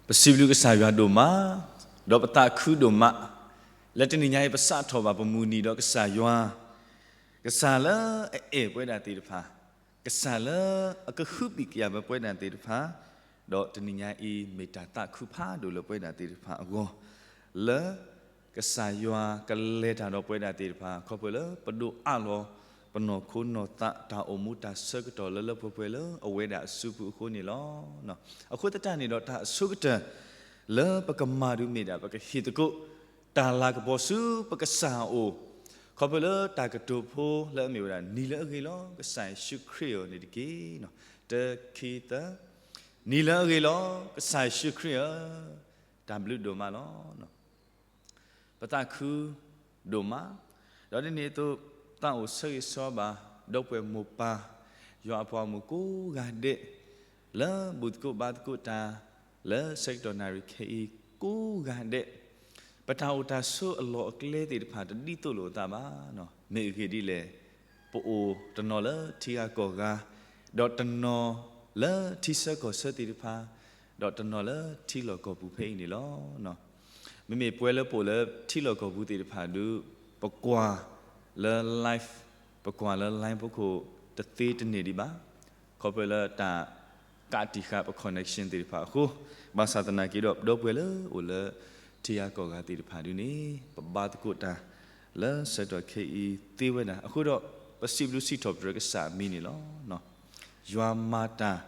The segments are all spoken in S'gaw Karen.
ပစံးဘျုးကစၢ်ယွၤဒိၣ်မး, ဒီးပသးခုဒိၣ်မး, လၢတနံၤညါအံၤ ပစးထီၣ်ဘၣ်ပမုၢ်နံၤဒီးကစၢ်ယွၤ, ကစၢ်လၢအအဲၣ်ပဝဲဒၣ်သ့ၣ်တဖၣ်, ကစၢ်လၢအကဟုဘံၣ်ကယာ်ပဝဲဒၣ်သ့ၣ်တဖၣ်, ဒီးတနံၤညါအံၤ မ့ၢ်တၢ်သးခုဖးဒိၣ်လၢပဝဲဒၣ်သ့ၣ်တဖၣ်အဂီၢ်, လၢကစၢ်ယွၤကလဲၤတၢ်ဒီးပဝဲဒၣ်သ့ၣ်တဖၣ် ခီဖျိလၢပဒိးအးလီၤ ပနီၢ်ခိနီၢ်သး တၢ်အိၣ်မူတၢ်ဆၢကတီၢ်လၢလၢပှဲၤပှဲၤလၢအဝဲဒၣ်အစုပူၤအဃိန့ၣ်လီၤ. အဃိသတးန့ၣ်ဒီး တၢ်အဆိကတၢၢ်လၢပကမၤဒုးမ့ၢ်ဒၣ် ပကဟ့ၣ်သကိးတၢ်လၤကပီၤဆူပကစၢ်အအိၣ်, ခီဖျိလၢတၢ်ကတိၤဖိလၢအမ့ၢ်ဝဲဒၣ် နံၤလၢအဂ့ၤလီၤ ကစၢ်ယ့ၣ်ၡူးခရံာ်အံၤန့ၣ်တက့ၢ်. တၢ ခံ သၢ, နံၤလၢအဂ့ၤလီၤ ကစၢ်ယ့ၣ်ၡူးခရံာ်ဧၢ, တၢ်ဘျုးဒိၣ်မးလီၤ. ပသးခုဒိၣ်မး, ဒီးဒ်န့ၣ်အသိး သးအိၣ်ဆၢဂ့ၤဆၢဝါဘၣ် ဒီပုၢ်ဝဲၢ်မိၢ်ပၢ် ယွၤအပှၤဂီၢ်မုၢ်ကိးဂၤဒဲး, လၢဘူၣ်သကိးဘါသကိးတၢ်, လၢဆၢကတီၢ်နၣ်ရံၣ်ခဲအံၤကိးဂၤဒဲး, ပတၢ်အိၣ်တၢ်ဆိးအလီၢ်အကျဲသ့ၣ်တဖၣ် တဒ်သိးလိာ်အသးဘၣ်. မ့ၢ်အဂ့ၢ်ဒ်လဲၣ်, ပအိၣ်တနီၤလၢထံဂၤကီၢ်ဂၤ, ဒီးတနီၤလၢထံဆၢကီၢ်ဆၢသ့ၣ်တဖၣ်, ဒီးတနီၤလၢထံလီၢ်ကီၢ်ပူၤဖဲအံၤန့ၣ်လီၤ. မ့မ့ၢ်ပဝဲလၢပအိၣ်လၢထံလီၢ်ကီၢ်ပူၤသ့ၣ်တဖၣ်ဒုး ပကွၢ်လၢ live, ပကွၢ်လၢ line ဖီခိၣ်တသ့တန့ၢ်ဒံးဘၣ်. ခီဖျိလၢတၢ်ကးတံာ်ဃာ်ပ connection သ့ၣ်တဖၣ်အဃိ, ဘၣ်ဆၣ်သနာ်က့ဒီး ပဒီပုၢ်ဝဲၢ်လၢအိၣ်လၢထံဂၤကီၢ်ဂၤသ့ၣ်တဖၣ်ဒုးန့ၣ် ပဘါသကိးတၢ်လၢဆၢကတီၢ်ခဲအံၤသ့ဝဲဒၣ်အဃိဒီး, ပစံးဘျုးစံးထီၣ်ပတြၢၤကစၢ်အမံၤန့ၣ်လီၤ. ယွၤမၤတၢ်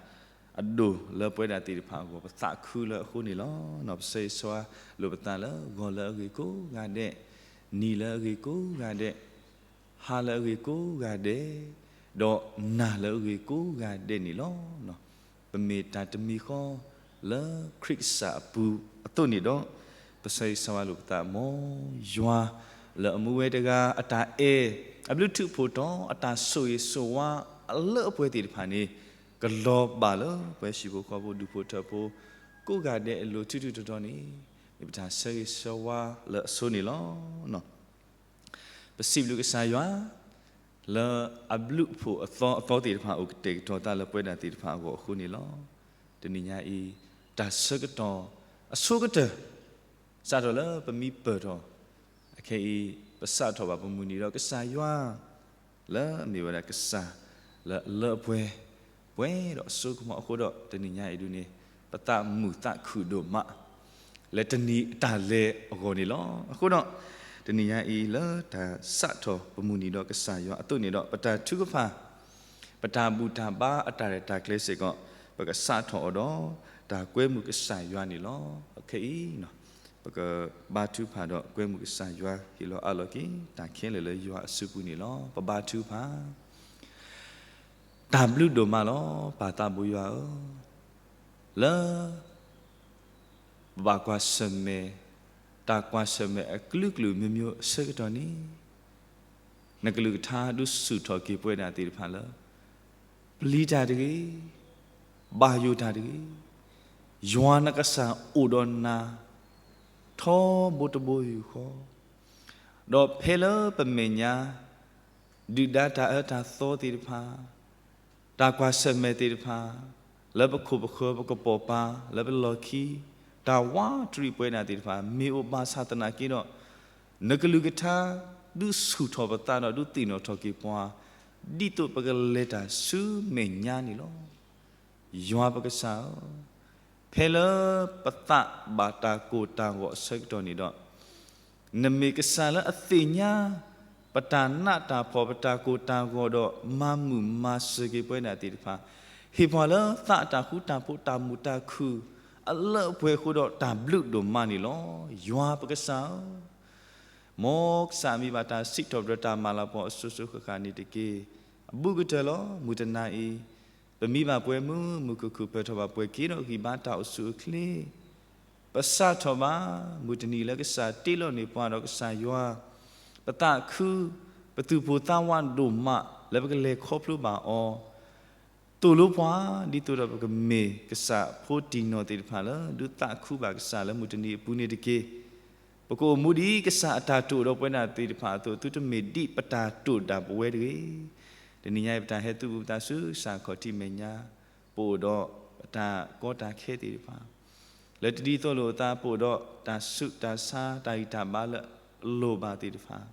အဒိၣ်လၢပဝဲဒၣ်သ့ၣ်တဖၣ်အဂီၢ် ပသးခုလၢအဃိန့ၣ်လီၤ. ပဆၢဂ့ၤဆၢဝါလိာ်ပသးလၢ ဂီၤလၢအဂ့ၤကိးဂၤဒဲး, နံၤလၢအဂ့ၤကိးဂၤဒဲး, ဟါလၢအဂ့ၤကိးဂၤဒဲး, ဒီးနၤလၢအဂ့ၤကိးဂၤဒဲးန့ၣ်လီၤ. ပမ့ၢ်တၢ်တမံၤဃီလၢခရံာ်ကစၢ်အပူၤအသိးန့ၣ်ဒီး, ပဆၢဂ့ၤဆၢဝါလိာ်ပသး မ်ယွၤလၢအမူဝဲတဂၤ အတၢ်အဲၣ်, အဘျုးထူးဖှိၣ်တီ အတၢ်ဆိၣ်ဂ့ၤဆိၣ်ဝါအလၢအပှဲၤသ့ၣ်တဖၣ်န့ၣ်, ကလီၤဘၣ်လၢပှၤဟံၣ်ဖိဃီဖိဒူၣ်ဖိထၢဖိ ကိးဂၤဒဲးအလိၤ ထူးထူးတီၤတီၤန့ၣ်, မ့ၢ်ပတၢ်ဆၢဂ့ၤဆၢဝါလၢအဆိန့ၣ်လီၤ. ပစံးဘျုးကစၢ်ယွၤ လၢအဘျုးအဖှိၣ်အသီအသီသ့ၣ်တဖၣ် အိၣ်ကတဲာ်ကတီၤသးလၢပဝဲဒၣ်သ့ၣ်တဖၣ်အဂီၢ်အဃိန့ၣ်လီၤ. တနံၤညါအံၤ တၢ်ဆၢကတီၢ်အဆိကတၢၢ် စးထီၣ်လၢပမံပၢၢ်ထီၣ်, အခဲအံၤ ပစးထီၣ်ဘၣ်ပမုၢ်နံၤဒီးကစၢ်ယွၤ လၢအမ့ၢ်ဝဲဒၣ်ကစၢ်လၢအလၢအပှဲၤ, ပှဲၤဒီးအစိကမီၤအဃိဒီး တနံၤညါအံၤဒုန့ၣ် ပသးမုာ်သးခုၣ်ဒိၣ်မး လၢတနံၤအတၢ်လဲၤအဂီၢ်န့ၣ်လီၤ. အဃိဒီး တနံၤညါအံၤလၢတၢ်စးထီၣ်ပမုၢ်နံၤဒီးကစၢ်ယွၤအသိးန့ၣ်ဒီး ပတၢ်ထုကဖၣ် ပတၢ်ဘူၣ်တၢ်ဘါအတၢ်ရဲၣ်တၢ်ကျဲၤစ့ၢ်ကီး ပကစးထီၣ်အီၤဒီး တၢ်ကွဲမုာ်ကစၢ်ယွၤန့ၣ်လီၤ. ခဲအံၤ ပကဘါထုကဖၣ်ဒီးကွဲမုာ်ကစၢ်ယွၤ ဟ့ၣ်လီၤအးလီၤက့ၤ တၢ်ခဲလၢာ်လၢယွၤအစုပူၤန့ၣ်လီၤ. ပဘါထုကဖၣ် တၢ်ဘျုးဒိၣ်မးလီၤ ပၢ်သးဘိယွၤဧၢ, လၢ ပဘၣ်ကွၢ်ဆၢၣ်မဲာ် တၢ်ကွၢ်ဆၢၣ်မဲာ်အကလုာ်ကလုာ်မ့ၢ်မ့ၢ်အဆၢကတီၢ်န့ၣ်, နကလုၢ်ကထါဒုးဆူၣ်ထီၣ်က့ၤပဝဲဒၣ်သ့ၣ်တဖၣ်လၢ ပျံၤတၢ်တဂ့ၤ, ဘၣ်ယိၣ်တၢ်တဂ့ၤ, ယွၤနကစၢ်အိၣ်ဒီးနၤ ထီဘိတဘိယူၢ်ဃီ, ဒီးဖဲလၢပမဲာ်ညါ ဒုၣ်ဒါတၢ်အၢတၢ်သီသ့ၣ်တဖၣ်, တၢ်ကွၢ်ဆၢၣ်မဲာ်သ့ၣ်တဖၣ်, လၢပခိၣ်ပဃၢၤပကပိာ်ပၤ လၢပလီၢ်ခံ, တၢ်ဝးတရံးပဝဲဒၣ်သ့ၣ်တဖၣ် မ့ၢ်အိၣ်ဘၣ်ဆၣ်သနာ်က့ဒီး, နကလုၢ်ကထါ ဒုးဆူၣ်ထီၣ်ပသးဒီးဒုးသ့ၣ်နီၣ်ထီၣ်က့ၤပှၤ, ဒ်သိးပကလဲၤတၢ်ဆူမဲာ်ညါန့ၣ်လီၤ. ယွၤပကစၢ်ဧၢ, ဖဲလၢပသးဘၣ်တၢ်ကိၢ်တၢ်ဂီၤအဆၢကတီၢ်န့ၣ်ဒီး, နမ့ၢ်ကစၢ်လၢအသ့ၣ်ညါ ပတၢ်နးတၢ်ဖှီၣ် ပတၢ်ကိၢ်တၢ်ဂီၤဒီး မၤမုာ်မၤစၢၤက့ၤပဝဲဒၣ်သ့ၣ်တဖၣ်, ဟ့ၣ်ပှၤလၢသးအတၢ်ဃူတၢ်ဖိး တၢ်မုာ်တၢ်ခုၣ် အလၢအပှဲၤအဃိဒီး တၢ်ဘျုးဒိၣ်မးန့ၣ်လီၤ. ယွၤပကစၢ်ဧၢ, မ်ကစၢ်မံၤဘၣ်တၢ်စံးထီၣ်ပတြၢၤတၢ်မၤလၤကပီၤအစိၤစိၤဃၣ်ဃၣ်န့ၣ်တက့ၢ်. အဘူးကတၢၢ်လီၤ. မုၢ်တနၤအံၤ ပမံဘၣ်ပှဲၤမုာ်မုာ်ခုၣ်ခုၣ် ပၢၢ်ထီၣ်ဘၣ်ပှဲၤက့ၤဒီးဂံၢ်ဘါတၢ်အိၣ်ဆူၣ်အိၣ်ချ့, ပစးထီၣ်ဘၣ် မုၢ်တနံၤလၢကစၢ်တ့လီၤန့ၢ်ပှၤဒီးကစၢ်ယွၤ, ပသးခု, ပသူၣ်ပိၢ်သးဝးဒိၣ်မး လၢပကလဲၤခီဖျိဘၣ်အီၤ, သိၣ်လိပှၤ ဒ်သိးဒီးပကမ့ၢ်ကစၢ်ဖိတံၢ်နီၢ်သ့ၣ်တဖၣ်လၢ ဒုးသးခုဘၣ်ကစၢ်လၢမုၢ်တနံၤအပူၤန့ၣ်တက့ၢ်. ပကအိၣ်မူဒ်ကစၢ်အတၢ်တိာ်ဒီးပဝဲဒၣ်သ့ၣ်တဖၣ်အသိး သုတမ့ၢ်ဒ်ပတၢ်တိာ်ဒၣ်ပဝဲတဂ့ၤ. တနံၤညါအံၤ ပတၢ်ဟဲသုးဘူးပသးဆူကစၢ်ခီၣ်ထံးမဲာ်ညါ, ပအိၣ်ဒီးပတၢ်ကီတၢ်ခဲသ့ၣ်တဖၣ်, လၢ လၢတဒ်သိးလိာ်အသး ပအိၣ်ဒီးတၢ်ဆူးတၢ်ဆါ တၢ်ဂံၢ်တၢ်ဘါလၢအလိၣ်ဘၣ်သ့ၣ်တဖၣ်,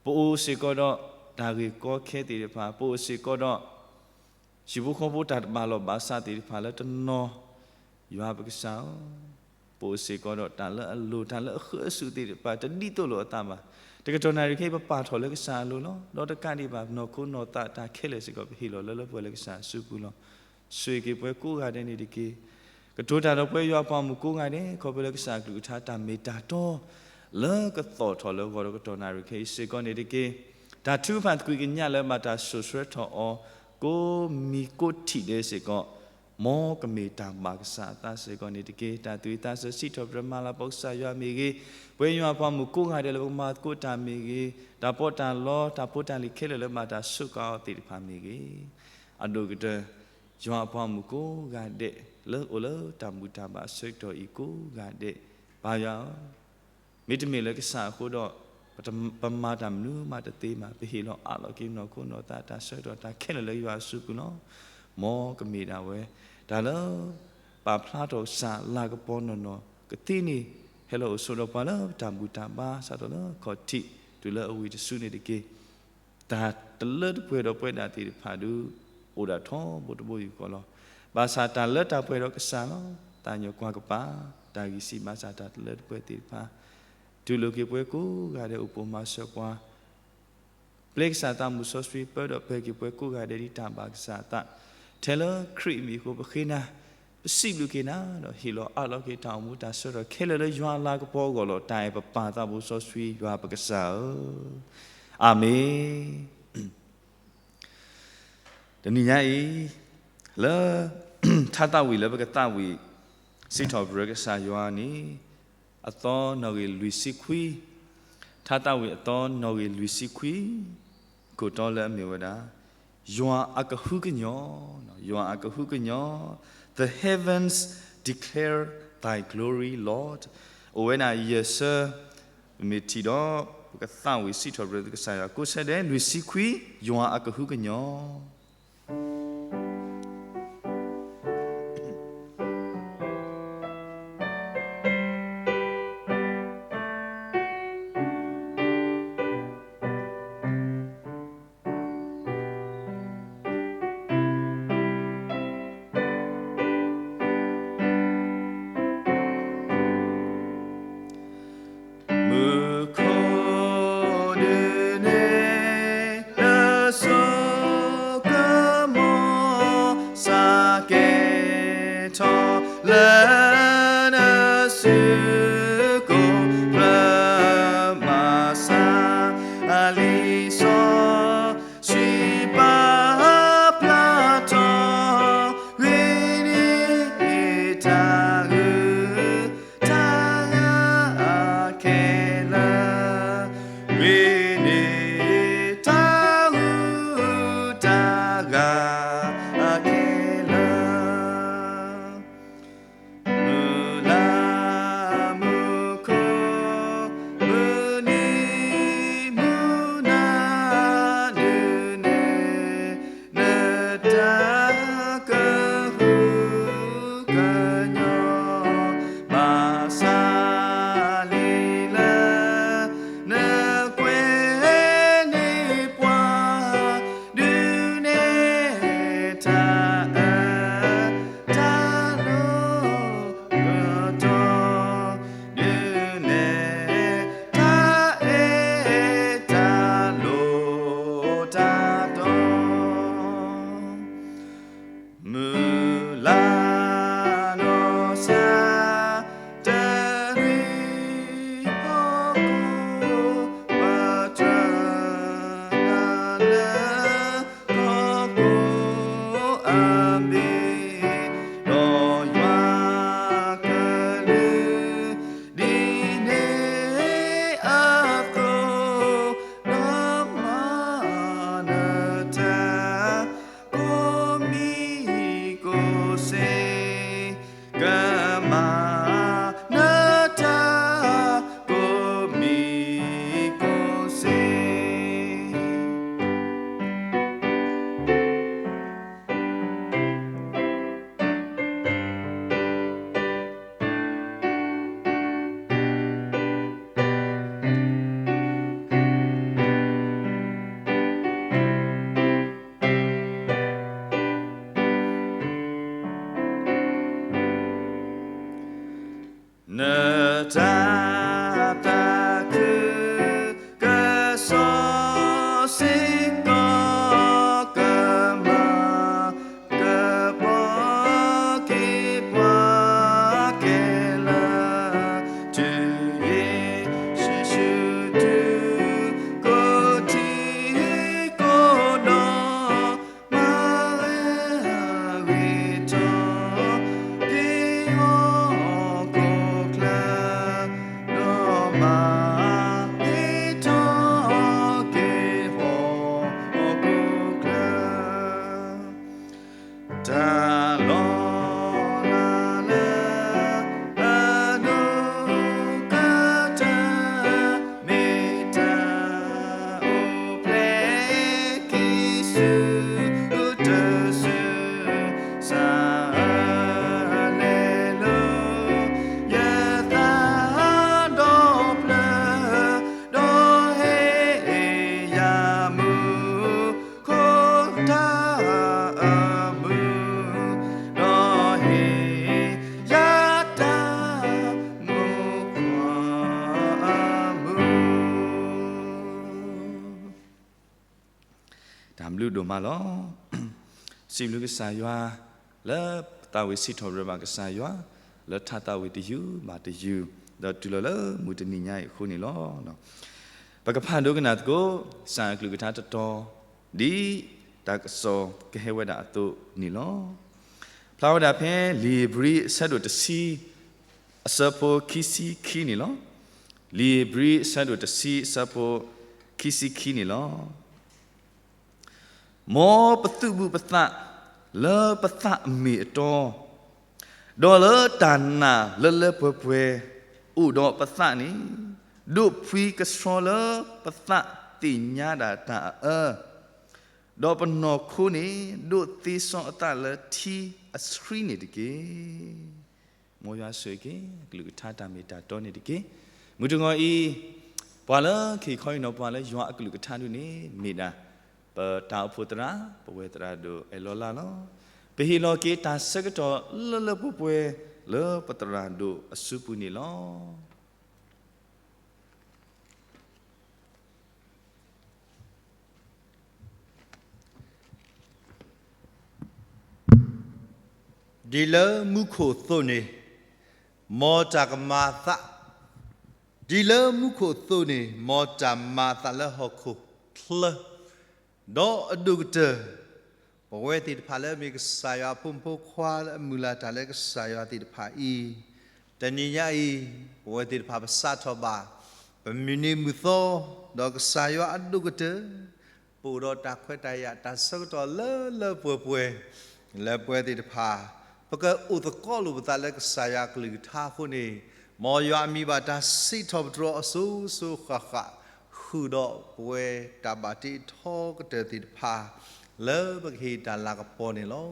ပအိၣ်စ့ၢ်ကီးဒီးတၢ်ဂ့ၢ်ကီခဲသ့ၣ်တဖၣ်, ပအိၣ်စ့ၢ်ကီးဒီး ဟံၣ်ဖိဃီဖိတၢ်တဘၣ်လီၢ်ဘၣ်စးသ့ၣ်တဖၣ်လၢတနီၤ, ယွၤပကစၢ်ဧၢ, ပအိၣ်စ့ၢ်ကီးဒီးတၢ်လၢအလိၣ် တၢ်လၢအဃၢအစုာ်သ့ၣ်တဖၣ် တဒ်သိးလိာ်အသးဘၣ်. တကတီၢ်နၣ်ရံၣ်ခဲအံၤ ပပာ်ထီၣ်လၢကစၢ်အလိၤလီၤ. ဒီးတကးဒံးဘၣ် နီၢ်ခိနီၢ်သးတၢ်ခဲလၢာ်စ့ၢ်ကီး ပဟ့ၣ်လီၤလၢလၢပှဲၤလၢကစၢ်အစုပူၤလီၤ. ဆိၣ်ဂ့ၤက့ၤပှၤကိးဂၤဒဲးန့ၣ်တက့ၢ်. ကတိၤတၢ်ဒီးပှၤယွၤအပှၤမုၣ်ကိးဂၤဒဲး ခီဖျိလၢကစၢ်အကလုၢ်ကထါတၢ်မ့ၢ်တၢ်တီ လၢကသီၣ်ထီၣ်လၢဂီၤဒီးကတီၢ်နၣ်ရံၣ်ခဲအံၤစ့ၢ်ကီးန့ၣ်တက့ၢ်. တၢ်ထုကဖၣ်သကွံာ်ကညးလၢဘၣ်တၢ်စိာ်ဆှၢထီၣ်အီၤ ကိးမံၤကိးထံၣ်ဒဲးစ့ၢ်ကီး, မ်ကမ့ၢ်တၢ်ဘၣ်ကစၢ်အသးစ့ၢ်ကီးန့ၣ်တက့ၢ်. တၢ်သူၣ်ဝံၣ်သးစဲၤစံးထီၣ်ပတြၢၤမၤလၤကပီၤကစၢ်ယွၤမ့ၢ်ဂ့ၤ, ပှၤယွၤအပှၤမုၣ်ကိးဂၤဒဲးလၢပကမၤသကိးတၢ်မ့ၢ်ဂ့ၤ, တၢ်ပီးတၢ်လီ တၢ်ဖိတၢ်လံၤခဲလၢာ်လၢဘၣ်တၢ်စူးကါအီၤသ့ၣ်တဖၣ်မ့ၢ်ဂ့ၤ, အဒိၣ်ကတၢၢ် ယွၤအပှၤမုၣ်ကိးဂၤဒဲး လၢအိၣ်လၢတၢ်ဘူၣ်တၢ်ဘါအဆၢကတီၢ်အံၤကိးဂၤဒဲး, ပၢ်ယွၤဧၢ, မ့တမ့ၢ်လၢကစၢ်အဃိဒီး ပမၤတၢ်မနုၤမးတသ့ဘၣ်. ပဟ့ၣ်လီၤအးလီၤက့ၤနီၢ်ခိနီၢ်သးတၢ်ဆၢကတီၢ်တၢ်ခဲလၢာ်လၢယွၤအစုပူၤလီၤ. မ်ကမ့ၢ်ဒၣ်ဝဲ တၢ်လၢ ပာ်ဖျါထီၣ်ကစၢ်လၤကပီၤနီၢ်နီၢ်ကသ့န့ၣ် ဟဲလီၤအိၣ်ဆိးဒီးပှၤလၢပတၢ်ဘူၣ်တၢ်ဘါ စးထီၣ်လၢခီၣ်ထံးတုၤလၢအဝံၤတစုန့ၣ်တက့ၢ်. တၢ်တလၢတပှဲၤဒီးပဝဲဒၣ်သ့ၣ်တဖၣ်ဒုး အိၣ်ဒၣ်ထီဘိတဘိယူၢ်ဃီလီၤ. ဘၣ်ဆၣ်တၢ်လၢတၢ်ပှဲၤဒီးကစၢ်လီၤ. သးကညီၤကွၢ်ကပၤ တၢ်ဂံၢ်စၢ်ဘါစၢ်တၢ်တလၢတပှဲၤသ့ၣ်တဖၣ်, တူၢ်လိာ်က့ၤပှၤကိးဂၤဒဲးအိၣ်ပိာ်မၤစၢၤပှၤ ပျဲကစၢ်သးမုၢ်စီဆှံ ပၢဒီးပၢၤက့ၤပှၤကိးဂၤဒဲးဒ်တၢ်ဘၣ်ကစၢ်အသး, ထဲလၢခရံာ်အမံၤအဃိ ပဃ့နၤ, ပစံးဘျုးက့ၤနၤ ဒီးဟ့ၣ်လီၤအးလီၤက့ၤတၢ်အိၣ်မူတၢ်ဆၢကတီၢ်ခဲလၢာ်လၢယွၤအလၤကပီၤအဂီၢ်လီၤ. တၢ်အဲၣ်ပပၢ်သးဘိစီဆှံ ယွၤပကစၢ်ဧၢ, အၤမ့ၣ်. တနံၤညါအံၤ လၢ ထါသးဝံၣ်လၢပကသးဝံၣ် စံးထီၣ်ပတြၢၤကစၢ်ယွၤန့ၣ် အသီနီၣ်ဂံၢ်လွံၢ်ဆံခွံ, ထါသးဝံၣ်အသီနီၣ်ဂံၢ်လွံၢ်ဆံခွံ, ခိၣ်တီလၢအမ့ၢ်ဝဲဒၣ် ယွၤအကဟုကညီၢ်, ယွၤအကဟုကညီၢ်, The heavens declare thy glory, Lord. အိၣ်ဝဲဒၣ်ယဲၢ်ဆၢ, ပမ့ၢ်ထံၣ်ဒီး ပကသးဝံၣ်စံးထီၣ်ပတြၢၤကစၢ်ယွၤ ကိးဆၢဒဲး လွံၢ်ဆံခွံ, ယွၤအကဟုကညီၢ်. မူခိၣ်ဒုးနဲၣ် လၢစိကမီၤ စးကဲၤထီၣ်လၢနစုကဝဲၤ မၤစၢ်လံာ်စီဆှံ ပာ်ဖျါထီၣ် ဂ့ၤန့ၢ်တၢ်ဂုၤတၢ်ဂၤခဲလၢာ်, ဂ့ၤန့ၢ်တၢ်ဂုၤတၢ်ဂၤခဲလၢာ်. မုၢ်လၢ်မုၢ်ခိၣ် မုၢ်နံၤမုၢ်နၤ ဒုးနဲၣ် နတၢ်ကဟုကညီၢ်, ဘၣ်ဆၣ်လံလၢ နကွဲးန့ၢ်ပှၤ ဒုးနဲၣ်တၢ်အၢ တၢ်လိၣ်တၢ်တီ, ဒုးနဲၣ်တၢ်အဲၣ်တၢ်လိၣ်တၢ်တီ. မုၢ်လၢ်လီၤစၢ် တနွံဟီၣ်ခိၣ် ပတြၢၤနၤလၢ ဟီၣ်ခိၣ်အဘ့ၣ်, ဒီးယွၤကလုၢ် ဒ်န့ၣ်အသိး, ဒီးမၤနတၢ် ကိးမံၤကိး တၢ်သးခုကစီၣ်စ့ၢ်ကီး ကမၤကပီၤက့ၤပှၤခဲလၢာ်, တုၤယ့ၣ်ၡူးတုၤ ကိးထံကိးဒီး မၤဂ့ၤထီၣ်က့ၤဟီၣ်ခိၣ်ချၢ, ဒီးမၤဂ့ၤထီၣ်က့ၤဟီၣ်ခိၣ်ချၢ, တၢ်လီၤလးလၢအဒိၣ်ကတၢၢ် မ့ၢ်တၢ်အိၣ်ဖျဲၣ်ခံစုတစု, စးလဲၤလၢ ယသးဒီဖျၢၣ်, ဒီးဟ့ၣ်ယၤမူခိၣ်တၢ်အမုာ်, ဒီးဟ့ၣ်ယၤတၢ်မိၣ်ခွါအမုာ်. တၢ်ဘျုးဒိၣ်မးလီၤ. စံးဘျုးကစၢ်ယွၤ လၢပသးဝံၣ်စံးထီၣ်ပတြၢၤဘၣ်ကစၢ်ယွၤ လၢထါသးဝံၣ်တယုၢ်ဘၣ်တယုၢ် ဒီးတုၤလီၤလၢမုၢ်တနံၤညါအံၤအဃိန့ၣ်လီၤ. ပကဖးဒိကနၣ်သကိး ကစၢ်အကလုၢ်ကထါတတီၤ ဒ်တၢ်ကစီၣ်ကဟဲဝဲဒၣ်အသိးန့ၣ်လီၤ. ဖျါဝဲဒၣ်ဖဲလံာ်ဧ့ၤဘြံၤအဆၢဒိၣ်တဆံ အဆၢဖိခံဆံခံန့ၣ်လီၤ. လံာ်ဧ့ၤဘြံၤအဆၢဒိၣ်တဆံအဆၢဖိခံဆံခံန့ၣ်လီၤ. မ်ပသုးဘူးပသးလၢပသးအမ့ၢ်အတီ, ဒီးလၢတၢ်နာ်လၢလၢပှဲၤပှဲၤ အိၣ်ဒီးပသးန့ၣ်, ဒိးဖှံကဆှီလၢပသးသ့ၣ်ညါဒၣ်တၢ်အအၢ, ဒီးပနီၢ်ခိန့ၣ် ဒိးသ့စီအသးလၢထံအဆှံန့ၣ်တက့ၢ်. မ်ယွၤဆိၣ်ဂ့ၤက့ၤ အကလုၢ်ကထါတၢ်မ့ၢ်တၢ်တီန့ၣ်တက့ၢ်. မုၢ်တဂီၤအံၤ ပှၤလၢခံခီအံၤနီၤ ပှၤလၢယွၤအကလုၢ်ကထါဒုန့ၣ် မ့ၢ်ဒၣ် ပတၢ်အိၣ်ဖှိၣ်သရၣ် ပဝဲသရၣ်ဒိၣ်အဲၣ်လီၤလါလီၤ. ပဟ့ၣ်လီၤက့ၤတၢ်ဆၢကတီၢ်လၢလၢပှဲၤပှဲၤ လၢပသရၣ်ဒိၣ်အစုပူၤန့ၣ်လီၤ. ဒ်လၢမူခိၣ်အသိးန့ၣ် မ်တၢ်ကမၤအသး, ဒ်လၢမူခိၣ်အသိးန့ၣ် မ်တၢ်မၤအသးလၢဟီၣ်ခိၣ်ချၢ, ဒီးအဒိၣ်ကတၢၢ် ပဝဲသ့ၣ်တဖၣ်လၢအမ့ၢ်ကစၢ်ယွၤအဖိမုၣ်ဖိခွါလၢအမုၢ်လၢ်တၢ်လၢကစၢ်ယွၤသ့ၣ်တဖၣ်အံၤ, တနံၤညါအံၤ ပဝဲသ့ၣ်တဖၣ်ပစးထီၣ်ဘၣ် ပမုၢ်နံၤမုၢ်သီ ဒီးကစၢ်ယွၤအဒိၣ်ကတၢၢ် ပအိၣ်ဒီးတၢ်ခွဲးတၢ်ယာ် တၢ်ဆၢကတီၢ်လၢလၢပှဲၤပှဲၤ လၢပဝဲသ့ၣ်တဖၣ် ပကအိၣ်သကိးလိာ်ပသးလၢကစၢ်ယွၤအကလုၢ်ကထါအဃိန့ၣ်, မ်ယွၤအမံၤဘၣ်တၢ်စံးထီၣ်ပတြၢၤအီၤစိၤစိၤဃၣ်ဃၣ် ဃုာ်ဒီးပဝဲတၢ်ဘၣ်တ့ထီကတၢၢ်သ့ၣ်တဖၣ် လၢပကဟ့ၣ်တၢ်လၤကပီၤန့ၣ်လီၤ.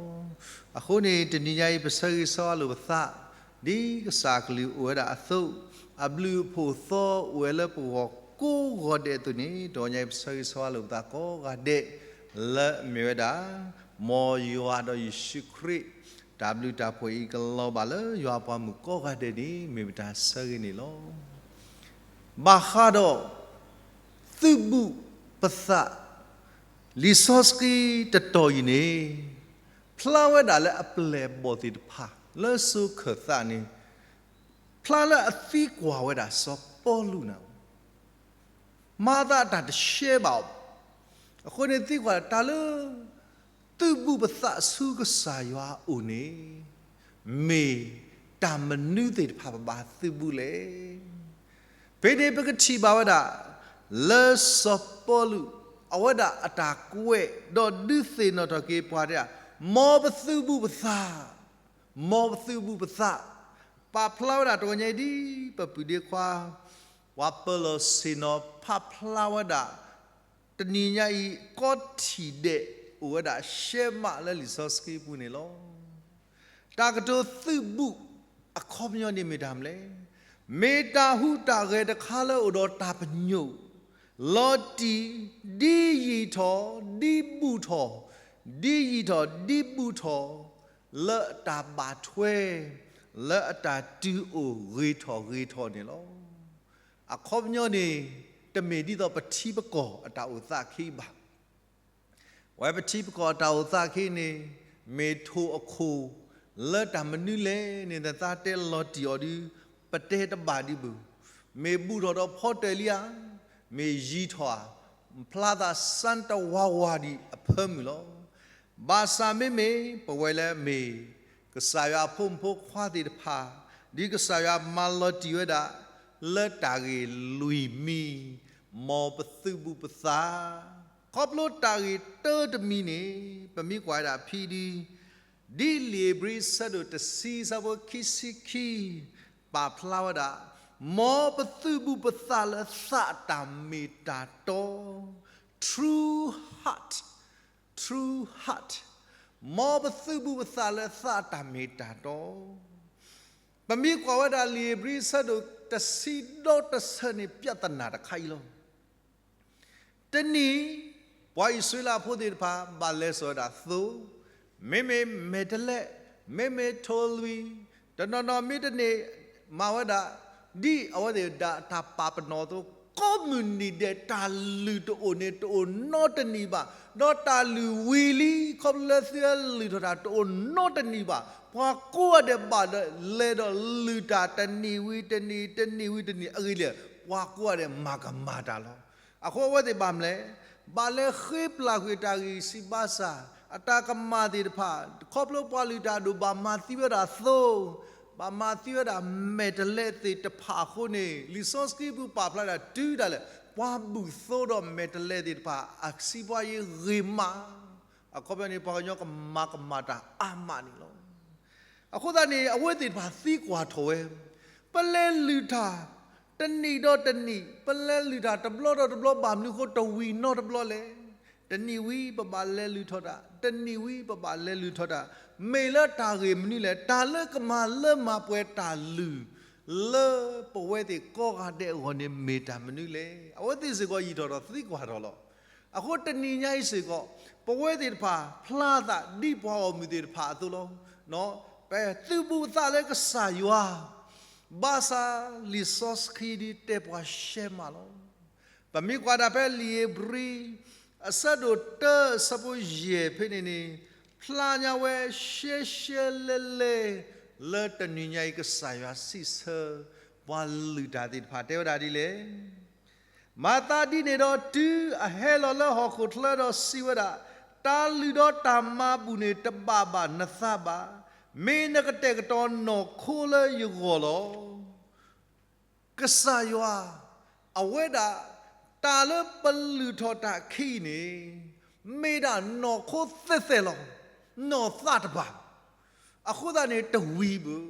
အဃိန့ၣ် တနံၤညါအံၤ ပဆၢဂ့ၤဆၢဝါလိာ်ပသး ဒ်ကစၢ်အကလုၢ်အိၣ်ဝဲဒၣ်အသိး, အဘျုးအဖှိၣ်သီအိၣ်ဝဲလၢပဂီၢ်ကိးဂီၤဒဲးအသိးန့ၣ်, တနံၤညါအံၤ ပဆၢဂ့ၤဆၢဝါလိာ်ပသးကိးဂၤဒဲး လၢအမ့ၢ်ဝဲဒၣ် မ်ယွၤဒီးယ့ၣ်ၡူးခရံာ် တၢ်ဘျုးတၢ်ဖှိၣ်အံၤကလီၤဘၣ်လၢယွၤအပှၤမုၣ်ကိးဂၤဒဲးန့ၣ် မ့ၢ်ပတၢ်ဆၢဂ့ၤန့ၣ်လီၤ. ဘၣ်ဃးဒီး သုးဘူးပသး လံာ်စီဆှံတတီၤအံၤန့ၣ် ဖျါဝဲဒၣ်လၢအပျဲၢ်အဘီၣ်သ့ၣ်တဖၣ် လၢစိၤခၢၣ်သးန့ၣ် ဖျါလၢအသံကွၢ်ဝဲဒၣ်စီၤပီလူးန့ၣ် မၤသးတၢ်တရှဲဘၣ်အီၤ, အဃိန့ၣ်သံကွၢ်တၢ်လၢ သုးဘူးပသးဆူကစၢ်ယွၤအအိၣ်န့ၣ် မ့ၢ်တၢ်မနုၤသ့ၣ်တဖၣ်ပဘၣ်သုးဘူးလဲၣ်. ဖဲန့ၣ်ပကထံၣ်ဘၣ်ဝဲဒၣ် လၢစီၤပီလူး အဝဲဒၣ်အတၢ်ကွဲး ဒီးဒုးသ့ၣ်နီၣ်ထီၣ်က့ၤပှၤတဲဒၣ် မ်ပသုးဘူးပသး, မ်ပသုးဘူးပသး, ပာ်ဖျါဝဲဒၣ်တဂီၤညါအံၤ ဒ်ပပုၢ်ဒ့ခွါ ပှၤပၢၤလီၢ်ဆ့ၣ်နီၤ ဖးဖျါဝဲဒၣ် တနံၤညါအံၤ ကိးထံၣ်ဒဲးအိၣ်ဝဲဒၣ်ရှဲမးလၢလံာ်စီဆှံပူၤန့ၣ်လီၤ. တၢ်ကတိၤသုးဘူး အခီပညီန့ၣ်မ့ၢ်တၢ်မနုၤလဲၣ်. မ့ၢ်တၢ်ဟူးတၢ်ဂဲၤတခါလၢအိၣ်ဒီးတၢ်ပညိၣ်, လီၤတံၢ်, ဒ်ယံာ်ထီၣ်, ဒ်ဘူးထီၣ်, ဒ်ယံာ်ထီၣ်, ဒ်ဘူးထီၣ်, လၢတၢ်ဘၣ်ထွဲ, လၢအတၢ်တုၤအိၣ်ဂ့ၤထီၣ်ဂ့ၤထီၣ်န့ၣ်လီၤ. အခီပညီန့ၣ် တမ့ၢ်ဒ်သိးပထံပကီၢ်အတၢ်အိၣ်သးခံဘၣ်. ဝဲပထံပကီၢ်အတၢ်အိၣ်သးခံန့ၣ် မ့ၢ်ထိၣ်အခိၣ်လၢတၢ်မနုၤလဲၣ်န့ၣ် နသးတဲလီၤတံၢ်အီၤဒုး ပတဲတဘၣ်ဒံးဘၣ်. မ့ၢ်ဘူးထီၣ်ဒီးဖီတၢၣ်လံဧါ, မ့ၢ်ယံၤထီၣ်ဧါ, ဖျါသးစၢ်တဝးဝးဒံးအဖၢမုၢ်လီၤ. ဘၣ်ဆၣ်မ့မ့ၢ် ပဝဲလၢမ့ၢ် ကစၢ်ယွၤအဖိမုၣ်ဖိခွါသ့ၣ်တဖၣ်, ဒ်ကစၢ်ယွၤမၤလီၤတံၢ်ဝဲဒၣ် လၢတၢ်ဂ့ၢ်လွံၢ်မံၤ, မ်ပသုးဘူးပသး ခီဖျိတၢ်ဂ့ၢ်တၢတမံၤန့ၣ် ပမ့ၢ်ကွၢ်ဝဲဒၣ်ဖဲဒ် ဒ်လံာ်ဧ့ၤဘြံၤအဆၢဒိၣ်တဆံအဆၢဖိခံဆံခံ ပာ်ဖျါဝဲဒၣ်, မ်ပသုးဘူးပသးလၢသးအတၢ်မ့ၢ်တၢ်တီ, true heart, true heart, မ်ပသုးဘူးပသးလၢသးအတၢ်မ့ၢ်တၢ်တီ. ပမ့ၢ်ကွၢ်ဝဲဒၣ်လံာ်ဧ့ၤဘြံၤအဆၢဒိၣ်တဆံဒီတဆၢန့ၣ် ပြဿနာတခါအံၤလီၤ. တနံၤ ပှၤအံၣ်စရ့လးဖိသ့ၣ်တဖၣ် ဘၣ်လဲၤစိာ်ဝဲဒၣ်သိ, မ့မ့ၢ်မဲာ်တဲးလဲး, မ့မ့ၢ်ထိၣ်လွံၢ်, တနီၤနီၤမ့ၢ်တန့ၢ် မၤဝဲဒၣ် ဒ်အဝဲသ့ၣ်ဒၣ်တၢ်ပာ်ပနီၣ်အသိး, ကိးမုၢ်နံၤဒဲး တၢ်လုၢ်တအိၣ်န့ၣ် တအိၣ်နီတနံၤဘၣ်, ဒီးတၢ်လုၢ်ဝံၤလံ ခီဖျိလၢသုဝဲလုၢ်ထီၣ်တၢ်တအိၣ်နီတနံၤဘၣ်, ပှၤကိးဂၤဒဲးဘၣ်ဒီးလဲၤဒီးလုၢ်တၢ်တနံၤဝံၤတနံၤ တနံၤဝံၤတနံၤအဂ့ၢ်လံ, ပှၤကိးဂၤဒဲးမၤကမၣ်တၢ်လီၤ. အဃိအဝဲသ့ၣ်ဘၣ်မနုၤလဲၣ်, ဘၣ်လဲၤဃ့ပျၢ်ကွံာ်တၢ်ဂံၢ်စၢ်ဘါစၢ်, အတၢ်ကမၣ်သ့ၣ်တဖၣ်, ခီဖျိပှၤလုၢ်တၢ်ဒိၣ် ဘၣ်မၤသံဝဲဒၣ်သိ, ဘၣ်မၤသံဝဲဒၣ်မဲာ်တဲးလဲးသ့ၣ်တဖၣ်အဃိန့ၣ် လံာ်စီဆှံပူၤပာ်ဖျါဒၣ်တုၤဒၣ်လဲာ် ပှၤဘူၣ်သိဒီးမဲာ်တဲးလဲးသ့ၣ်တဖၣ် အစံးပှၤယ့ဂ့ၤမး, အခီပညီန့ၣ် ပှၤကညီကမၤကမၣ်တၢ်အါမးန့ၣ်လီၤ. အဃိသတးန့ၣ် အဝဲသ့ၣ်တဖၣ်သံကွၢ်ထီၣ်ဝဲ, ပလဲၤလုၢ်တၢ်တနံၤဒီးတနံၤ, ပလဲၤလုၢ်တၢ်တဘျီဒီးတဘျီ ဘၣ်မနုၤအဃိတဝံၤနီတဘျီလဲၣ်. တနံၤဝံၤ ပဘၣ်လဲၤလုၢ်ထီၣ်တၢ်, တနံၤဝံၤ ပဘၣ်လဲၤလုၢ်ထီၣ်တၢ်, မ့ၢ်လၢတၢ်ဂ့ၢ်မနုၤလဲၣ်, တၢ်လၢကမၤလၢမၤပှဲၤတၢ်လုၢ် လၢပဝဲသ့ၣ်ကိးဂၤဒဲးအဂီၢ်န့ၣ် မ့ၢ်တၢ်မနုၤလဲၣ်. အဝဲသ့ၣ်စ့ၢ်ကီးယံာ်ထီၣ်ဒီးသံကွၢ်ထီၣ်လီၤ. အဃိတနံၤညါအံၤစ့ၢ်ကီး ပဝဲသ့ၣ်တဖၣ်ဖျါသးဒ်ပှၤဂီၢ်မုၢ်သ့ၣ်တဖၣ်အသိးလီၤ. ပသုးဘူးသးလၢကစၢ်ယွၤ, ဘၣ်ဆၣ်လံာ်စီဆှံဒ်တဲပှၤရှဲမးလီၤ. ပမ့ၢ်ကွၢ်ဒၣ်ဖဲလံာ်ဧ့ၤဘြံၤ အဆၢဒိၣ်တၢအဆၢဖိယဲၢ်ဖဲန့ၣ်န့ၣ် ဖျါညါဝဲရှဲရှဲလဲလဲ လၢတနံၤညါအံၤကစၢ်ယွၤစံးဆၢ ပှၤလုၢ်တၢ်သ့ၣ်တဖၣ်တဲဝဲဒၣ်ဒ်လဲၣ်. မၤသးဒ်န့ၣ်ဒီး တုၤအဟဲလီၤလၢဟီၣ်ခိၣ်ချၢဒီးစံးဝဲဒၣ်, တၢ်လုၢ်ဒီးတၢ်မၤဘူၣ်န့ၣ် တဘၣ်ဘၣ်နသးဘၣ်, မ့ၢ်နကတဲာ်ကတီၤနီၢ်ခိလၢယဂီၢ်လီၤ. ကစၢ်ယွၤ, အဝဲဒၣ် တၢ်လၢပလုၢ်ထီၣ်တၢ်ခံန့ၣ် မ့ၢ်ဒၣ်နီၢ်ခိသဲးသဲးလီၤ. နီၢ်သးတဘၣ်. အဃိသတးန့ၣ်တဝံၤဘၣ်.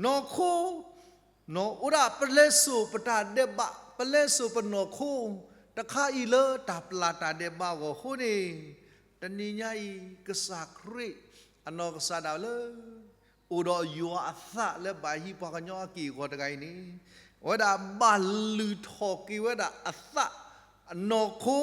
နီၢ်ခိ အိၣ်ဒၣ်ပလဲစိာ်ပတၢ်ဒဲးဘး, ပလဲစိာ်ပနီၢ်ခိ တခါအံၤလၢတၢ်ပျၢ်တၢ်ဒဲးဘးအဂီၢ်အဃိန့ၣ်, တနံၤညါအံၤ ကစၢ်ခရံာ် အနီၢ်ကစၢ်ဒၣ်လၢ အိၣ်ဒီးယွၤအသးလၢဘၣ်ဟံးပှၤကညီအက့ၢ်အဂီၤတဂၤအံၤန့ၣ်, အဝဲဒၣ်ဘၣ်လုၢ်ထီၣ်က့ၤဝဲဒၣ်အသး, အနီၢ်ခိ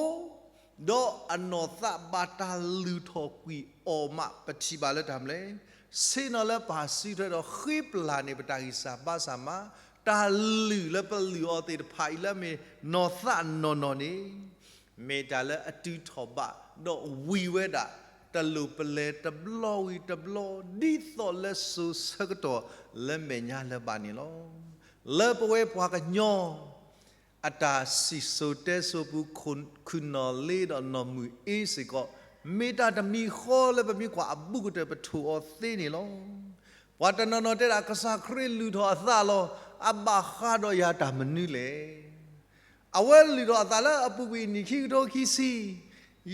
ဒီးအနီၢ်သးဘၣ်တၢ်လုၢ်ထီၣ်ကွံာ်အီၤမး ပထံၣ်ဘၣ်လၢတၢ်မနုၤလဲၣ်, ဆ့ၣ်နီၤလၢပၢ်စုထွဲဒီးဃ့ပျၢ်န့ၣ် ပတၢ်ဂံၢ်စၢ်ဘါစၢ်မး, တၢ်လုၢ်လၢပလုၢ်အီၤသ့ၣ်တဖၣ်အံၤလၢမ့ၢ်နီၢ်သးနီၢ်နီၢ်န့ၣ် မ့ၢ်တၢ်လၢအတုၤထီၣ်ဘး ဒီးဝံၤဝဲဒၣ် တလိၣ်ပလဲၤတဘျီဝံၤတဘျီ ဒ်သိးလၢစိၤဆၢကတီၢ်လၢမဲာ်ညါလၢၤဘၣ်န့ၣ်လီၤ. လၢပဝဲပှၤကညီ အတၢ်စံၣ်စိၤတဲစိၤပူၤ ခုၣ်နီၣ်လ့ဒီးနီၢ်မုၢ်အ့စ့ၢ်ကီး မ့ၢ်တၢ်တမံၤဃီလၢပမ့ၢ်ကွၢ်အဘူးကတၢၢ်ပထိၣ်အီၤသ့န့ၣ်လီၤ. ပှၤတနီၤနီၤတဲဒၣ် ကစၢ်ခရံာ်လုၢ်ထီၣ်အသးလီၤ, အဘၣ်ဃးဒီးယၤတၢ်မနုၤလဲၣ်. အဝဲလုၢ်ထီၣ်အသးလၢအပူၤကွံာ်နံၣ်ခံကထိခံဆံ,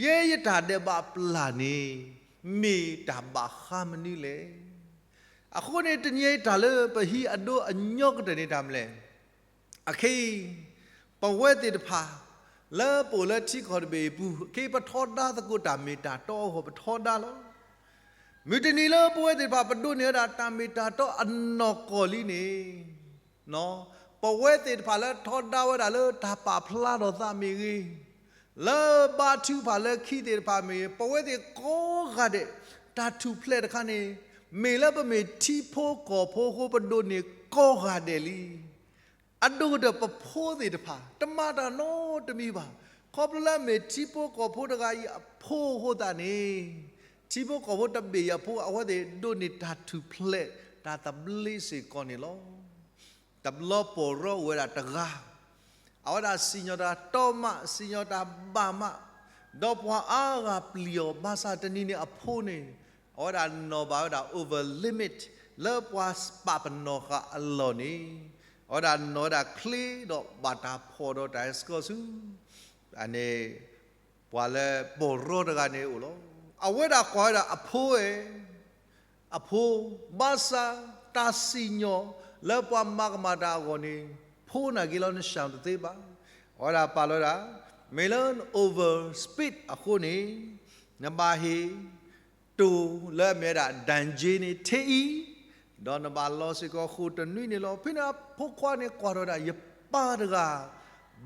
ယဲယတၢ်ဒဲးဘးပျၢ်န့ၣ် မ့ၢ်တၢ်ဘၣ်ဃးမနုၤလဲၣ်. အဃိန့ၣ် တနံၤအံၤတၢ်လၢပဟံးအဒိအညီကတၢၢ်န့ၣ်တၢ်မနုၤလဲၣ်. အခဲအံၤ ပဝဲသ့ၣ်တဖၣ် လၢပအိၣ်လၢထံကီၢ်တဘ့ၣ်အပူၤ ခဲအံၤပထီဒါသကိးတၢ်မ့ၢ်တၢ်တီအဂီၢ် ပထီဒါလီၤ. မုၢ်တနံၤလၢပဝဲသ့ၣ်တဖၣ်ပဒိးန့ၢ်ဝဲဒၣ်တၢ်မ့ၢ်တၢ်တီအနီၢ်ကီၢ်လံန့ၣ် ပဝဲသ့ၣ်တဖၣ်လၢထီဒါဝဲဒၣ်လၢတၢ်ပာ်ဖျါထီၣ်သးမ့ၢ်ဂ့ၤ, လၢဘါထုကဖၣ်လၢခံသ့ၣ်တဖၣ်မ့ၢ်ဂ့ၤ, ပဝဲသ့ၣ်ကိးဂၤဒဲး တၢ်ထူၣ်ဖျဲးတခါန့ၣ် မ့ၢ်လၢပမ့ၢ်ထံဖိကီၢ်ဖိအဃိ ပဒိးန့ၢ်ကိးဂၤဒဲးလံ. အဒိၣ်ကတၢၢ်ပဖိသ့ၣ်တဖၣ် တမၤတၢ်နီတမံၤဘၣ်. ခီဖျိလၢအမ့ၢ်ထံဖိကီၢ်ဖိတဂၤအံၤအဖိအဃိသတးန့ၣ်, ထံဖိကီၢ်ဖိတဘ့ၣ်အံၤအဖိ အဝဲသ့ၣ်ဒိးန့ၢ်တၢ်ထူၣ်ဖျဲးတၢ်သဘျ့စ့ၢ်ကီးန့ၣ်လီၤ. တဘျီပီၢ်ရီအိၣ်ဝဲဒၣ်တဂၤ, အဝဲဒၣ်စံၣ်ညီၣ်တၢ်တီမး စံၣ်ညီၣ်တၢ်ဘၣ်မး, ဒီးပှၤအါဂၤပျံၤအီၤ ဘၣ်ဆၣ်တနံၤန့ၣ်အဖိန့ၣ် အဝဲဒၣ်နီၣ်ဘၣ်ဝဲဒၣ် over limit လၢပှၤပာ်ပနီၣ်ဃာ်အလီၢ်န့ၣ်, အဝဲဒၣ်နီၣ်ဝဲဒၣ်ချ့ဒီးဘၣ်တၢ်ဖီၣ်ဒီးတၢ်ဟဲဆှၢဆူ အန့ၣ် ပှၤလၢပီၢ်ရီတဂၤန့ၣ်အိၣ်လီၤ. အဝဲဒၣ်ကွၢ်ဝဲဒၣ်အဖိဧၢ, အဖိ, ဘၣ်ဆၣ်တၢ်စံၣ်ညီၣ်လၢပှၤမၤကမၣ်တၢ်အဂီၢ်န့ၣ် ဖိနာ်က့ၤလီၤ နရှောင်တသ့ဘၣ်. အဝဲဒၣ်ပာ်လီၤဝဲဒၣ်, မ့ၢ်လၢ over speed အဃိန့ၣ် နဘၣ်ဟ့ၣ် တိၢ်လၢအမ့ၢ်ဝဲဒၣ် ဒၣ်က့န့ၣ် ထဲအံၤ, ဒီးနဘၣ်လီၤစ့ၢ်ကီးဃိာ်တနွံန့ၣ်လီၤ. ဖဲန့ၣ်အဖိခွါန့ၣ်ကွၢ်ထီၣ်ဝဲဒၣ် ယပၢ်တဂၤ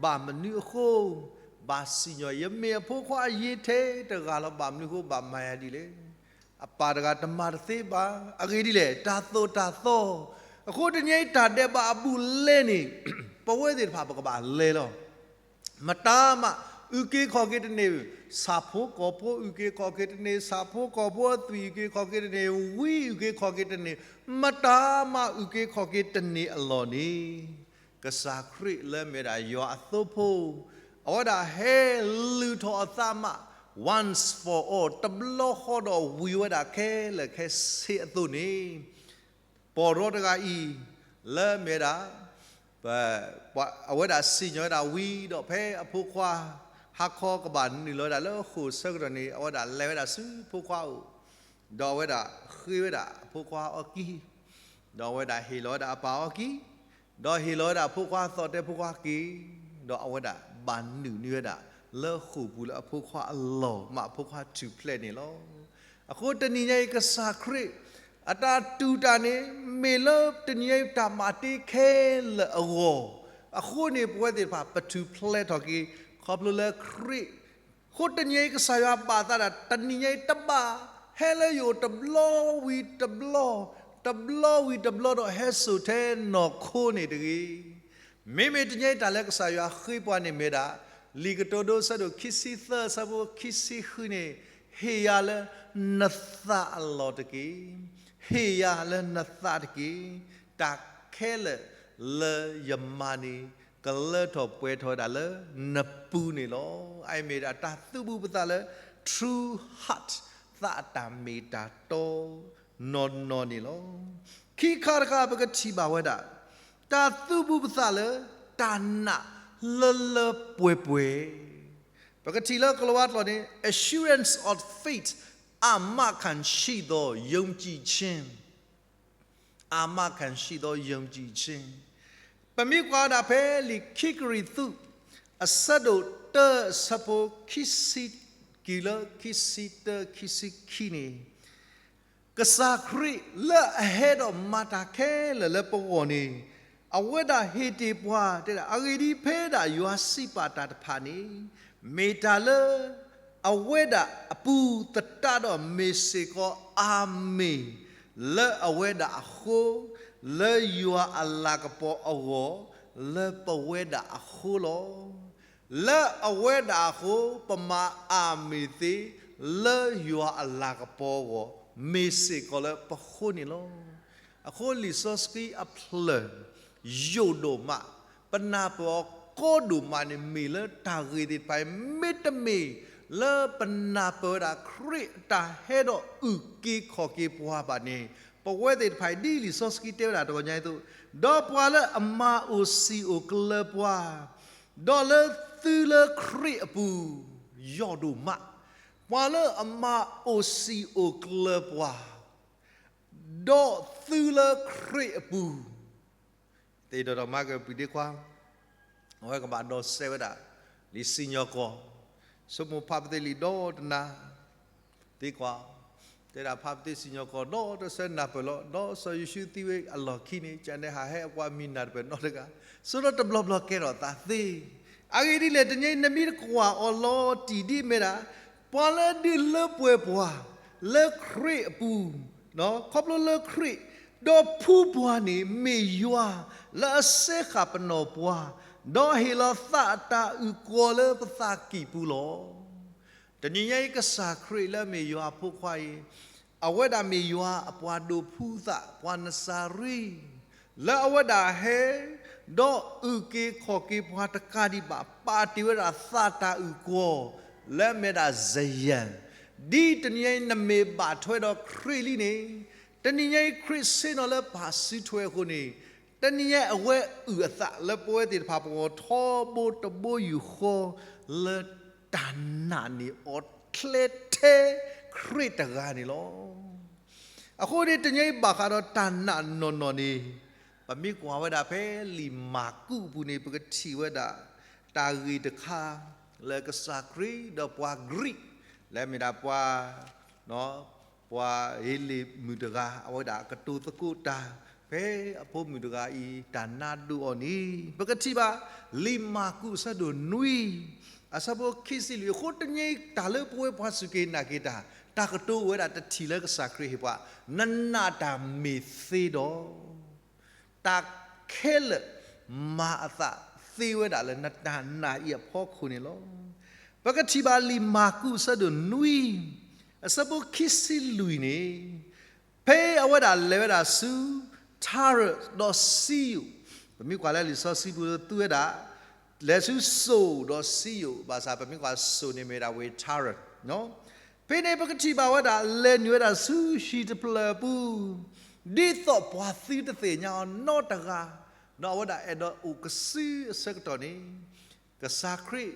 ဘၣ်မနုၤအဃိ ဘၣ်စံၣ်ညီၣ်, ယမ့ၢ်အဖိခွါအယ့ၤထဲတဂၤလီၤ, ဘၣ်မနုၤအဃိဘၣ်မၤယၤဒ်လဲၣ်. အပၢ်တဂၤတမၤတသ့ဘၣ်. အဂ့ၢ်ဒ်လဲၣ်, တၢ်သိၣ်တၢ်သီ. အဃိတနံၤအံၤ တၢ်ဒဲးဘးအဘူးအလဲန့ၣ် ပဝဲသ့ၣ်တဖၣ်ပကဘၣ်လဲၤလီၤ. မတၤမး အုၣ်က့ၤခီၣ်က့ၤတန့ၢ်, ဆၣ်ဖိကီၢ်ဖိအုၣ်က့ၤခီၣ်က့ၤတန့ၢ်, ဆၣ်ဖိကီၢ်ဖိအသွံၣ်အုၣ်က့ၤခီၣ်က့ၤတန့ၢ်, ဝံအုၣ်က့ၤခီၣ်က့ၤတန့ၢ်, မတၤမးအုၣ်က့ၤခီၣ်က့ၤတန့ၢ်အလီၢ်န့ၣ်, ကစၢ်ခရံာ်လၢအမ့ၢ်ဝဲဒၣ်ယွၤအသိဖိ, အဝဲဒၣ်ဟဲလုၢ်ထီၣ်အသးမး once for all တဘျီဃီဒီးဝံၤဝဲဒၣ်ခဲလၢာ်ခဲဆ့အသိးန့ၣ် ပီၢ်ရီတဂၤအံၤ လၢအမ့ၢ်ဝဲဒၣ် အဝဲဒၣ်စံၣ်ညီၣ်ဝဲဒၣ်ဝံၤဒီး ဖဲအဖိခွါ ဟါခီကဘၣ်နုာ်လီၤဝဲဒၣ်လၢဃိာ်အဆၢကတီၢ်န့ၣ် အဝဲဒၣ်လဲၤဝဲဒၣ်ဆူဖိခွါအအိၣ်, ဒီးအဝဲဒၣ်ဃ့ဝဲဒၣ်အဖိခွါအီကံ, ဒီးအဝဲဒၣ်ဟ့ၣ်လီၤဝဲဒၣ်အပၢ်အီကံ, ဒီးဟ့ၣ်လီၤဝဲဒၣ်အဖိခွါအသီၣ်တဲဖိခွါက့ၤ, ဒီးအဝဲဒၣ်ဘၣ်နုာ်န့ၢ်ဝဲဒၣ် လၢဃိာ်ပူၤလၢအဖိခွါအလီၢ် မ့ၢ်အဖိခွါထူၣ်ဖျဲးန့ၣ်လီၤ. အဃိတနံၤညါအံၤ ကစၢ်ခရံာ် အတၢ်တူၢ်တၢ်န့ၣ် မ့ၢ်လၢတနံၤညါအံၤတၢ်မၤတ့ခဲလၢာ်အဂီၢ်, အဃိန့ၣ် ပဝဲသ့ၣ်တဖၣ် ပထူၣ်ဖျဲးထီၣ်က့ၤ ခီဖျိလၢခရံာ်, အဃိတနံၤညါအံၤ ကစၢ်ယွၤဘၣ်သးဒၣ် တနံၤညါအံၤတဘၣ် ဟဲလၢယအိၣ်တဘျီဝံၤတဘျီ, တဘျီဝံၤတဘျီဒီးဟဲစိာ်ထဲနီၢ်ခိန့ၣ်တဂ့ၤ. မ့မ့ၢ်တနံၤညါအံၤ တၢ်လၢကစၢ်ယွၤဃ့ပှၤန့ၣ်မ့ၢ်ဒၣ် လံာ်ကတိၤဒိအဆၢဒိၣ်ခံဆံသၢအဆၢဖိခံဆံဃုန့ၣ်, ဟ့ၣ်ယၤလၢနသးအလီၢ်တက့ၢ်. ဟ့ၣ်ယၤလၢနသးတက့ၢ်. တၢ်ခဲလၢာ်လၢယမၤန့ၣ် ကလၢထီၣ်ပှဲၤထီၣ်ဝဲဒၣ်လၢနပူၤန့ၣ်လီၤ. အအံၤမ့ၢ်ဒၣ်တၢ်သူၣ်ဘူၣ်ပသးလၢ true heart, သးအတၢ်မ့ၢ်တၢ်တီနီၢ်နီၢ်န့ၣ်လီၤ. ခံခါတခါ ပကထံၣ်ဘၣ်ဝဲဒၣ် တၢ်သူၣ်ဘူၣ်ပသးလၢတၢ်နာ်လၢလၢပှဲၤပှဲၤ. ပကထံၣ်လၢကလံးဝါကျိာ်န့ၣ် assurance of faith, အာမခံရှိသောယုံကြည်ခြင်း, အာမခံရှိသောယုံကြည်ခြင်း. ပမ့ၢ်ကွၢ်ဝဲဒၣ်ဖဲလံာ်ခံကရံၣ်သူး အဆၢဒိၣ်တၢ အဆၢဖိခံဆံ, ခံဆံတၢ ခံဆံခံန့ၣ်, ကစၢ်ခရံာ်လၢအဟဲဒီးမၤတၢ်ခဲလၢာ်လၢပဂီၢ်န့ၣ်, အဝဲဒၣ်ဟ့ၣ်တ့ၢ်ပှၤ တဲဒၣ် အဂ့ၢ်ဒ်အံၤ, ဖဲဒၣ်ယွၤစံးပာ်တၢ်တဖၣ်န့ၣ်, မ့ၢ်တၢ်လၢအဝဲဒၣ်အပူၤသတးဒီး မ့ၢ်စ့ၢ်ကီးအၤမ့ၣ်လၢအဝဲဒၣ်အဃိ, လၢယွၤအလၤကပီၤအဂီၢ်, လၢပဝဲဒၣ်အဃိလီၤ. လၢအဝဲဒၣ်အဃိ ပမၤအၤမ့ၣ်သ့ လၢယွၤအလၤကပီၤအဂီၢ် မ့ၢ်စ့ၢ်ကီးလၢပဃိန့ၣ်လီၤ. အဃိလံာ်စီဆှံအဖျၢၣ် ယိာ်ဒိၣ်မး, ပနၢ်ပၢၢ်အီၤကီဒိၣ်မးန့ၣ် မ့ၢ်လၢတၢ်ဂ့ၢ်သ့ၣ်တဖၣ်အံၤ, မ့တမ့ၢ်လၢပနၢ်ပၢၢ်ဝဲဒၣ်ခရံာ်အတၢ်ဟဲဒီးအုၣ်က့ၤခီၣ်က့ၤပှၤဘၣ်န့ၣ်, ပဝဲသ့ၣ်တဖၣ်အံၤ ဒ်လံာ်စီဆှံတဲဝဲဒၣ်တဂီၤညါအသိး, ဒီးပှၤလၢအမၤအိၣ်စံာ်အိၣ်ကျၢၤပှၤ, ဒီးလၢသုလၢခရံာ်အပူၤ ယိာ်ဒိၣ်မး, ပှၤလၢအမၤအိၣ်စံာ်အိၣ်ကျၢၤပှၤ, ဒီးသုလၢခရံာ်အပူၤ, သ့ၣ်ဒီးတၢ်မၤကပံာ်ဒ့ခွါ, အဝဲကဘၣ်ဒီးစဲးဝဲဒၣ် လံာ်စံၣ်ညီၣ်ကွီၢ်, ဆိကမိၣ်ဖးပသ့လံာ်ဒီတနၤ, သံကွၢ်, တဲဒၣ်ဖးပသ့စံၣ်ညီၣ်ကွီၢ်ဒီးတဆၢနၢ်ပၢၢ်လီၤ, ဒီးစီၤယိၤၡူသံဝဲအလီၢ်ခံန့ၣ် ကန့ၣ်ဟးဟဲအပှၤမံၤနၢ်တဖၣ်နီတဂၤ, ဆိဒီးတဘျီဘျီကဲထီၣ်သးသ့. အဂ့ၢ်ဒ်လဲၣ် တနံၤအံၤနမ့ၢ်တကွၢ်အီၤလီၤတံၢ်ဒ်အမ့ၢ်ဒၣ် ပှၤလၢဒုးလၢပှဲၤပှၤ လၢခရံာ်အပူၤ ခီဖျိလၢခရံာ်, ဒီးဖုပှၤန့ၣ်မ့ၢ်ယွၤလၢအစဲဃာ်ပနီၢ်ပှၤ, ဒီးဟ့ၣ်လီၤသးအတၢ်အုၣ်ကီၤလၢပသးကံၢ်ပူၤလီၤ. တနံၤညါအံၤ ကစၢ်ခရံာ်လၢအမ့ၢ်ယွၤအဖိခွါအံၤ, အဝဲဒၣ်မ့ၢ်ယွၤအပှၤဒိးဖုသး ပှၤနစၤရ့, လၢအဝဲဒၣ်ဟဲ ဒီးအုၣ်က့ၤခီၣ်က့ၤပှၤတကးဒံးဘၣ်, ပာ်တ့ၢ်ဝဲဒၣ်သးတၢ်အုၣ်ကီၤ လၢအမ့ၢ်ဒၣ်စယၢၣ်, ဒ်တနံၤညါအံၤနမ့ၢ်ဘၣ်ထွဲဒီးခရံာ်လံန့ၣ်, တနံၤညါအံၤခရံာ်ဆ့ၣ်နီၤလၢပာ်စုထွဲအဃိန့ၣ်, တနံၤညါအံၤအဝဲအုၣ်အသးလၢပဝဲသ့ၣ်တဖၣ်ပဂီၢ်ထီဘိတဘိယူၢ်ဃီ လၢတၢ်နာ်န့ၢ်အီၤထဲထဲခရံာ်တဂၤန့ၣ်လီၤ. အဃိန့ၣ် တနံၤညါအံၤဘၣ်ဃးဒီးတၢ်နာ်နီၢ်နီၢ်န့ၣ်, ပမ့ၢ်ကွၢ်ဝဲဒၣ်ဖဲလံာ်မၢ်ကူးအပူၤန့ၣ် ပကထံၣ်ဝဲဒၣ် တၢ်ဂ့ၢ်တခါ လၢကစၢ်ခရံာ်ဒီးပှၤကရံး လၢအမ့ၢ်ဒၣ်ပှၤ ပှၤဟ့လ့ၣ်မုၣ်တဂၤ အဝဲဒၣ်ကတိၤသကိးတၢ် ဖဲအဖိမုၣ်တဂၤအံၤ တၢ်နါဒိၣ်အီၤန့ၣ် ပကထံၣ်ဘၣ် လံာ်မၢ်ကူးအဆၢဒိၣ်နွံ အဆၢဖိခံဆံလွံၢ်. အဃိတနံၤညါအံၤ တၢ်လၢပဝဲပှၤစူၢ်က့ၤနာ်က့ၤတၢ် တၢ်ကတိၤအိၣ်ဝဲဒၣ်တထံၣ်လၢကစၢ်ခရံာ်ဟ့ၣ်ပှၤ, နနာ်တၢ်မ့ၢ်သ့ဒီး တၢ်ခဲလၢာ်မၤအသးသ့ဝဲဒၣ်လၢနတၢ်နာ်အံၤအဖီခိၣ်န့ၣ်လီၤ. ပကထံၣ်ဘၣ်လံာ်မၢ်ကူးအဆၢဒိၣ်နွံ အဆၢဖိခံဆံလွံၢ်န့ၣ်, ဖဲအဝဲဒၣ်လဲၤဝဲဒၣ်ဆူ ထၤရၣ်ဒီးစံယိၣ်, ပမ့ၢ်ကွၢ်လၢလံာ်စီဆှံပူၤသူဝဲဒၣ် လဲၤဆူစိၣ်ဒီးစံယိၣ်, ဘၣ်ဆၣ်ပမ့ၢ်ကွၢ်စိၣ်န့ၣ်မ့ၢ်ဒၣ်ဝ့ၢ်ထၤရၣ် ဖဲန့ၣ်ပကထံၣ်ဘၣ်ဝဲဒၣ် လဲၤနုာ်ဝဲဒၣ်ဆူဟံၣ်တဖျၢၣ်အပူၤ, ဒ်သိးပှၤသုတသ့ၣ်ညါအီၤနီတဂၤ, ဒီးအဝဲဒၣ်အဲၣ်ဒိးအိၣ်ကစုအဆၢကတီၢ်န့ၣ်, ကစၢ်ခရံာ်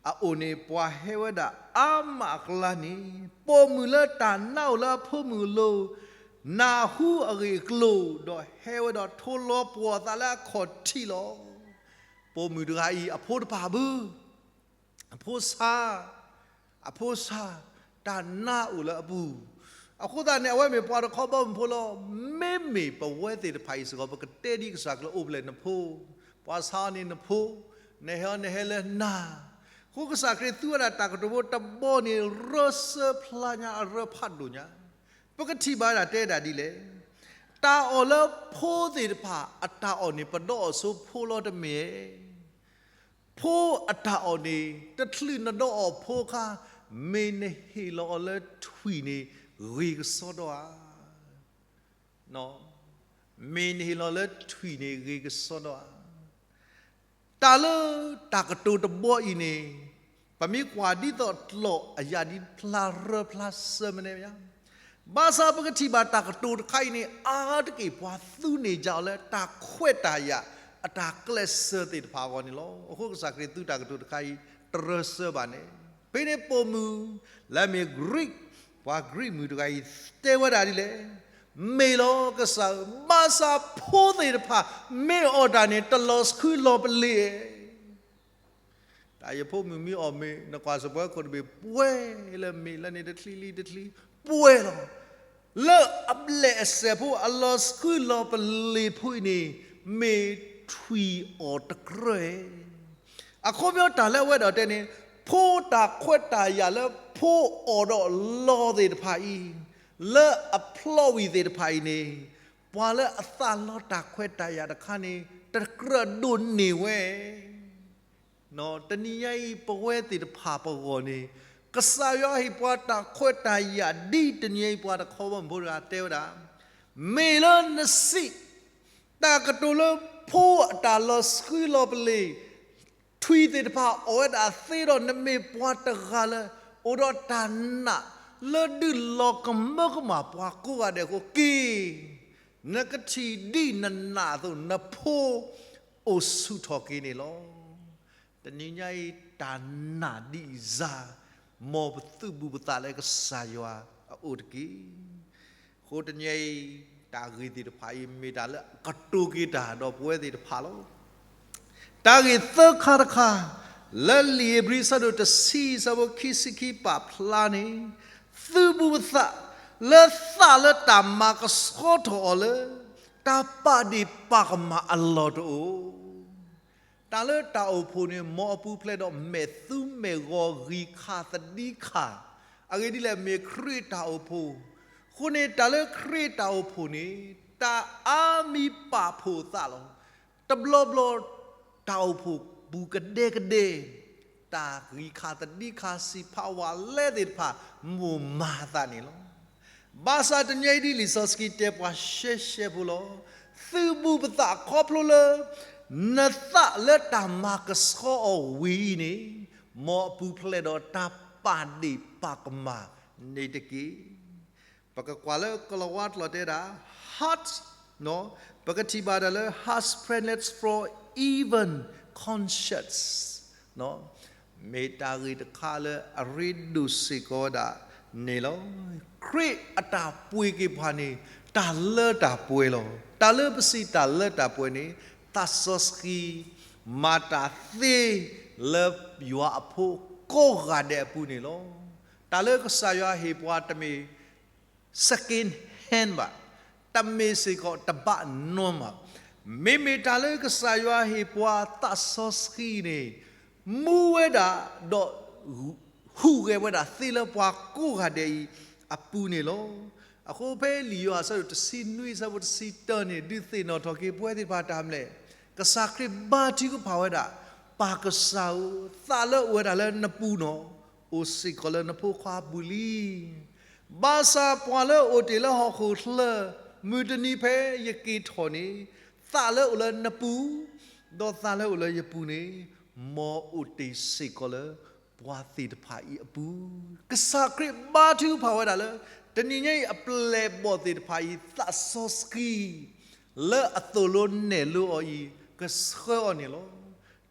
အအိၣ်န့ၣ် ပှၤဟဲဝဲဒၣ်အါမးအကျါန့ၣ်, ပိာ်မုၣ်လၢတၢ်နါအိၣ်လၢအဖိမုၣ်အလိၤ, နၢ်ဟူအဂ့ၢ်အကျိၤ, ဒီးဟဲဝဲဒီးထိလီၤပှီၢ်အသးလၢအခီၣ်ထံးလီၤ. ပိာ်မုၣ်တဂၤအံၤ အဖိတဖၣ်ဘု အဖိဆါ, အဖိဆါ, တၢ်နါအိၣ်လၢအပူၤ, အဃိသတးန့ၣ် အဝဲမ့ၢ်ပှၤတခီဘီမုၢ်ဖိလီၤ. မ့မ့ၢ်ပဝဲသ့ၣ်တဖၣ်အံၤစ့ၢ်ကီး ပကတဲဒ်ကစၢ်ကျၢၤအိၣ်ဖျဲၣ်နဖိ, ပှၤဆါအီၤန့ၣ်နဖိ, နဟဲအီၤနဟဲလၢနၤ, အဃိကစၢ်ခရံာ်သူဝဲဒၣ်တၢ်ကတိၤဖိတဘီန့ၣ် ရၢစၢဖျါညါ အရၢဖးဒိၣ်ညါ, ပကထံၣ်ဘၣ်ဒၣ်တဲဒၣ်ဒ်လဲၣ်. တၢ်အီၣ်လၢဖိသ့ၣ်တဖၣ်အတၢ်အီၣ်န့ၣ် ပဒီးအီၤဆိဖိလီၤတမ့ၢ်ဧါ. ဖိအတၢ်အီၣ်န့ၣ် တချုးနဒီးအီၤဖိအခါ, မ့ၢ်နဟ့ၣ်လီၤအီၤလၢထွံၣ်န့ၣ် ဂ့ၤကစီဒီဧါ. မ့ၢ်နဟ့ၣ်လီၤလၢထွံၣ်န့ၣ်ဂ့ၤကစီဒီဧါ. တၢ်လၢတၢ်ကတိၤတဘီအံၤန့ၣ်, ပမ့ၢ်ကွၢ်ဒ်သိးတလီၢ်အယၣ်ဒ်ဖျါရၢဖျါစၢမနုၤညါ, ဘၣ်ဆၣ်ပကထံၣ်ဘၣ်တၢ်ကတိၤတခါအံၤန့ၣ် အါတက့ၢ်ပှၤသူန့ၢ်ယၤအီၤလၢတၢ်ခွဲးတၢ်ယာ်အတၢ်ကျဲးစၢးသ့ၣ်တဖၣ်အဂီၢ်န့ၣ်လီၤ. အဃိကစၢ်ခရံာ်သူတၢ်ကတိၤတခါအံၤ တရၢစၢဘၣ်န့ၣ်, ဖဲန့ၣ်ပိာ်မုၣ်လၢအမ့ၢ်ကရံး, ပှၤကရံးမုၣ်တဂၤအံၤတဲဝဲဒၣ်ဒ်လဲၣ်, မ့ၢ်လီၤကစၢ်ဧၢ, ဘၣ်ဆၣ်ဖိသ့ၣ်တဖၣ် မ့ၢ်အီၣ်တၢ်န့ၣ် တလီၤဆှုလီၤပလ့ၤ တၢ်ယဖိမုၣ်မ့ၢ်အီၣ်မ့ၤ နကွၢ်စပွဲခိၣ်တဘ့ၣ် ပှဲၤလၢမ့ၤလၢန့ၣ်တချံလံတချံ ပှဲၤလီၤ. လၢအဘျဲၣ်အစဲးဖိအလီၤဆှုလီၤပလ့ၤဖိအံၤန့ၣ် မ့ၢ်ထွံၣ်အီၣ်တကြၢး. အခီပညီတၢ်လၢအဝဲဒၣ်တဲန့ၣ် ဖိတၢ်ခွဲးတၢ်ယာ်လၢဖိအီၣ်ဒီးလီၤသ့ၣ်တဖၣ်အံၤ လၢအဖျီဝံၤသ့ၣ်တဖၣ်အံၤန့ၣ် ပှၤလၢအသးလီတၢ်ခွဲးတၢ်ယာ်တခါန့ၣ် တကြၢးဒိးန့ၢ်ဝဲ. တနံၤညါအံၤ ပဝဲသ့ၣ်တဖၣ်ပဂီၢ်န့ၣ် ကစၢ်ယွၤဟ့ၣ်ပှၤတၢ်ခွဲးတၢ်ယာ်ဒ်တနံၤအံၤပှၤတခီဘီမုၢ်ဖိတဂၤတဲဝဲဒၣ်, မ့ၢ်လၢနစံး တၢ်ကတိၤလၢဖိအတၢ်လီၤဆှုလီၤပလ့ၤ ထွံၣ်သ့ၣ်တဖၣ်အီၣ်ဝဲဒၣ်သ့ဒီး နမ့ၢ်ပှၤတဂၤလၢ အိၣ်ဒီးတၢ်နာ်လၢဒုးလီၤကမၢကမၣ်ပှၤကိးဂၤဒဲးအဃိ က့ၤ နကထံၣ်ဒ်နနာ်အသိး နဖိအိၣ်ဆူၣ်ထီၣ်က့ၤန့ၣ်လီၤ. တနံၤညါအံၤ တၢ်နာ်ဒ်အံၤစ့ၢ် မ်ပသုးဘူးပသးလၢကစၢ်ယွၤအအိၣ်တက့ၢ်. အဃိတနံၤအံၤ တၢ်ဂ့ၢ်သ့ၣ်တဖၣ်အံၤ မ့ၢ်တၢ်လၢအကတိၤက့ၤတၢ်ဒီးပဝဲသ့ၣ်တဖၣ်လီၤ. တၢ်ဂ့ၢ်သၢခါတခါ လၢလံာ်ဧ့ၤဘြံၤအဆၢဒိၣ်တဆံ အဆၢဖိခံဆံခံပာ်ဖျါန့ၣ်, သုးဘူးပသးလၢသးလၢတၢ်မၤကဆှီထီၣ်အီၤလၢ တၢ်ပာ်ဒ့ၣ်ပာ်ကမၣ်အလီၢ်တအိၣ်. တၢ်လၢတၢ်အိၣ်ဖှိၣ်န့ၣ် မ်အပူၤဖျဲးဒီးမဲာ်သူမဲာ်ဂီၤ ဂံၢ်ခါသဒံခါ, အဂ့ၢ်ဒ်လဲၣ် မ့ၢ်ခရံာ်တၢ်အိၣ်ဖှိၣ်အဃိ အဃိန့ၣ် တၢ်လၢခရံာ်တၢ်အိၣ်ဖှိၣ်န့ၣ် တၢ်အါမံၤပာ်ဖှိၣ်သးလီၤ. တဘျီဘျီ တၢ်အိၣ်ဖှိၣ်ပူၤကဒဲကဒဲ, တၢ်ဂံၢ်ခါသဒံခါဆံးဖးဝးလဲသ့ၣ်တဖၣ် မိၢ်မၤသးန့ၣ်လီၤ. ဘၣ်ဆၣ်တနံၤအံၤဒ်လံာ်စီဆှံတဲပှၤရှဲရှဲဖိလီၤ. သုးဘူးပသးခီဖျိလၢ နသးလၢတၢ်မၤကဆှီအီၤဝံၤအံၤန့ၣ်, မ်အပူၤဖျဲးဒီးတၢ်ပာ်ဒ့ၣ်ပာ်ကမၣ်န့ၣ်တက့ၢ်. ပကကွၢ်လၢကလၤဝါကျိာ်တဲဒၣ် heart, ပကထံၣ်ဘၣ်ဒၣ်လၢ heart prayers for even conscience မ့ၢ်တၢ်ဂ့ၢ်တခါလၢအရ့ဒိၣ်စ့ၢ်ကီးဝဲဒၣ်န့ၣ်လီၤ. ခရံာ်အတၢ်ပှ့ၤက့ၤပှၤန့ၣ် တၢ်လၢတၢ်ပှဲၤလီၤ. တၢ်လၢပစံးတၢ်လၢတၢ်ပှဲၤန့ၣ် သးစီဆှံ မၤတၢ်သ့လၢယွၤအဖိကိးဂၤဒဲးအပူၤန့ၣ်လီၤ. တၢ်လၢကစၢ်ယွၤဟ့ၣ်ပှၤတမ့ၢ် second hand ဘၣ်, တမ့ၢ်စ့ၢ်ကီးတဘၣ်နီမး, မ့မ့ၢ်တၢ်လၢကစၢ်ယွၤဟ့ၣ်ပှၤသးစီဆှံန့ၣ် မူဝဲဒၣ်ဒီး ဟူးဂဲၤဝဲဒၣ်သ့လၢပှၤကိးဂၤဒဲးအံၤအပူၤန့ၣ်လီၤ. အဃိဖဲလံာ်ယိၤဟၣ်အဆၢဒိၣ်တဆံနွံအဆၢဖိတဆံတၢန့ၣ် ဒုးသ့ၣ်နီၣ်ထီၣ်က့ၤပဝဲသ့ၣ်တဖၣ်တၢ်မနုၤလဲၣ်, ကစၢ်ခရံာ်ဘါထုကဖၣ်ဝဲဒၣ်, ပၢ်ကစၢ်ဧၢ, သးလၢအိၣ်ဝဲဒၣ်လၢနပူၤန့ၣ် အိၣ်စ့ၢ်ကီးလၢနဖိခွါအပူၤလံ. ဘၣ်ဆၣ်ပှၤလၢအိၣ်တ့ၢ်လၢဟီၣ်ခိၣ်ချၢ, မုၢ်တနံၤဖဲယက့ၤထီၣ်န့ၣ်, သးလၢအိၣ်လၢနပူၤ, ဒီးသးလၢအိၣ်လၢယပူၤန့ၣ်, မ်အိၣ်တ့ၢ်စ့ၢ်ကီးလၢပှၤသ့ၣ်တဖၣ်အံၤအပူၤ, ကစၢ်ခရံာ်ဘါထုကဖၣ်ဝဲဒၣ်လၢ တနံၤညါအံၤအပျဲၢ်အဘီၣ်သ့ၣ်တဖၣ်အံၤ သးစီဆှံ လၢအသိၣ်လိနဲၣ်လိအီၤအံၤ ကဆှၢအီၤန့ၣ်လီၤ.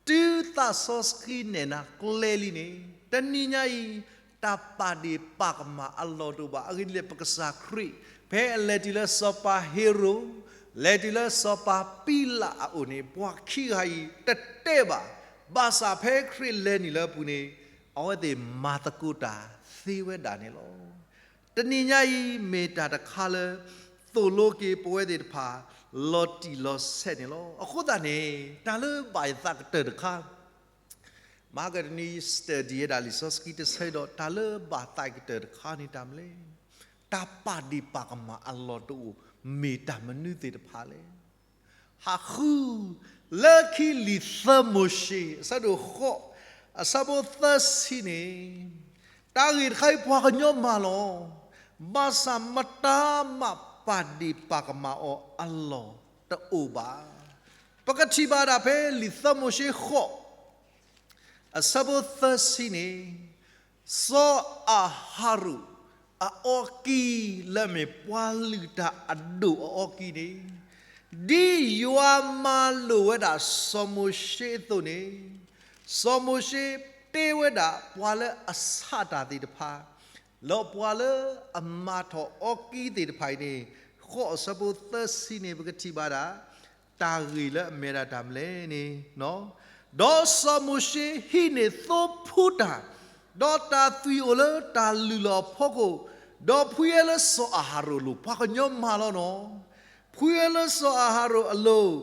တုၤသးစီဆှံနဲၣ်နၤကျဲလံန့ၣ်, တနံၤညါအံၤ တၢ်ပာ်ဒ့ၣ်ပာ်ကမၣ်အလီၢ်တအိၣ်ဘၣ်. အဂ့ၢ်ဒ်လဲၣ် ပကစၢ်ခရံာ် ဖဲအလဲၤတုၤလၢစီၤပၤဟ့ရိၣ်, လဲၤတုၤလၢစီၤပၤပံလးအအိၣ်န့ၣ် ပှၤခံဂၤအံၤတတဲဘၣ်. ဘၣ်ဆၣ်ဖဲခရံာ်လဲၤနုာ်လၢအပူၤန့ၣ်, အဝဲသ့ၣ်မၤသကိးတၢ်သ့ဝဲဒၣ်န့ၣ်လီၤ. တနံၤညါအံၤ မ့ၢ်တၢ်တခါလၢ သိၣ်လိက့ၤပဝဲသ့ၣ်တဖၣ် လီၤတံၢ်လီၤဆဲးန့ၣ်လီၤ. အဃိသတးန့ၣ် တၢ်လၢဘၣ်ယသးကတၢၢ်တခါ, မဟါကတနံၤ study ဝဲဒၣ်လံာ်စီဆှံတဆၢဒီး တၢ်လၢဘၣ်သးကတၢၢ်တခါန့ၣ်တၢ်မနုၤလဲၣ်, တၢ်ပာ်ဒ့ၣ်ပာ်ကမၣ်အလီၢ်တအိၣ် မ့ၢ်တၢ်မနုၤသ့ၣ်တဖၣ်လဲၣ်. ဟးဃု လၢခံလံာ်သၢမိၤၡ့ အဆၢဒိၣ်ဃိး အဆၢဖိသၢဆံန့ၣ်, တၢ်ဂ့ၢ်တခါအံၤပှၤကညီမၤလီၤ, ဘၣ်ဆၣ်မတၤမးပာ်ဒ့ၣ်ပာ်ကမၣ်အီၤအလီၢ်တအိၣ်ဘၣ်. ပကထံၣ်ဘၣ်ဒၣ်ဖဲလံာ်သၢမိၤၡ့ဃိး အဆၢဖိသၢဆံန့ၣ်, စီၤအၤဟရိၣ် အအီကံလၢအမ့ၢ်ပှၤလုၢ်တၢ်အဒိၣ်အအီကံန့ၣ်, ဒ်ယွၤမၤလိာ်ဝဲဒၣ်စီၤမိၤၡ့အသိးန့ၣ်, စီၤမိၤၡ့တ့ဝဲဒၣ်ပှၤလၢအဆးတၢ်သ့ၣ်တဖၣ်, ဒီးပှၤလၢအမၤထီၣ်အီကံသ့ၣ်တဖၣ်အံၤန့ၣ်, ဃိးအဆၢဖိသၢဆံန့ၣ် ပကထံၣ်ဘၣ်ဒၣ် တၢ်ဂ့ၢ်လၢအမ့ၢ်ဝဲဒၣ်တၢ်မနုၤလဲၣ်န့ၣ်, ဒီးစီၤမိၤၡ့ဟံးန့ၢ်သိဖှူတၢ်, ဒီးတၢ်သွံၣ်အိၣ်လၢတၢ်လုၢ်လီၢ်အဖီခိၣ်, ဒီးဖှံဝဲလၢစီၤအၤဟရိၣ်အလိၤ, ပှၤကညီမၤလီၤနီၤ, ဖှံဝဲလၢစီၤအၤဟရိၣ်အလိၤ,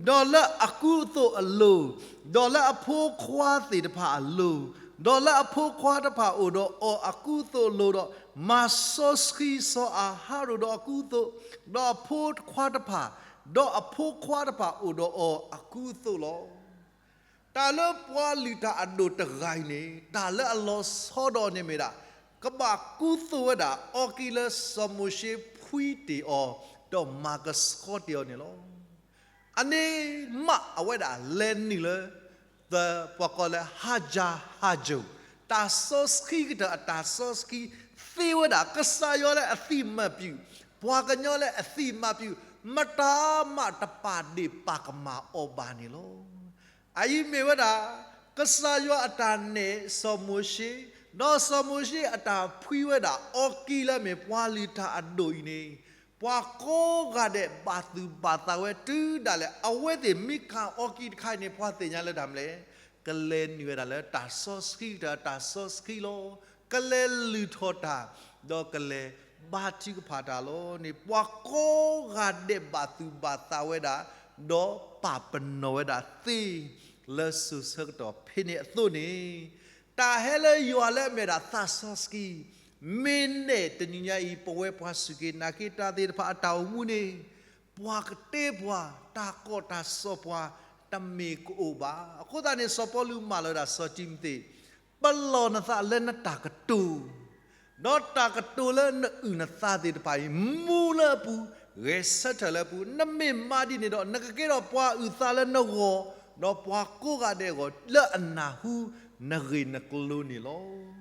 ဒီးလၢအကူအသိးအလိၤ, ဒီးလၢအဖိခွါသ့ၣ်တဖၣ်အလိၤ, ဒီးလၢအဖိခွါတဖၣ်အိၣ်ဒီးအီၤအကူအသိးအလိၤဒီး, မၤစီဆှံစီၤအၤဟရိၣ်ဒီးအကူအသိး, ဒီးအဖိခွါတဖၣ်, ဒီးအဖိခွါတဖၣ်အိၣ်ဒီးအီၤအကူအသိးလီၤ. တၢ်လၢပှၤလုၢ်တၢ်အဒိၣ်တဂၤအံၤန့ၣ် တၢ်လၢအလီၤဆီဒီးန့ၣ်မ့ၢ်ဒၣ် ကဘၣ်ကူသိးဝဲဒၣ်အီကံလၢစီၤမိၤၡ့ဖှံတ့ၢ်အီၤ ဒီးမၤကဆှီတ့ၢ်အီၤန့ၣ်လီၤ. အန့ၣ်မးအဝဲဒၣ်လဲၤနုာ်လၢ ပှၤကိးလၢဟါယၤဟါယိၤ, တၢ်စီဆှံကတၢၢ်အတၢ်စီဆှံသ့ဝဲဒၣ် ကစၢ်ယွၤလၢအသံၣ်မၤပျုၢ်, ပှၤကညီလၢအသံၣ်မၤပျုၢ်, မတၤမးတပာ်ဒ့ၣ်ပာ်ကမၣ်အီၤဘၣ်န့ၣ်လီၤ. အအံၤမ့ၢ်ဝဲဒၣ် ကစၢ်ယွၤအတၢ်နဲၣ်စီၤမိၤၡ့, ဒီးစီၤမိၤၡ့အတၢ်ဖှံဝဲဒၣ်အီကံလၢအမ့ၢ်ပှၤလုၢ်တၢ်အဒိၣ်အံၤန့ၣ်, ပှၤကိးဂၤဒဲးဘၣ်သူၣ်ဘၣ်သးဝဲတုၤဒၣ်လဲာ် အဝဲသ့ၣ်မ့ၢ်ကၤအီကံတခါအံၤန့ၣ် ပှၤသ့ၣ်ညါလၢတၢ်မနုၤလဲၣ်, ကလဲၤနုာ်ဝဲဒၣ်လၢတၢ်စီဆှံကတၢၢ်အတၢ်စီဆှံလီၤ. ကလဲၤလုၢ်ထီၣ်တၢ်, ဒီးကလဲၤဘါထုကဖၣ်တၢ်လီၤန့ၣ် ပှၤကိးဂၤဒဲးဘၣ်သူၣ်ဘၣ်သးဝဲဒၣ်, ဒီးပာ်ပနီၣ်ဝဲဒၣ်သ့ လၢစိၤဆၢကတီၢ်ဖဲန့ၣ်အသိးန့ၣ်, တၢ်ဟဲလၢယွၤလၢအမ့ၢ်ဒၣ်သးစီဆှံ မ့ၢ်နဲၣ်တနံၤညါအံၤ ပဝဲပှၤစူၢ်က့ၤနာ်က့ၤတၢ်သ့ၣ်တဖၣ်အတၢ်အိၣ်မူန့ၣ်, ပှၤကတဲပှၤ, တၢ်ကီတၢ်စီပှၤ, တမ့ၢ်ကအိၣ်ဘၣ်. အဃိသတးန့ၣ် စီၤပီလူးမၢလီၤဝဲဒၣ်စီၤတံၤမသ့း, ပလီၢ်နသးလၢနတၢ်ကတိၤ, ဒီးတၢ်ကတိၤလၢနအုၣ်နသးသ့ၣ်တဖၣ်အံၤ မူလၢအပူၤ, ဂဲၤဆၢထၢၣ်လၢအပူၤ, နမ့ၢ်မၤဒ်န့ၣ်ဒီး နကကဲထီၣ်ပှၤအုၣ်သးလၢနဂီၢ်, ဒီးပှၤကိးဂၤဒဲးအဂီၢ် လၢအနၢ်ဟူနဂ့ၢ်နကျိၤန့ၣ်လီၤ.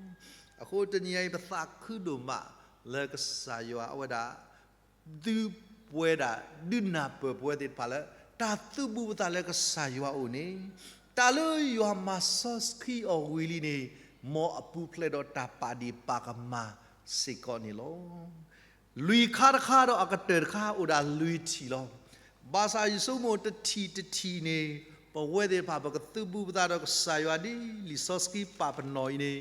အဃိတနံၤအံၤ ပသးခုဒိၣ်မးလၢကစၢ်ယွၤအဝဲဒၣ် ဒုးပဝဲဒၣ် ဒုးနၢ်ပၢၢ်ပဝဲသ့ၣ်တဖၣ်လၢ တၢ်သုးဘူးပသးလၢကစၢ်ယွၤအအိၣ်န့ၣ်, တၢ်လၢယွၤမၤစီဆှံအီၤဝံၤလံန့ၣ်, မ်အပူၤဖျဲးဒီးတၢ်ပာ်ဒ့ၣ်ပာ်ကမၣ်စ့ၢ်ကီးန့ၣ်လီၤ. လွံၢ်ခါတခါဒီးအကတၢၢ်တခါ အိၣ်ဒၣ်လွံၢ်ထံၣ်လီၤ. ဘၣ်ဆၣ်ယဆိကမိၣ်တထံၣ်တထံၣ်န့ၣ်, ပဝဲသ့ၣ်တဖၣ်ပကသုးဘူးပသးဒီးကစၢ်ယွၤဒ်လံာ်စီဆှံပာ်ပနီၣ်အံၤန့ၣ်,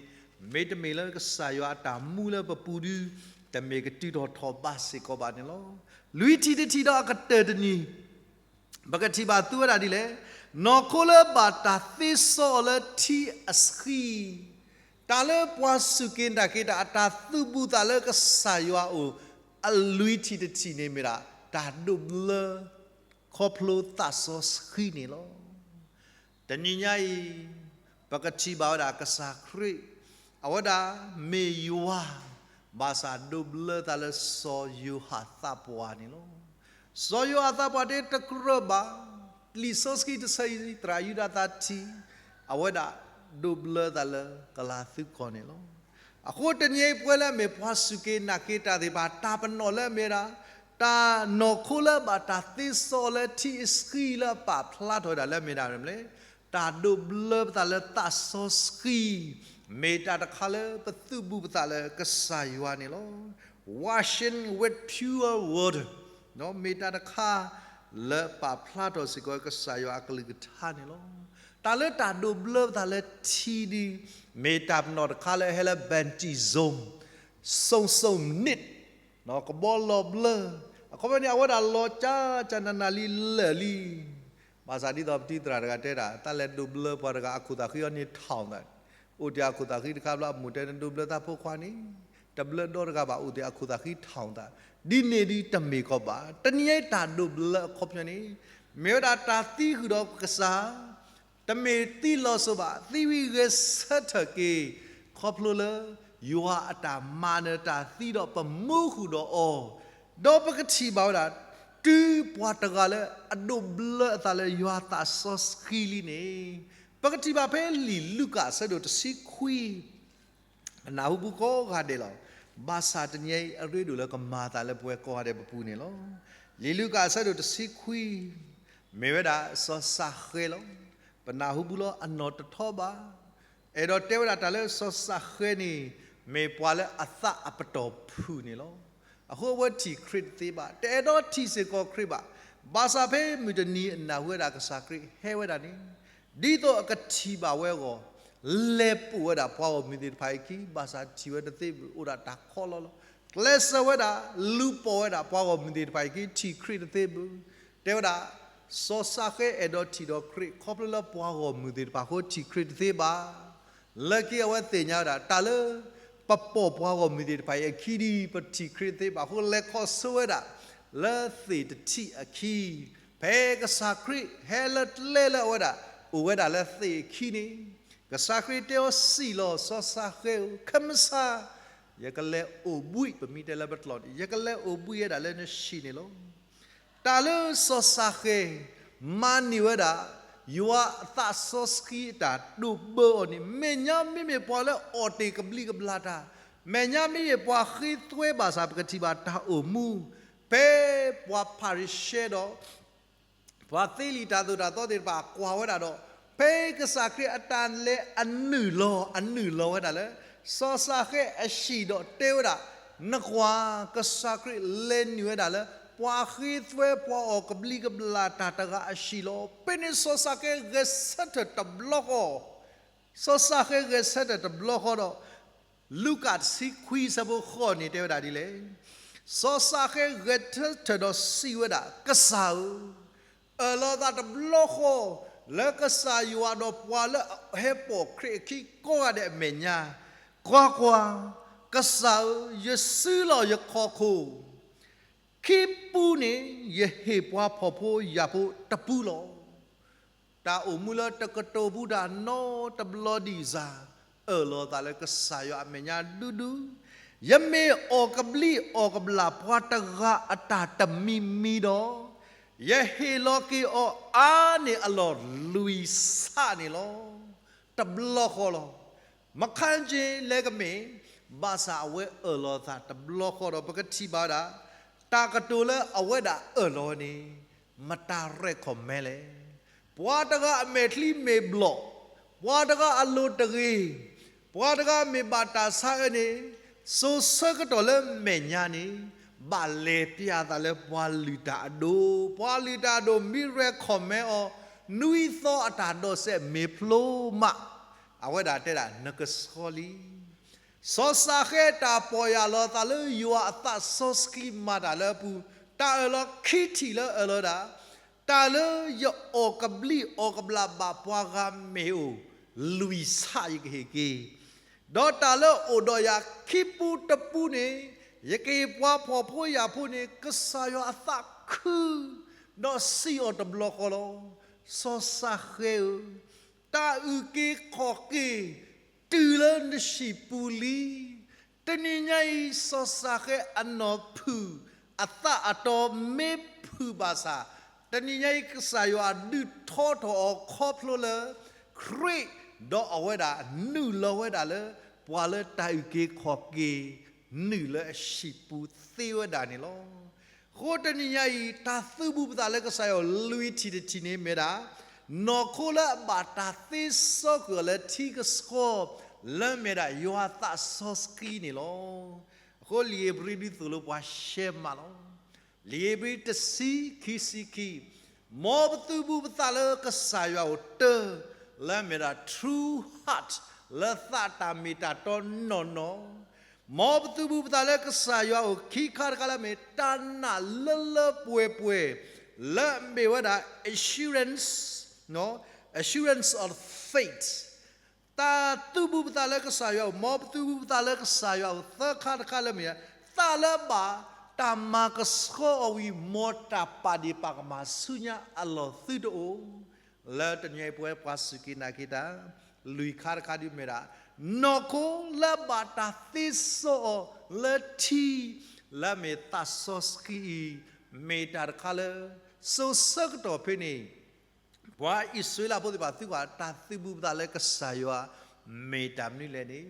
မ့တမ့ၢ်လၢကစၢ်ယွၤအတၢ်မူလၢပပူၤဒု, တမ့ၢ်ကတုၤထီၣ်ထီၣ်ဘးစ့ၢ်ကီးဘၣ်န့ၣ်လီၤ. လွံၢ်ထံၣ်တထံၣ်ဒီးအကတၢၢ်တနံၤ ပကထံၣ်ဘၣ်သုဝဲဒၣ်ဒ်လဲၣ်. နီၢ်ခိလၢဘၣ်တၢ်သ့စီအီၤလၢထံအဆှံ, တၢ်လၢပှၤစူၢ်က့ၤနာ်က့ၤတၢ်အတၢ်သုးဘူးသးလၢကစၢ်ယွၤအအိၣ် အလွံၢ်ထံၣ်တထံၣ်န့ၣ်မ့ၢ်ဒၣ် တၢ်ဒိးဘျၢ ခီဖျိသးစီဆှံန့ၣ်လီၤ. တနံၤညါအံၤ ပကထံၣ်ဘၣ်ဝဲဒၣ်ကစၢ်ခရံာ် အဝဲဒၣ်မ့ၢ်ယွၤ ဘၣ်ဆၣ်ဒိးဘျၢသးလၢစီၤယိၤဟၣ်သးပှၢ်န့ၣ်လီၤ. စီၤယိၤဟၣ်သးပှၢ်တ့တကြၢးဘၣ်, လံာ်စီဆှံတဆၢအံၤ သရၣ်ယူဒၤသးထံး အဝဲဒၣ်ဒိးဘျၢသးလၢကလၤသုးကီၢ်န့ၣ်လီၤ. အဃိတနံၤအံၤပဝဲလၢအမ့ၢ်ပှၤစူၢ်က့ၤနာ်က့ၤတၢ်သ့ၣ်တဖၣ် တၢ်ပနီၣ်လၢအမ့ၢ်ဝဲဒၣ် တၢ်နီၢ်ခိလၢဘၣ်တၢ်သ့စီအီၤလၢထံအဆှံလၢအပာ်ဖျါထီၣ်ဝဲဒၣ်လၢအမ့ၢ်ဒၣ်မနုၤလဲၣ်, တၢ်ဒိးဘျၢပသးလၢသးစီဆှံ မ့ၢ်တၢ်တခါလၢပသုးဘူးပသးလၢကစၢ်ယွၤန့ၣ်လီၤ. Washing with pure water မ့ၢ်တၢ်တခါလၢပာ်ဖျါထီၣ်စ့ၢ်ကီးကစၢ်ယွၤအကလုၢ်ကထါန့ၣ်လီၤ. တၢ်လၢတၢ်ဒိးဘျၢပသးလၢထံဒု မ့ၢ်တၢ်ပနီၣ်တခါလၢဟဲလၢ baptism စုံစုံနံၣ် ကဘီလီၤဘျၢ, အခီပညီန့ၣ် အဝဲဒၣ်လီၤကၢ်ကၢ်နးနးလံလၢာ်လံ. ဘၣ်ဆၣ်ဒ်သိးပတံၤသရၣ်တဂၤတဲဒၣ် တၢ်လဲၤဒိးဘျၢပှၤတဂၤအခိၣ်သးဃံအီၤန့ၣ်ထီၣ်သး, အိၣ်တ့ၢ်အခိၣ်သးဃံတခါဘျီ အမိၢ်တဲနဒိးဘျၢတၢ်ဖိခွါန့ၣ်, တဘျၢဒီတဂၤဘၣ် အိၣ်တ့ၢ်အခိၣ်သးဃံထီၣ်သး, ဒ်န့ၣ်ဒုတမ့ၢ်ကီးဘၣ်. တနံၤအံၤတၢ်ဒိးဘျၢအခီပညီန့ၣ် မ့ၢ်ဝဲဒၣ်တၢ်သံဃုာ်ဒီးကစၢ် တမ့ၢ်သံလီၤစိၤဘၣ်, သံဝံၤဂဲၤဆၢထၢၣ်က့ၤ, ခီဖျိလၢ ယွၤအတၢ်မၤနၢၤတၢ်သံဒီးပမူဃုာ်ဒီးအီၤ, ဒီးပကထံၣ်ဘၣ်ဝဲဒၣ် တုၤပှၤတဂၤလၢအဒိးဘျၢအသးလၢယွၤသးစီဆှံလံန့ၣ်, ပကထံၣ်ဘၣ်ဖဲလံာ်လူၤကၣ်အဆၢဒိၣ်တဆံခွံ ပနၢ်ဟူပူၤကိးဂၤဒဲးလီၤ. ဘၣ်ဆၣ်တနံၤအံၤအရ့ဒိၣ်လၢကမၤအသးလၢပဝဲကိးဂၤဒဲးပပူၤန့ၣ်လီၤ. လံာ်လူၤကၣ်အဆၢဒိၣ်တဆံခွံ မ့ၢ်ဝဲဒၣ်စီၤၡဃဲလီၤ. ပနၢ်ဟူပူၤလီၤအနီၢ်တထီဘၣ်. အဲၣ်ဒိးတဲဝဲဒၣ်တၢ်လၢစီၤၡဃဲန့ၣ် မ့ၢ်ပှၤလၢအသးအပတီၢ်ဖုၣ်န့ၣ်လီၤ. အဃိအဝဲထံၣ်ခရံာ်တသ့ဘၣ်, တအဲၣ်ဒိးထံၣ်စ့ၢ်ကီးခရံာ်ဘၣ်. ဘၣ်ဆၣ်ဖဲမုၢ်တနံၤအနၢ်ဟူဝဲဒၣ်ကစၢ်ခရံာ်ဟဲဝဲဒၣ်န့ၣ် ဒ်သိးအကထံၣ်ဘၣ်ဝဲအဂီၢ်, လဲၤပိာ်ဝဲဒၣ်ပှၤဂီၢ်မုၢ်သ့ၣ်တဖၣ်အခံ, ဘၣ်ဆၣ်ထံၣ်ဝဲတသ့ဘၣ်, အိၣ်ဒၣ်တၢ်ခီလီၤလီၤ. ကျဲးစၢးဝဲဒၣ် လူၤပိာ်ဝဲဒၣ်ပှၤဂီၢ်မုၢ်သ့ၣ်တဖၣ်အခံ, ထံၣ်ခရံာ်တသ့ဘၣ်. တဲဝဲဒၣ် စီၤၡဃဲအဲၣ်ဒိးထံၣ်ဒီးခရံာ် ခီဖျိလၢပှၤဂီၢ်မုၢ်သ့ၣ်တဖၣ်အဃိထံၣ်ခရံာ်တသ့ဘၣ်. လၢခံအဝဲသ့ၣ်ညါဝဲဒၣ် တၢ်လၢ ပပိာ်ပှၤဂီၢ်မုၢ်သ့ၣ်တဖၣ်အံၤအခံဒ် ပထံၣ်ခရံာ်တသ့ဘၣ်အဃိ လဲၤခီဆၢဝဲဒၣ် လၢသ့ၣ်တထံၣ်အခံ, ဖဲကစၢ်ခရံာ်ဟဲလၢကျဲလၢအဝဲဒၣ် အိၣ်ဝဲဒၣ်လၢသ့ၣ်အခံန့ၣ်, ကစၢ်ခရံာ်တဲအီၤစံၣ်လီၤ စီၤၡဃဲဧၢ, ခဲမုၢ်ဆါ ယကလဲၤအိၣ်ဘှံး, ပမ့ၢ်တဲလၢပကျိာ်န့ၣ် ယကလဲၤအိၣ်ဘှံးဝဲဒၣ်လၢနဆံးန့ၣ်လီၤ. တၢ်လၢစီၤၡဃဲ မၤန့ၢ်ဝဲဒၣ် ယွၤအသးစီဆှံအတၢ်ဒိးဘျၢအီၤန့ၣ် မဲာ်ညါမ့မ့ၢ်ပှၤလၢအီၣ်တ့ၢ်ကဘျံးကဘျၣ်တၢ်, မဲာ်ညါမ့မ့ၢ်ပှၤဃ့သွဲဘၣ်ဆၣ် ပကထံၣ်ဘၣ်တၢ်အိၣ်မူ ဖဲပှၤဖၤရံၤၡဲဒီး ပှၤသ့လံာ်တၢ်သိၣ်တၢ်သီသ့ၣ်တဖၣ်ကွၢ်ဝဲဒၣ်ဒီး ဖဲကစၢ်ခရံာ်အတၢ်လဲၤအနုာ်လီၤ အနုာ်လီၤဝဲဒၣ်လၢ စီၤၡဃဲအဟံၣ်ဒီးတဲဝဲဒၣ်, နကွၢ် ကစၢ်ခရံာ်လဲၤနုာ်ဝဲဒၣ်လၢ ပှၤဃ့သွဲပှၤအီၣ်ကဘျံးကဘျၣ်တၢ်တဂၤအဟံၣ်လီၤ. ဖဲန့ၣ်စီၤၡဃဲဂဲၤဆၢထၢၣ်တဘျီဃီ စီၤၡဃဲဂဲၤဆၢထၢၣ်တဘျီဃီဒီး လူၤကၣ်တဆံခွံဆၢဖိဃိးန့ၣ်တဲဝဲဒၣ်ဒ်လဲၣ်. စီၤၡဃဲဂဲၤဆၢထၢၣ်ဒီးစံးဝဲဒၣ်, ကစၢ်ဧၢ, အၢၣ်လီၤအသးတဘျီဃီ လၢကစၢ်ယွၤဒီးပှၤလၢအဟဲပိာ်ခရံာ်အခံကိးဂၤဒဲးအမဲာ်ညါ, ကွၢ်ကွၢ်, ကစၢ်ဧၢ, ယစုလီၢ်ယခီၣ်ခိၣ်ခံပူန့ၣ် ယဟ့ၣ်ပှၤဖှီၣ်ဖိယာ်ဖိတပူလီၤ. တၢ်အိၣ်မူလၢတကတိၤဘူးတၢ်နီတဘျီဒံးစၢ်, အၢၣ်လီၤသးလၢကစၢ်ယွၤအမဲာ်ညါဒူဒူ, ယမ့ၢ်အီၣ်ကဘျံးအီၣ်ကဘျၣ်ပှၤတဂၤအတၢ်တမံၤမံၤဒီး, ယဟ့ၣ်လီၤက့ၤအီၤအါန့ၢ်အလီၢ်လွံၢ်ဆၣ်န့ၣ်လီၤ. တဘျီဃီလီၤ. မခါက့လဲၤကမ့ၢ်, ဘၣ်ဆၣ်အဝဲအၢၣ်လီၤသးတဘျီဃီဒီး ပကထံၣ်ဘၣ်ဝဲဒၣ် တၢ်ကတိၤလၢအဝဲဒၣ်အၢၣ်လီၤန့ၣ် မတၤ recommend လဲၣ်. ပှၤတဂၤအမဲာ်ချံမ့ၢ်ဘျီၣ်, ပှၤတဂၤအလိၤတဂ့ၤ, ပှၤတဂၤမ့ၢ်ဘၣ်တၢ်ဆါအၢန့ၣ်, စိၤဆၢကတီၢ်လၢမဲာ်ညါန့ၣ် ဘၣ်လဲၤပျၢ်သးလၢပှၤလုၢ်တၢ်အဒိၣ်, ပှၤလုၢ်တၢ်အဒိၣ်မ့ၢ် recommend အီၤ, နွံသီအတၢ်ဒိးစဲးမ့ၢ်ဖျိမး, အဝဲဒၣ်တဲဒၣ်နကဆှီလံ. စီၤၡဃဲတၢ်ပီၢ်ယၢ်လီၤသးလၢယွၤအသးစီဆှံမၤတၢ်လၢအပူၤ, တၢ်အၢၣ်လီၤခံထံၣ်လၢအၢၣ်လီၤဒၣ်, တၢ်လၢယအီၣ်ကဘျံးအီၣ်ကဘျၣ်ဘၣ်ပှၤဂၤမ့ၢ်အိၣ်လွံၢ်ဆၣ်ယကဟ့ၣ်က့ၤ, ဒီးတၢ်လၢအိၣ်ဒီးယၤခံပူတပူန့ၣ်, ယကဟ့ၣ်ပှၤဖှီၣ်ဖိယာ်ဖိန့ၣ် ကစၢ်ယွၤအသးခု, ဒီးစံးအီၤတဘျီဃီလီၤ. စီၤၡဃဲဧၢ, တၢ်အုၣ်က့ၤခီၣ်က့ၤ တုၤလၢနဟံၣ်ပူၤလံ. တနံၤညါအံၤ စီၤၡဃဲအနီၢ်ဖုၣ်အသးအတီမ့ၢ်ဖုၣ်ဘၣ်ဆၣ်, တနံၤညါအံၤ ကစၢ်ယွၤဒုးထီထီၣ်အီၤခီဖျိလၢ ခရံာ်, ဒီးအဝဲဒၣ်နုာ်လီၤဝဲဒၣ်လၢ ပှၤလၢတၢ်အုၣ်က့ၤခီၣ်က့ၤ နုာ်လၢအဟံၣ်ပူၤသ့ဝဲဒၣ်န့ၣ်လီၤ. အဃိတနံၤညါအံၤ တၢ်သုးဘူးပသးလၢကစၢ်ယွၤအအိၣ်လွံၢ်ထံၣ်တထံၣ်န့ၣ်မ့ၢ်ဒၣ်, နီၢ်ခိလၢအဘၣ်တၢ်သ့စီကွံာ်အီၤလၢထံကဆှီ, လၢအမ့ၢ်ဒၣ်ယွၤအသးစီဆှံန့ၣ်လီၤ. အဃိလံာ်ဧ့ၤဘြံၤဒုးသိၣ်လိပှၤရှဲမးလီၤ. လံာ်ဧ့ၤဘြံၤတဆံခံဆံခံ, မ်ပသုးဘူးပသးလၢကစၢ်ယွၤအအိၣ်တၢ်, လၢအမ့ၢ်ဒၣ် true heart, လၢသးတၢ်မ့ၢ်တၢ်တီနီၢ်နီၢ်, မ်ပသုးဘူးပသးလၢကစၢ်ယွၤအအိၣ်ခံခါတခါလၢအမ့ၢ်တၢ်နာ်လၢလၢပှဲၤပှဲၤ, လၢအမ့ၢ်ဝဲဒၣ် assurance, assurance of faith, တၢ်သုးဘူးပသးလၢကစၢ်ယွၤအအိၣ်, မ်ပသုးဘူးပသးလၢကစၢ်ယွၤအအိၣ်သၢခါတခါလၢအမ့ၢ်, သးလၢဘၣ်တၢ်မၤကဆှီအီၤဝံၤ မ်တၢ်ပာ်ဒ့ၣ်ပာ်ကမၣ်ဆူညါအလီၢ်သုတအိၣ်, လၢတနံၤအံၤပဝဲပှၤစူၢ်က့ၤနာ်က့ၤတၢ်, လွံၢ်ခါတခါဒုးမ့ၢ်ဒၣ်, နီၢ်ခိလၢအဘၣ်တၢ်သ့စီအီၤလၢထံ, လၢအမ့ၢ်သးစီဆှံအံၤ, မ့ၢ်တၢ်တခါလၢ, စိၤဆၢကတီၢ်ဖဲန့ၣ် ပှၤအံၣ်စရ့လးဖိသ့ၣ်တဖၣ် သုကွၢ်တၢ်သုးဘူးပသးလၢကစၢ်ယွၤ မ့ၢ်တၢ်မနုၤလဲၣ်န့ၣ်,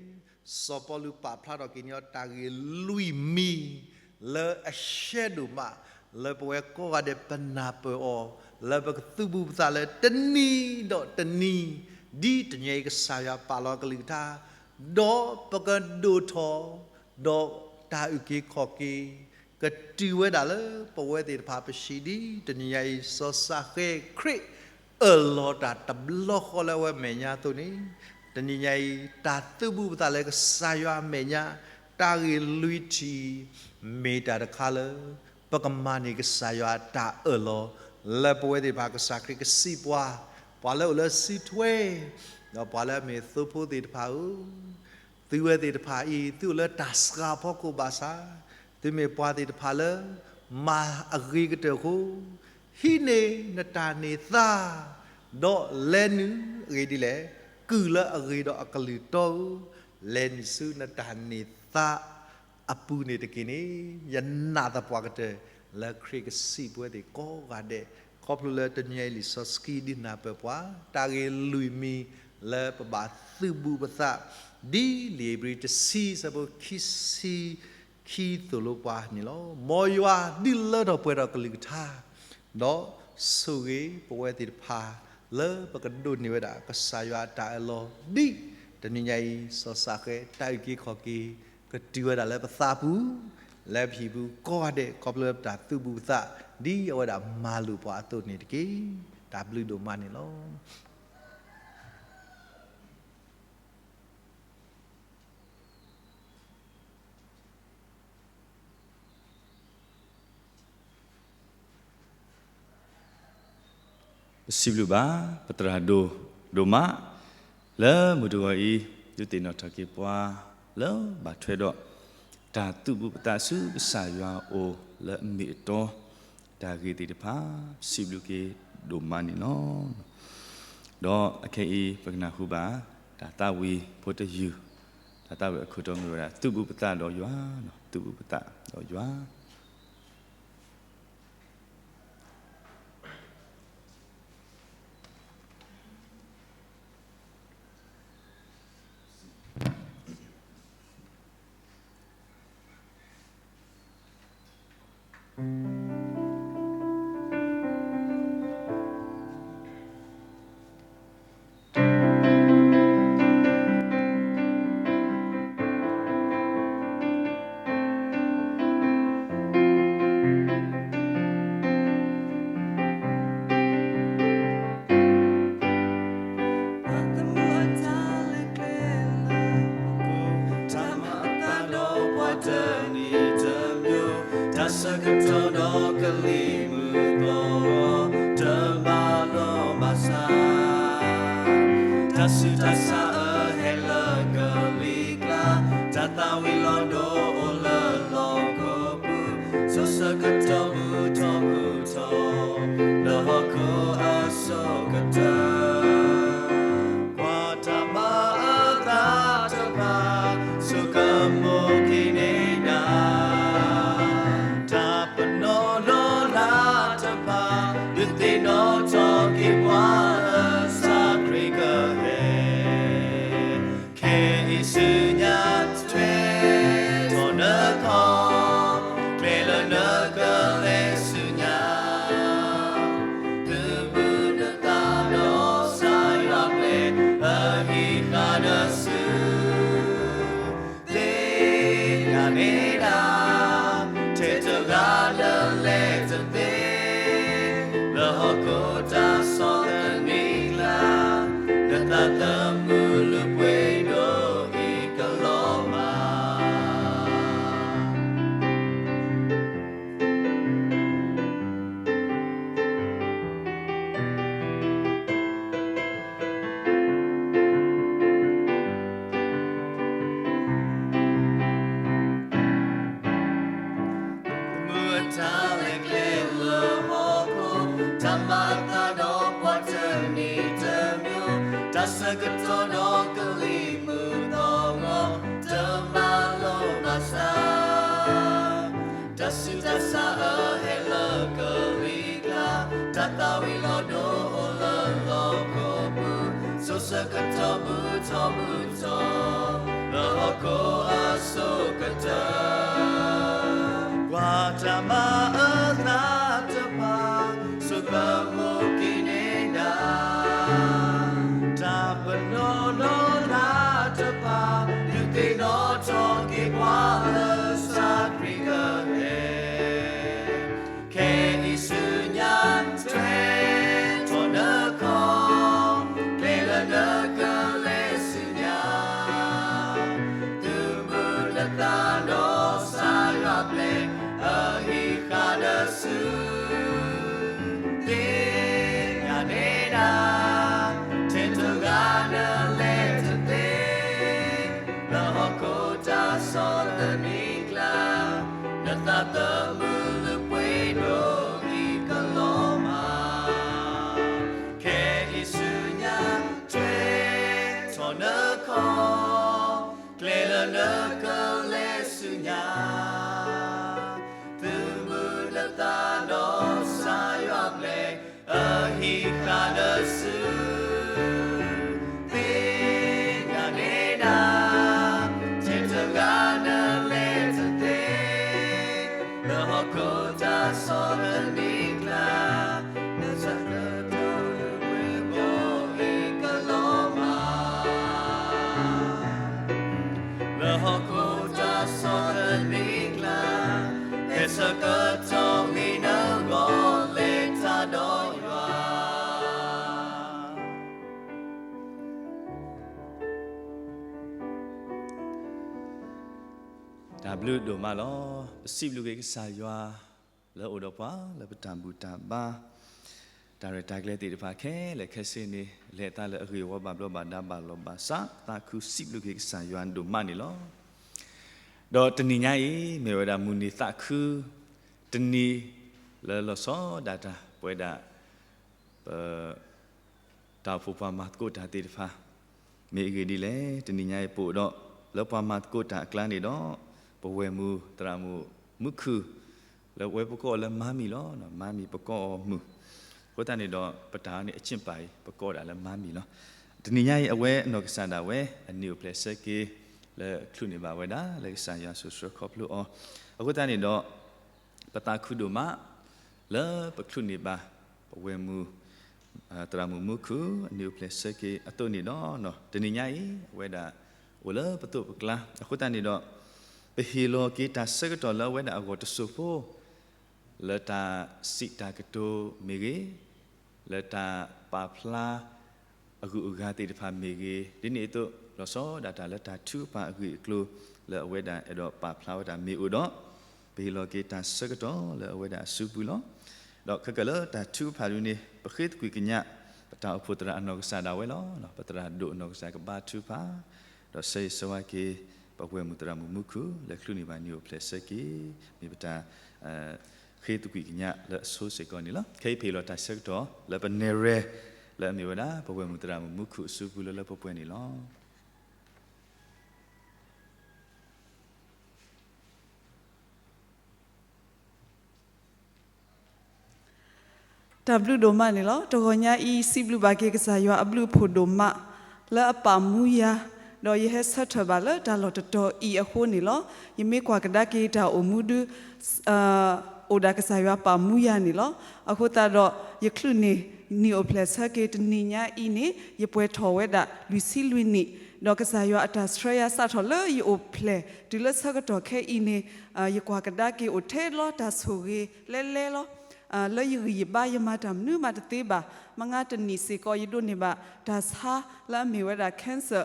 စီၤပီလူးပာ်ဖျါထီၣ်က့ၤန့ၢ်အီၤတၢ်ဂ့ၢ်လွံၢ်မံၤ လၢအရှဲဒိၣ်မး, လၢပဝဲကိးဂၤဒဲးပနၢ်ပၢၢ်အီၤ, လၢပကသုးဘူးပသးလၢတနံၤဒီးတနံၤ, ဒ်တနံၤအံၤကစၢ်ယွၤပာ်လီၤကလုၢ်ကထါ, ဒီးပကဒိၣ်ထီၣ်, ဒီးတၢ်အုၣ်က့ၤခီၣ်က့ၤ ကတုၤဝဲဒၣ်လၢပဝဲသ့ၣ်တဖၣ်ပဟံၣ်ဒ်တနံၤညါအံၤ စီၤၡဃဲခရံာ်အၢၣ်လီၤတၢ်တဘျီဃီလၢအဝဲမဲာ်ညါအသိးန့ၣ်, တနံၤညါအံၤ တၢ်သုးဘူးပသးလၢကစၢ်ယွၤအမဲာ်ညါ, တၢ်ဂ့ၢ်လွံၢ်ထံၣ်အံၤ မ့ၢ်တၢ်တခါလၢ ပကမၤန့ၢ်ကစၢ်ယွၤအတၢ်အၢၣ်လီၤ, လၢပဝဲသ့ၣ်တဖၣ်ကစၢ်ခရံာ်ကစံးပှၤ, ပှၤလၢအိၣ်လၢစုထွဲ, ဒီးပှၤလၢအမ့ၢ်သိဖိသ့ၣ်တဖၣ်ဧၢ, သုဝဲသ့ၣ်တဖၣ်အံၤ သုအိၣ်လၢတၢ်စှၤဖီခိၣ်ဘၣ်ဆၣ်, သုမ့ၢ်ပှၤသ့ၣ်တဖၣ်လၢ မၤအဂ့ၤကတၢၢ်အဃိ, ဟံးန့ၢ်နတၢ်န့ၢ်သါ, ဒီးလဲၤနုာ်အဂ့ၢ်ဒ်လဲၣ်, ကုၢ်လၢအဂ့ၤဒီးအကလုၢ်တီဧၢ, လဲၤနုာ်ဆူနတၢ်န့ၢ်သါ အပူၤန့ၣ်တက့ၢ်န့ၣ်, ယနာ်သပှၢ်ကတၢၢ် လၢခရံာ်ကစံးပဝဲသ့ၣ်ကိးဂၤဒဲး, ခီဖျိလၢတနံၤအံၤလံာ်စီဆှံဒုးနၢ်ပၢၢ်ပှၤ, တၢ်ဂ့ၢ်လွံၢ်မံၤ လၢပဘၣ်သုးဘူးပသး, ဒ်လံာ်ဧ့ၤဘြံၤတဆံဆၢဖိခံဆံခံသိၣ်လိပှၤန့ၣ်လီၤ. မ်ယွၤဒုးလၢထီၣ်ပှဲၤထီၣ်ကလုၢ်ကထါ ဒီးဆိၣ်ဂ့ၤပဝဲသ့ၣ်တဖၣ် လၢပကဒိးန့ၢ်ဝဲဒၣ်ကစၢ်ယွၤအတၢ်အၢၣ်လီၤ ဒ်တနံၤညါအံၤ စီၤၡဃဲ တၢ်အုၣ်က့ၤခီၣ်က့ၤ ကတုၤဝဲဒၣ်လၢပသးပူၤ, လၢပဟံၣ်ပူၤကိးဂၤဒဲး ခီဖျိလၢပတၢ်သုးဘူးပသး ဒ်အဝဲဒၣ်မၤလိာ်ပှၤအသိးန့ၣ်တက့ၢ်. တၢ်ဘျုးဒိၣ်မးန့ၣ်လီၤ. ပစံးဘျုးဘၣ် ပသရၣ်ဒိၣ်ဒိၣ်မး လၢမုၢ်တဂီၤအံၤ ဒုးသ့ၣ်နီၣ်ထီၣ်က့ၤပှၤ လၢဘၣ်ထွဲဒီး တၢ်သူၣ်ဘူးပသးဆူကစၢ်ယွၤအအိၣ်လၢအမ့ၢ်အတီ, တၢ်ဂ့ၢ်သ့ၣ်တဖၣ် စံးဘျုးက့ၤဒိၣ်မးန့ၣ်လီၤ. ဒီးအခဲအံၤ ပကနၢ်ဟူဘၣ် တၢ်သးဝံၣ်ဖိတယုၢ်, တၢ်သးဝံၣ်အခိၣ်တီမ့ၢ်ဝဲဒၣ် သူၣ်ဘူးပသးဒီးယွၤ, သူၣ်ဘူးပသးဒီးယွၤ. တၢ်ဆၢကတီၢ်ဒီးကလံၤမုၢ်သီ, တမၤလီၤဘၣ်ဆၣ်, တၢ်ဆူးတၢ်ဆါအဟဲလၢကလံၤကျါ, တၢ်သးဝံၣ်လီၤဒိအိၣ်လၢလီၢ်ကီၢ်ပူၤ, ဆိးဆၢကတီၢ်မုၢ်ထီၣ်မုၢ်ထီၣ်, လၢဟီၣ်ခိၣ်အစိကတၢၢ် ကွၢ်တၢ်မၤအသးတဖၣ်, ဆိကမိၣ်က့ၤန့ၢ်ဒၣ်, တၢ်ပနီၣ်နီၢ်လၢ်တဖၣ်, ဒုးသ့ၣ်နီၣ်ထီၣ်က့ၤပှၤလၢစးခရံာ်ကဟဲ ခဲအံၤဆူညါထွဲထီၣ်နခီ, ကျဲလၢနကလဲၤဆူညါ, သုးမုၢ်နသးဒီးစးယွၤပျဲၢ်, အဟံးဃာ်နစု သ့ၣ်ညါန့ၢ်ဒၣ်, ထဲတဂၤလၢလဲၤတသ့, လၢဟီၣ်ခိၣ်တၢ်ဆီၣ်သနံးကျါ, နသးသမူလုၢ်ပှ့ၤဒိၣ်အံၤကလီၤမၢ်. မုၢ်အတၢ်လဲၤကျဲလၢဟီၣ်ခိၣ်, တၢ်မၤအသးဒီးပှၤတနံၤတမံၤ, တၢ်ဆၢကတီၢ်ဒီးကလံၤမုၢ်သီဂီၤ, တမၤလီၤဘၣ်ဆၣ် တၢ်ဆူးတၢ်ဆါအဟဲလၢကလံၤကျါ, တၢ်သးဝံၣ်လီၤဒိအိၣ်လၢလီၢ်ကီၢ်ပူၤ, ဆိးဆၢကတီၢ်မုၢ်ထီၣ်မုၢ်ထီၣ်, လၢဟီၣ်ခိၣ်အစိကတၢၢ်, ကွၢ်တၢ်မၤအသးတဖၣ်, ဆိကမိၣ်က့ၤန့ၢ်ဒၣ်, တၢ်ပနီၣ်နီၢ်လၢ်တဖၣ်, ဒုးသ့ၣ်နီၣ်ထီၣ်က့ၤပှၤလၢစးခရံာ်ကဟဲ ခဲအံၤဆူညါထွဲထီၣ်နခီ, ကျဲလၢနကလဲၤဆူညါ, သုးမုၢ်နသးဒီးစးယွၤပျဲၢ်, အဟံးဃာ်နစု သ့ၣ်ညါန့ၢ်ဒၣ်, ထဲတဂၤနလဲၤတသ့, လၢဟီၣ်ခိၣ်တၢ်ဆီၣ်သနံးကျါ, နသးသမူလုၢ်ပှ့ၤဒိၣ်အံၤကလီၤမၢ်, ခဲအံၤဆူညါထွဲထီၣ်နခီ, ကျဲလၢနကလဲၤဆူညါ, သုးမုၢ်နသးဒီးစးယွၤပျဲၢ်, အဟံးဃာ်နစု သ့ၣ်ညါန့ၢ်ဒၣ်, ထဲတဂၤနလဲၤတသ့, လၢဟီၣ်ခိၣ်တၢ်ဆီၣ်သနံးကျါ, နသးသမူလုၢ်ပှ့ၤဒိၣ်အံၤကလီၤမၢ် လၢဟီၣ်ခိၣ်တၢ်ဆီၣ်သနံးကျါ, ဟဲဆၢကတီၢ်ဂ့ၤနဂီၢ်လဲၤတၢ်ဒီးယွၤ. တၢ်ဘျုးဒိၣ်မးလီၤ. ပစံးဘျုးက့ၤကစၢ်ယွၤ လၢအိၣ်ဒီးပှၤလၢပတၢ်ဘူၣ်တၢ်ဘါ, တၢ်ရဲၣ်တၢ်ကျဲၤသ့ၣ်တဖၣ်ခဲလၢာ်ခဲဆ့န့ၣ် လဲၤအသးလၢအဂ့ၢ်ဝီဘၣ်ဘျီးဘၣ်ဒါဘၣ်လီၤဘၣ်စး, သးခုစံးဘျုးက့ၤကစၢ်ယွၤဒိၣ်မးန့ၣ်လီၤ. ဒီးတနံၤညါအံၤ မ့ၢ်ဝဲဒၣ်မုၢ်နံၤသးခု တနံၤ လၢလီၤဆီဒၣ်တၢ် ပဝဲဒၣ် ပ တၢ်အိၣ်ဖှိၣ်ပှၤမၤသကိးတၢ်သ့ၣ်တဖၣ် မ့ၢ်အဂ့ၢ်ဒ်လဲၣ်, တနံၤညါအံၤပအိၣ်ဒီး လၢပှၤမၤသကိးတၢ်အကျါန့ၣ်ဒီး ပဝဲၢ်မုၢ်သရၣ်မုၣ်မူခိၣ် လၢဝဲပကိးအီၤလၢမါမံၤလီၤ. မါမံၤပကိးအီၤမုၢ်, အဃိသတးန့ၣ်ဒီး ပတၢ်န့ၣ်အကၠ့ၣ်ပာ်အံၤ ပကိးဒၣ်လၢမါမံၤလီၤ. တနံၤညါအံၤ အဝဲအနီၢ်ကစၢ်ဒၣ်ဝဲ အနံၣ်အိၣ်ဖျဲၣ်ဆၢက့ၤ လၢချုးန့ၢ်ဘၣ်ဝဲဒၣ် လၢကစၢ်ယွၤစိၤဆှၢခီဖျိအီၤ, အဃိသတးန့ၣ်ဒီး ပသးခုဒိၣ်မး လၢပချုးန့ၢ်ဘၣ် ပဝဲၢ်မုၢ် သရၣ်မုၣ်မူခိၣ် အနံၣ်အိၣ်ဖျဲၣ်ဆၢက့ၤအသိးန့ၣ်ဒီး တနံၤညါအံၤ အဝဲဒၣ် အိၣ်လၢပသိးပကျါ အဃိသတးန့ၣ်ဒီး ပဟ့ၣ်လီၤက့ၤတၢ်ဆၢကတီၢ်လၢအဝဲဒၣ်အဂီၢ်တစိၢ်ဖိ လၢတၢ်စံးတၢ်ကတိၤမ့ၢ်ဂ့ၤ, လၢတၢ်ပာ်ဖျါ အဂုၤအဂၤသ့ၣ်တဖၣ်မ့ၢ်ဂ့ၤ, ဒ်န့ၣ်အသိး လီၤဆီဒၣ်တၢ်လၢတၢ်ထုကဖၣ်အဂ့ၢ်အကျိၤ လၢအဝဲဒၣ်အဲၣ်ဒိးပာ်ဖျါဝဲဒၣ်မ့ၢ်အိၣ်ဒီး ပဟ့ၣ်လီၤက့ၤတၢ်ဆၢကတီၢ်လၢအဝဲဒၣ်အစုပူၤလီၤ. ဒီးခဲကၢၣ်လၢတၢ်ထုကဖၣ်ဒုန့ၣ် ပဃ့သကွံာ်ကညး ပတၢ်အိၣ်ဖှိၣ်သရၣ်အနီၢ်ကစၢ်ဒၣ်ဝဲလီၤ. ပသရၣ်ဒိၣ်အနီၢ်ကစၢ်ကဘါထုကဖၣ် ဒီးဆၢဂ့ၤဆၢဝါက့ၤ ပဝဲၢ်မုၢ်သရၣ်မုၣ်မူခိၣ် လၢချုးန့ၢ်ဘၣ်နံၣ်အိၣ်ဖျဲၣ်ဆၢက့ၤ မ့ၢ်ပတၢ် ဃ့သကွံာ်ကညးလၢအဆိစ့ၢ်ကီးန့ၣ်လီၤ. ခဲအံၤပဟ့ၣ်လီၤတၢ်ဆၢကတီၢ်လၢပနဲၣ်ရွဲၣ် လၢအမ့ၢ်ဝဲဒၣ် ပဝဲၢ်မုၢ်သရၣ်မုၣ်မူခိၣ်အစုပူၤလၢလၢပှဲၤပှဲၤန့ၣ်လီၤ. တၢ်ဘျုးဒိၣ်မးန့ၣ်လီၤ. တဂီၤညါအံၤ စံးဘျုးဘၣ်က့ၤကစၢ်ယွၤအဘျုးအဖှိၣ်ဒိၣ်မး လၢအပာ်မူယၤ, ဒီးယဟဲဆၢထၢၣ်ဘၣ်လၢတၢ်လီၢ်တတီၤအံၤအဃိန့ၣ်လီၤ. ယမ့ၢ်ကွၢ်ကဒါက့ၤတၢ်အိၣ်မူဒု အိၣ်ဒၣ်ကစၢ်ယွၤပာ်မူယၤန့ၣ်လီၤ. အဃိသတးဒီး ယချုးန့ၢ် နံၣ်အိၣ်ဖျဲၣ်ဆၢက့ၤတနံၤညါအံၤန့ၣ် ယပှဲၤထီၣ်ဝဲဒၣ်လွံၢ်ဆံလွံၢ်နံၣ်, ဒီးကစၢ်ယွၤအတၢ်ဆှၢယၤစးထီၣ်လၢယအိၣ်ဖျဲၣ်တုၤလၢဆၢကတီၢ်ခဲအံၤန့ၣ် ယကွၢ်ကဒါက့ၤအိၣ်ထဲလီၤတၢ်ဆိၣ်ဂ့ၤလဲလဲလီၤ. လၢယဂံၢ်ယဘါယမၤတၢ်မနုၤမးတသ့ဘၣ်. မ့ၢ်ဂ့ၤတနံၣ်စ့ၢ်ကီး ယဒိးန့ၢ်ဘၣ်တၢ်ဆါလၢအမ့ၢ်ဝဲဒၣ် cancer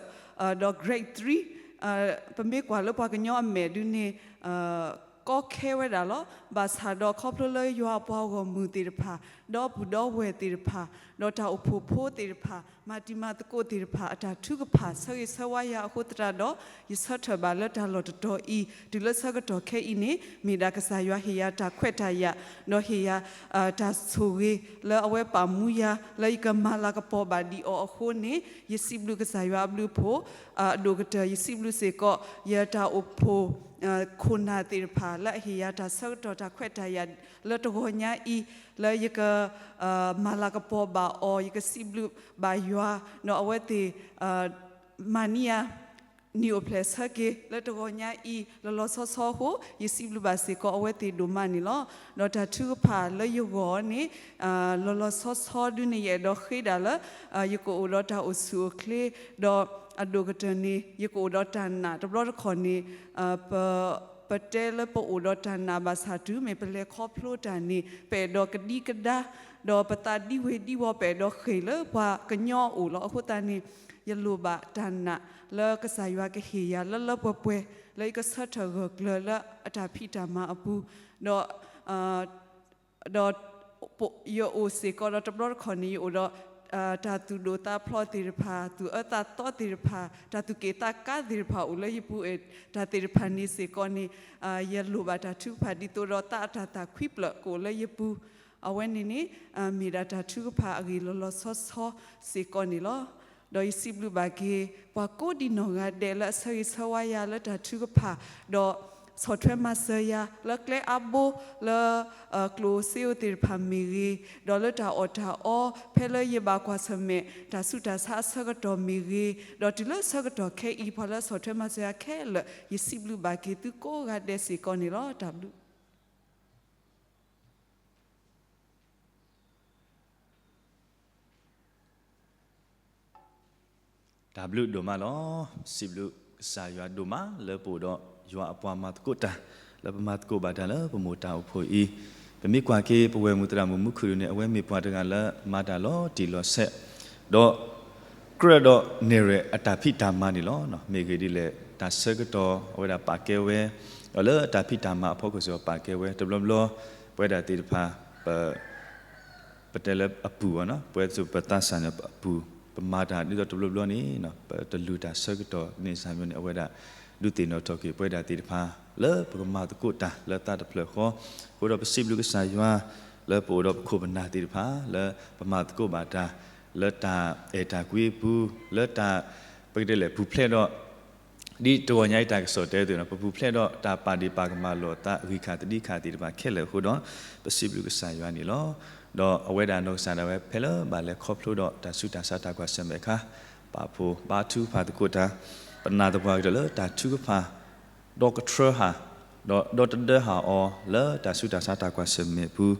ဒီး grade three ပမ့ၢ်ကွၢ်လၢပှၤကညီအမဲာ်ဒုန့ၣ် ကီခဲဝဲဒၣ်လီၤ. ဘၣ်ဆၣ်ဒီးခီဖျိလၢယွၤအပှၤဂီၢ်မုၢ်သ့ၣ်တဖၣ်, ဒီပုၢ်ဒီဝဲၢ်သ့ၣ်တဖၣ်, ဒီးတၢ်အိၣ်ဖှိၣ်ဖိသ့ၣ်တဖၣ်, မၤတံၤမၤသကိးသ့ၣ်တဖၣ် အတၢ်ထုကဖၣ်ဆၢဂ့ၤဆၢဝါယၤအဃိသတးဒီး ယဆၢထၢၣ်ဘၣ်လၢတၢ်လီၢ်တတီၤအံၤ တုၤလၢဆၢကတီၢ်ခဲအံၤန့ၣ် မ့ၢ်ဒၣ်ကစၢ်ယွၤဟ့ၣ်ယၤတၢ်ခွဲးတၢ်ယာ်, ဒီးဟ့ၣ်ယၤ တၢ်ဆိၣ်ဂ့ၤလၢအဝဲပာ်မူယၤ လၢယကမၤလၤကပီၤဘၣ်ဒံးအီၤအဃိန့ၣ် ယစံးဘျုးကစၢ်ယွၤအဘျုးအဖှိၣ် အဒိၣ်ကတၢၢ် ယစံးဘျုးစ့ၢ်ကီး ယတၢ်အိၣ်ဖှိၣ် ခိၣ်နၢ်သ့ၣ်တဖၣ် လၢအဟ့ၣ်ယၤတၢ်ဆၢကတီၢ်တၢ်ခွဲးတၢ်ယာ် လၢတဂီၤညါအံၤ လၢယက မၤလၤကပီၤဘၣ်အီၤ ယကစံးဘျုးဘၣ်ယွၤ ဒီးအဝဲသ့ၣ် မၤန့ၢ်ယၤ နံၣ်အိၣ်ဖျဲၣ်ဆၢက့ၤလၢတဂီၤညါအံၤ လီၤလီၤဆီဆီအဃိ ယစံးဘျုးဘၣ်စ့ၢ်ကီးအဝဲသ့ၣ်ဒိၣ်မးန့ၣ်လီၤ. ဒီးတၢ်ထုကဖၣ်လၢယဂီၢ်န့ၣ် လီၤလီၤဆီဆီဒုန့ၣ် ယအဲၣ်ဒိးဃ့ဒၣ်လၢ ယကအိၣ်ဒီးတၢ်အိၣ်ဆူၣ်အိၣ်ချ့ ဒီးအဒိၣ်ကတၢၢ်န့ၣ် ယကအိၣ်ဒီးတၢ်နာ် တဘျီတခီၣ်န့ၣ် ပ ပတဲလၢပအိၣ်ဒီးတၢ်နာ်ဘၣ်ဆၣ်တုၤမ့ၢ်ပလဲၤခီဖျိတၢ်န့ၣ် ပအဲၣ်ဒိးကဒံကဒါ ဒီးပသးဒံဝ့ၤဒံဝီၤ ပအဲၣ်ဒိးဃ့ၢ်လၢပှၤကညီအအိၣ်လီၤ. အဃိသတးန့ၣ် ယလိၣ်ဘၣ်တၢ်နာ်လၢကစၢ်ယွၤကဟ့ၣ်ယၤလၢလၢပှဲၤပှဲၤ လၢယကဆၢထၢၣ်ဂၢၢ်ကျၢၤလၢအတၢ်ဖံးတၢ်မၤအပူၤ ဒီး ဒီး ယအိၣ်စ့ၢ်ကီးဒီးတဘျီတခီၣ်န့ၣ် ယအိၣ်ဒီး တၢ်သူၣ်ဒိၣ်သးဖျိးသ့ၣ်တဖၣ် သူၣ်အၢသးသီသ့ၣ်တဖၣ် တၢ်သူၣ်က့ၣ်သးကါသ့ၣ်တဖၣ်အိၣ်လၢယပူၤ တၢ်သ့ၣ်တဖၣ်န့ၣ်စ့ၢ်ကီးန့ၣ် ယလိၣ်ဘၣ်တၢ်ထုကဖၣ်ဒ်သိးဒီးသးအတၢ်သၣ်ခွံဖျၢၣ်ကအိၣ်လၢယပူၤ အဝဲန့ၣ်န့ၣ် မ့ၢ်ဒၣ်တၢ်ထုကဖၣ်အဂ့ၢ်လီၤလီၤဆီဆီစ့ၢ်ကီးန့ၣ်လီၤ. ဒီးယစံးဘျုးဘၣ်က့ၤ ပှၤကိးဒံနီၢ်ဂၤဒဲးလၢအဆၢဂ့ၤဆၢဝါယၤလၢတၢ်ထုကဖၣ် ဒီးဆီၣ်ထွဲမၤစၢၤယၤလၢကျဲအါဘိလၢ ကျိၣ်စ့အိၣ်သ့ၣ်တဖၣ်မ့ၢ်ဂ့ၤ, ဒီးလၢတၢ်အီၣ်တၢ်အီ ဖဲလၢယဘၣ်ကွၢ်ဆၢၣ်မဲာ် တၢ်ဆူးတၢ်ဆါအဆၢကတီၢ်မ့ၢ်ဂ့ၤ, ဒီးတုၤလၢဆၢကတီၢ်ခဲအံၤ ပှၤလၢဆီၣ်ထွဲမၤစၢၤယၤခဲလၢာ် ယစံးဘျုးဘၣ်က့ၤသုကိးဂၤဒဲးစ့ၢ်ကီးန့ၣ်လီၤ. တၢ်ဘျုး တၢ်ဘျုးဒိၣ်မးလီၤ. စံးဘျုးကစၢ်ယွၤဒိၣ်မး လၢပအိၣ်ဒီးယွၤအပှၤမၤသကိးတၢ် လၢပမၤသကိးဘၣ်တၢ်လၢပမိၢ်တၢ်အိၣ်ဖှိၣ်အံၤ, ပမ့ၢ်ကွၢ်က့ၤ ပဝဲၢ်မုၢ်သရၣ်မုၣ်မူခိၣ်ဒုန့ၣ် အဝဲမ့ၢ်ပှၤတဂၤလၢမၤတၢ်လီၤတံၢ်လီၤဆဲး, ဒီး ကြၢးဒီးနဲၣ်ရွဲၣ်အတၢ်ဖံးတၢ်မၤန့ၣ်လီၤ. မ့ၢ်ဂ့ၢ်ဒ်လဲၣ် တၢ်ဆၢကတီၢ်အဝဲဒၣ်ပာ်ကဲဝဲ, ဒီးလၢအတၢ်ဖံးတၢ်မၤအဖီခိၣ်စ့ၢ်ကီးပာ်ကဲဝဲ တဘျီဘျီ ပဝဲဒၣ်သ့ၣ်တဖၣ် ပ ပတဲလၢအပူၤဘၣ်နီၤ ပဝဲသ့ၣ်ပသးစၢ်န့ၣ်အပူၤ ပမၤတၢ်ဒ်သိးတဘျီဘျီန့ၣ် ပတလုၢ်တၢ်ဆၢကတီၢ်န့ၣ်စၢ်မ့ၢ်န့ၣ် အဝဲဒၣ် ဒုးသ့ၣ်နီၣ်ထီၣ်က့ၤပဝဲဒၣ်သ့ၣ်တဖၣ် လၢပကမၤသကိးတၢ်လၢသးတဖျၢၣ်ဃီ, အဃိဒီးပစံးဘျုးကစၢ်ယွၤ လၢပအိၣ်ဒီးပခိၣ်ပနၢ်သ့ၣ်တဖၣ် လၢပမၤသကိးဘၣ်တၢ် လၢတၢ်အဲၣ်တၢ်ကွံအပူၤ, လၢတၢ် ပကတဲလဲၣ် ပူၤဖျဲးဒီး ဒ်တဂီၤညါအံၤတၢ်ကစီၣ်တဲသ့ၣ်နီၤ ပပူၤဖျဲးဒီးတၢ်ပာ်ဒ့ၣ်ပာ်ကမၣ်လိာ်သး ဂံၢ်ခါသဒံခါသ့ၣ်တဖၣ်ခဲလၢာ်အဃိဒီး ပစံးဘျုးကစၢ်ယွၤန့ၣ်လီၤ. ဒီးအဝဲဒၣ်နီၢ်ကစၢ်ဒၣ်ဝဲဖဲလၢဘၣ်လဲၤခီဖျိဒီးတၢ်ဆူးတၢ်ဆါတၢ်ကွၢ်ဆၢၣ်မဲာ်အခါ ပာ်ဖှိၣ်ဘါထုကဖၣ်သကိးတၢ်, ပနာ်သပှၢ်ကတၢၢ်လၢတၢ်ထုကဖၣ် ဒီးကထြၢဟၣ် ဒီးဒီတဒၢဟၣ်အီၤလၢတၢ်ဆူးတၢ်ဆါတၢ်ကွၢ်ဆၢၣ်မဲာ်အပူၤ,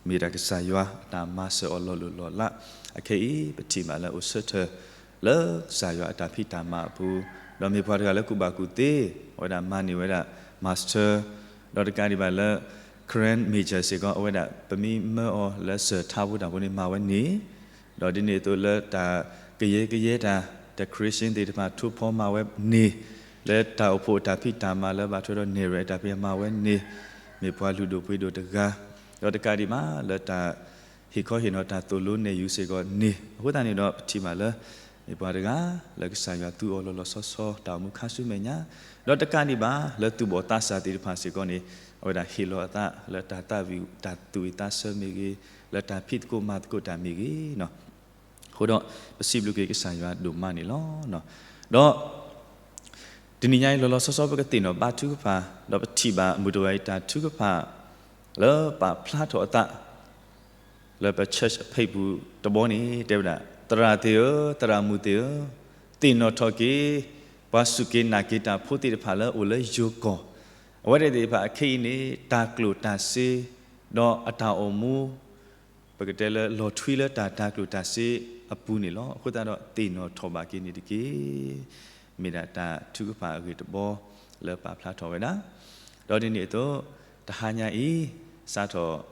မ့ၢ်ဒၣ်ကစၢ်ယွၤအတၢ်မၤစၢၤအီၤလီၤလိၢ်လီၤလး. အခဲအံၤ ပထံၣ်ဘၣ်လၢအိၣ်ဆၢထၢၣ် လၢကစၢ်ယွၤအတၢ်ဖံးတၢ်မၤအပူၤ, ဒီးမ့ၢ်ပှၤတဂၤလၢကူၣ်ဘၣ်ကူၣ်သ့, အဝဲဒၣ်မၤန့ၢ်ဝဲဒၣ် master, ဒီးတကးဒံးဘၣ်လၢ Karen major စ့ၢ်ကီး အဝဲဒၣ်ပမ့ၢ်မၢအီၤလၢစၢၢ်ထါဖိတၢ်ဖိန့ၣ် မၤဝဲန့ၣ် ဒီးဒ်န့ၣ်အသိးလၢတၢ်ကယဲၢ်ကယဲၢ်တၢ် decoration သ့ၣ်တဖၣ် ထိၣ်ဖီမၤဝဲန့ၣ်, လၢတၢ်အိၣ်ဖှိၣ်အတၢ်ဖံးတၢ်မၤလၢဘၣ်ထွဲဒီးနဲၣ်ရွဲၣ်အတၢ်ဖံးမၤဝဲန့ၣ်, မ့ၢ်ပှၤလုၢ်ဒိၣ်ပှ့ၤဒိၣ်တဂၤ, ဒီးတကးဒံးဘၣ်လၢတၢ်ဟ့ၣ်ခီဟ့ၣ်နီၤတၢ်သိၣ်လိနဲၣ်ယုၤစ့ၢ်ကီးန့ၣ်, အဃိသတးန့ၣ်ဒီးပထံၣ်ဘၣ်လၢ မ့ၢ်ပှၤတဂၤလၢကစၢ်ယွၤသူအီၤလီၤလီၤဆီဆီ တၢ်အိၣ်မူခါဆူမဲာ်ညါ, ဒီးတကးဒံးဘၣ်လၢသူၣ်ဘီၣ်သးစၢ်သ့ၣ်တဖၣ်စ့ၢ်ကီးန့ၣ်, အဝဲဒၣ်ဟ့ၣ်လီၤအသးလၢတၢ်သးဝံၣ် တၢ်သူၣ်ဝံၣ်သးဆၢမ့ၢ်ဂ့ၤ, လၢတၢ်ဖံးသကိးမၤသကိးတၢ်မ့ၢ်ဂ့ၤ, အဃိဒီးပစံးဘျုးက့ၤကစၢ်ယွၤဒိၣ်မးန့ၣ်လီၤ. ဒီး တနံၤညါအံၤလီၤလီၤဆီဆီပကသ့ၣ်နီၣ်ဘါထုကဖၣ်, ဒီးပထံၣ်ဘၣ်မုၢ်တဂၤအံၤတၢ်ထုကဖၣ် လၢပာ်ဖျါထီၣ်အသး လၢပ church အဖံးပူၤတဘီန့ၣ် တဲဝဲဒၣ်, သရၣ်သ့ၣ်ဧၢ, သရၣ်မုၣ်သ့ၣ်ဧၢ, သ့ၣ်နီၣ်ထီၣ်က့ၤ ပှၤစူၢ်က့ၤနာ်က့ၤတၢ်ဖိသ့ၣ်တဖၣ်လၢအအိၣ်လၢယိၤကီၢ်, အဝဲသ့ၣ်တဖၣ်အခဲအံၤန့ၣ် တၢ်ကျိၣ်တၢ်စ့ ဒီးအတၢ်အိၣ်မူ ပကတဲလၢလီၤထွံလၢတၢ်တၢ်ကျိၣ်တၢ်စ့အပူၤန့ၣ်လီၤ. အဃိသတးဒီးသ့ၣ်နီၣ်ထီၣ်ဘၣ်က့ၤန့ၣ်တက့ၢ်. မ့ၢ်ဒၣ်တၢ်ထုကဖၣ်အဂ့ၢ်တဘီလၢပာ်ဖျါထီၣ်ဝဲဒၣ်, ဒီးဒ်န့ၣ်အသိး တဟါညါအံၤ စးထီၣ်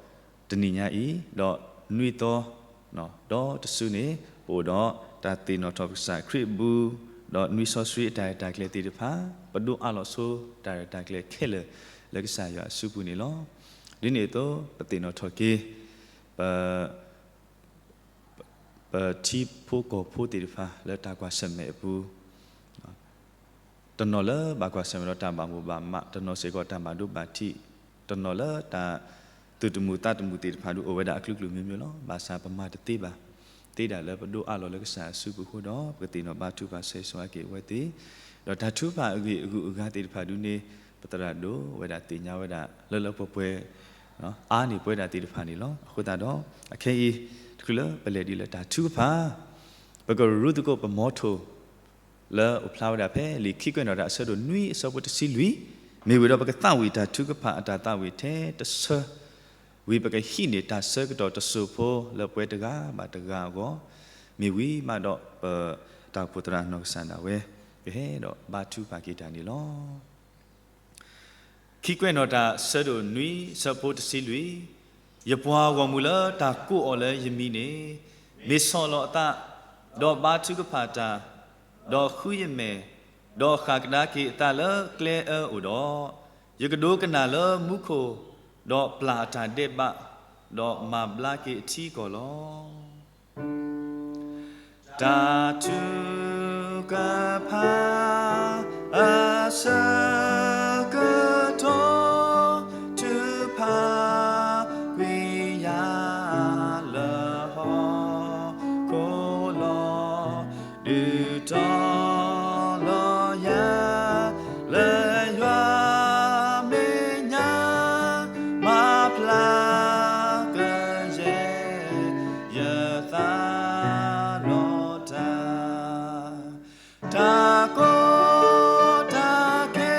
တနံၤညါအံၤ ဒီးနွံသီ ဒီးတစုန့ၣ် ပအိၣ်ဒီးတၢ်သ့ၣ်နီၣ်ထီၣ်ကစၢ်ခရံာ်အပူၤ, ဒီးနွံစီဆှံအတၢ်ရဲၣ်တၢ်ကျဲၤသ့ၣ်တဖၣ် ပဒိးအးလီၤဆိတၢ်ရဲၣ်တၢ်ကျဲၤခဲလၢာ်လၢကစၢ်ယွၤအစုပူၤန့ၣ်လီၤ. ဒ်န့ၣ်အသိး ပသ့ၣ်နီၣ်ထီၣ်က့ၤ ပ ပထံဖိကီၢ်ဖိသ့ၣ်တဖၣ်လၢတၢ်ကွၢ်ဆၢၣ်မဲာ်အပူၤ, တနီၤလၢဘၣ်ကွၢ်ဆၢၣ်မဲာ်ဒီးတၢ်ဘၣ်မိၣ်ဘၣ်မး, တနီၤစ့ၢ်ကီးတၢ်ဘၣ်ဒိဘၣ်ထံး, တနီၤလၢတၢ်သူၣ်တမုာ်သးတမုာ်သ့ၣ်တဖၣ်ဒုးအိၣ်ဝဲဒၣ်အကလုာ်ကလုာ်မံၤမံၤလီၤ. ဘၣ်ဆၣ်ပမၤတသ့ဘၣ်, သ့ဒၣ်လၢပဒိးအးလီၤလၢကစၢ်အစုပူၤအဃိဒီး ပကသ့ၣ်နီၣ်ဘါထုကဖၣ်ဆၢဂ့ၤဆၢဝါက့ၤအဝဲသ့ၣ်, ဒီးတၢ်ထုကဖၣ်အဂ့ၢ်အဂုၤအဂၤသ့ၣ်တဖၣ်ဒုးန့ၣ် ပသရၣ်ဒိၣ်ဝဲဒၣ်သ့ၣ်ညါဝဲဒၣ်လၢလၢပှဲၤပှဲၤ အါန့ၢ်ပဝဲဒၣ်သ့ၣ်တဖၣ်န့ၣ်လီၤ. အဃိသတးဒီး အခဲအံၤ တချုးလၢပလဲၤဒ်လၢတၢ်ထုကဖၣ် ပကရူၢ်သကိးပမီထိၣ် လၢအိၣ်ဖျါဝဲဒၣ်ဖဲလံာ်ခံကွဲးနီၣ်တၢ် အဆၢဒိၣ်နွံ အဆၢဖိတဆံလွံၢ်, မ့ၢ်ဝံၤဒီးပကသးဝံၣ်တၢ်ထုကဖၣ်အတၢ်သးဝံၣ်ထဲတဆၢ ဝံၤပကဟံးန့ၢ်တၢ်ဆၢကတီၢ်တစိၢ်ဖိလၢပှဲၤတဂၤဘၣ်တဂၤအဂီၢ်, မ့ၢ်ဝံၤမးဒီးပတၢ်အိၣ်ဖှိၣ်သရၣ်နီၢ်ကစၢ်ဒၣ်ဝဲ ကဟဲဒီးဘါထုကဖၣ်က့ၤတၢ်န့ၣ်လီၤ. ခံကွဲးနီၣ်တၢ် ဆၢဒိၣ်နွံ ဆၢဖိတဆံလွံၢ်, ယပှၤဂီၢ်မုၢ်လၢတၢ်ကိးအီၤလၢယမံၤန့ၣ်, မ့ၢ်ဆီၣ်လီၤအသး, ဒီးဘါထုကဖၣ်တၢ်, ဒီးဃုယမဲာ်, ဒီးဃၣ်ကဒါက့ၤအသးလၢကျဲအၢအိၣ်ဒီး, ယကဒိကနၣ်လၢမူခိၣ်, ဒီးပျၢ်အတၢ်ဒဲးဘး, ဒီးမၤဘျါက့ၤအထံအကီၢ်လီၤ. တၢ်ထုကဖၣ်အဆၢကတီၢ် ထုကဖၣ်ကွံာ်ယၤလၢဟီၣ်ခိၣ်လီၤ. ဒုးတီၤလီၤယၤ လၢယွၤမဲာ်ညါ မၤဖျါကယဲၢ် ယသးဒီးတၢ် တၢ်ကီတၢ်ခဲ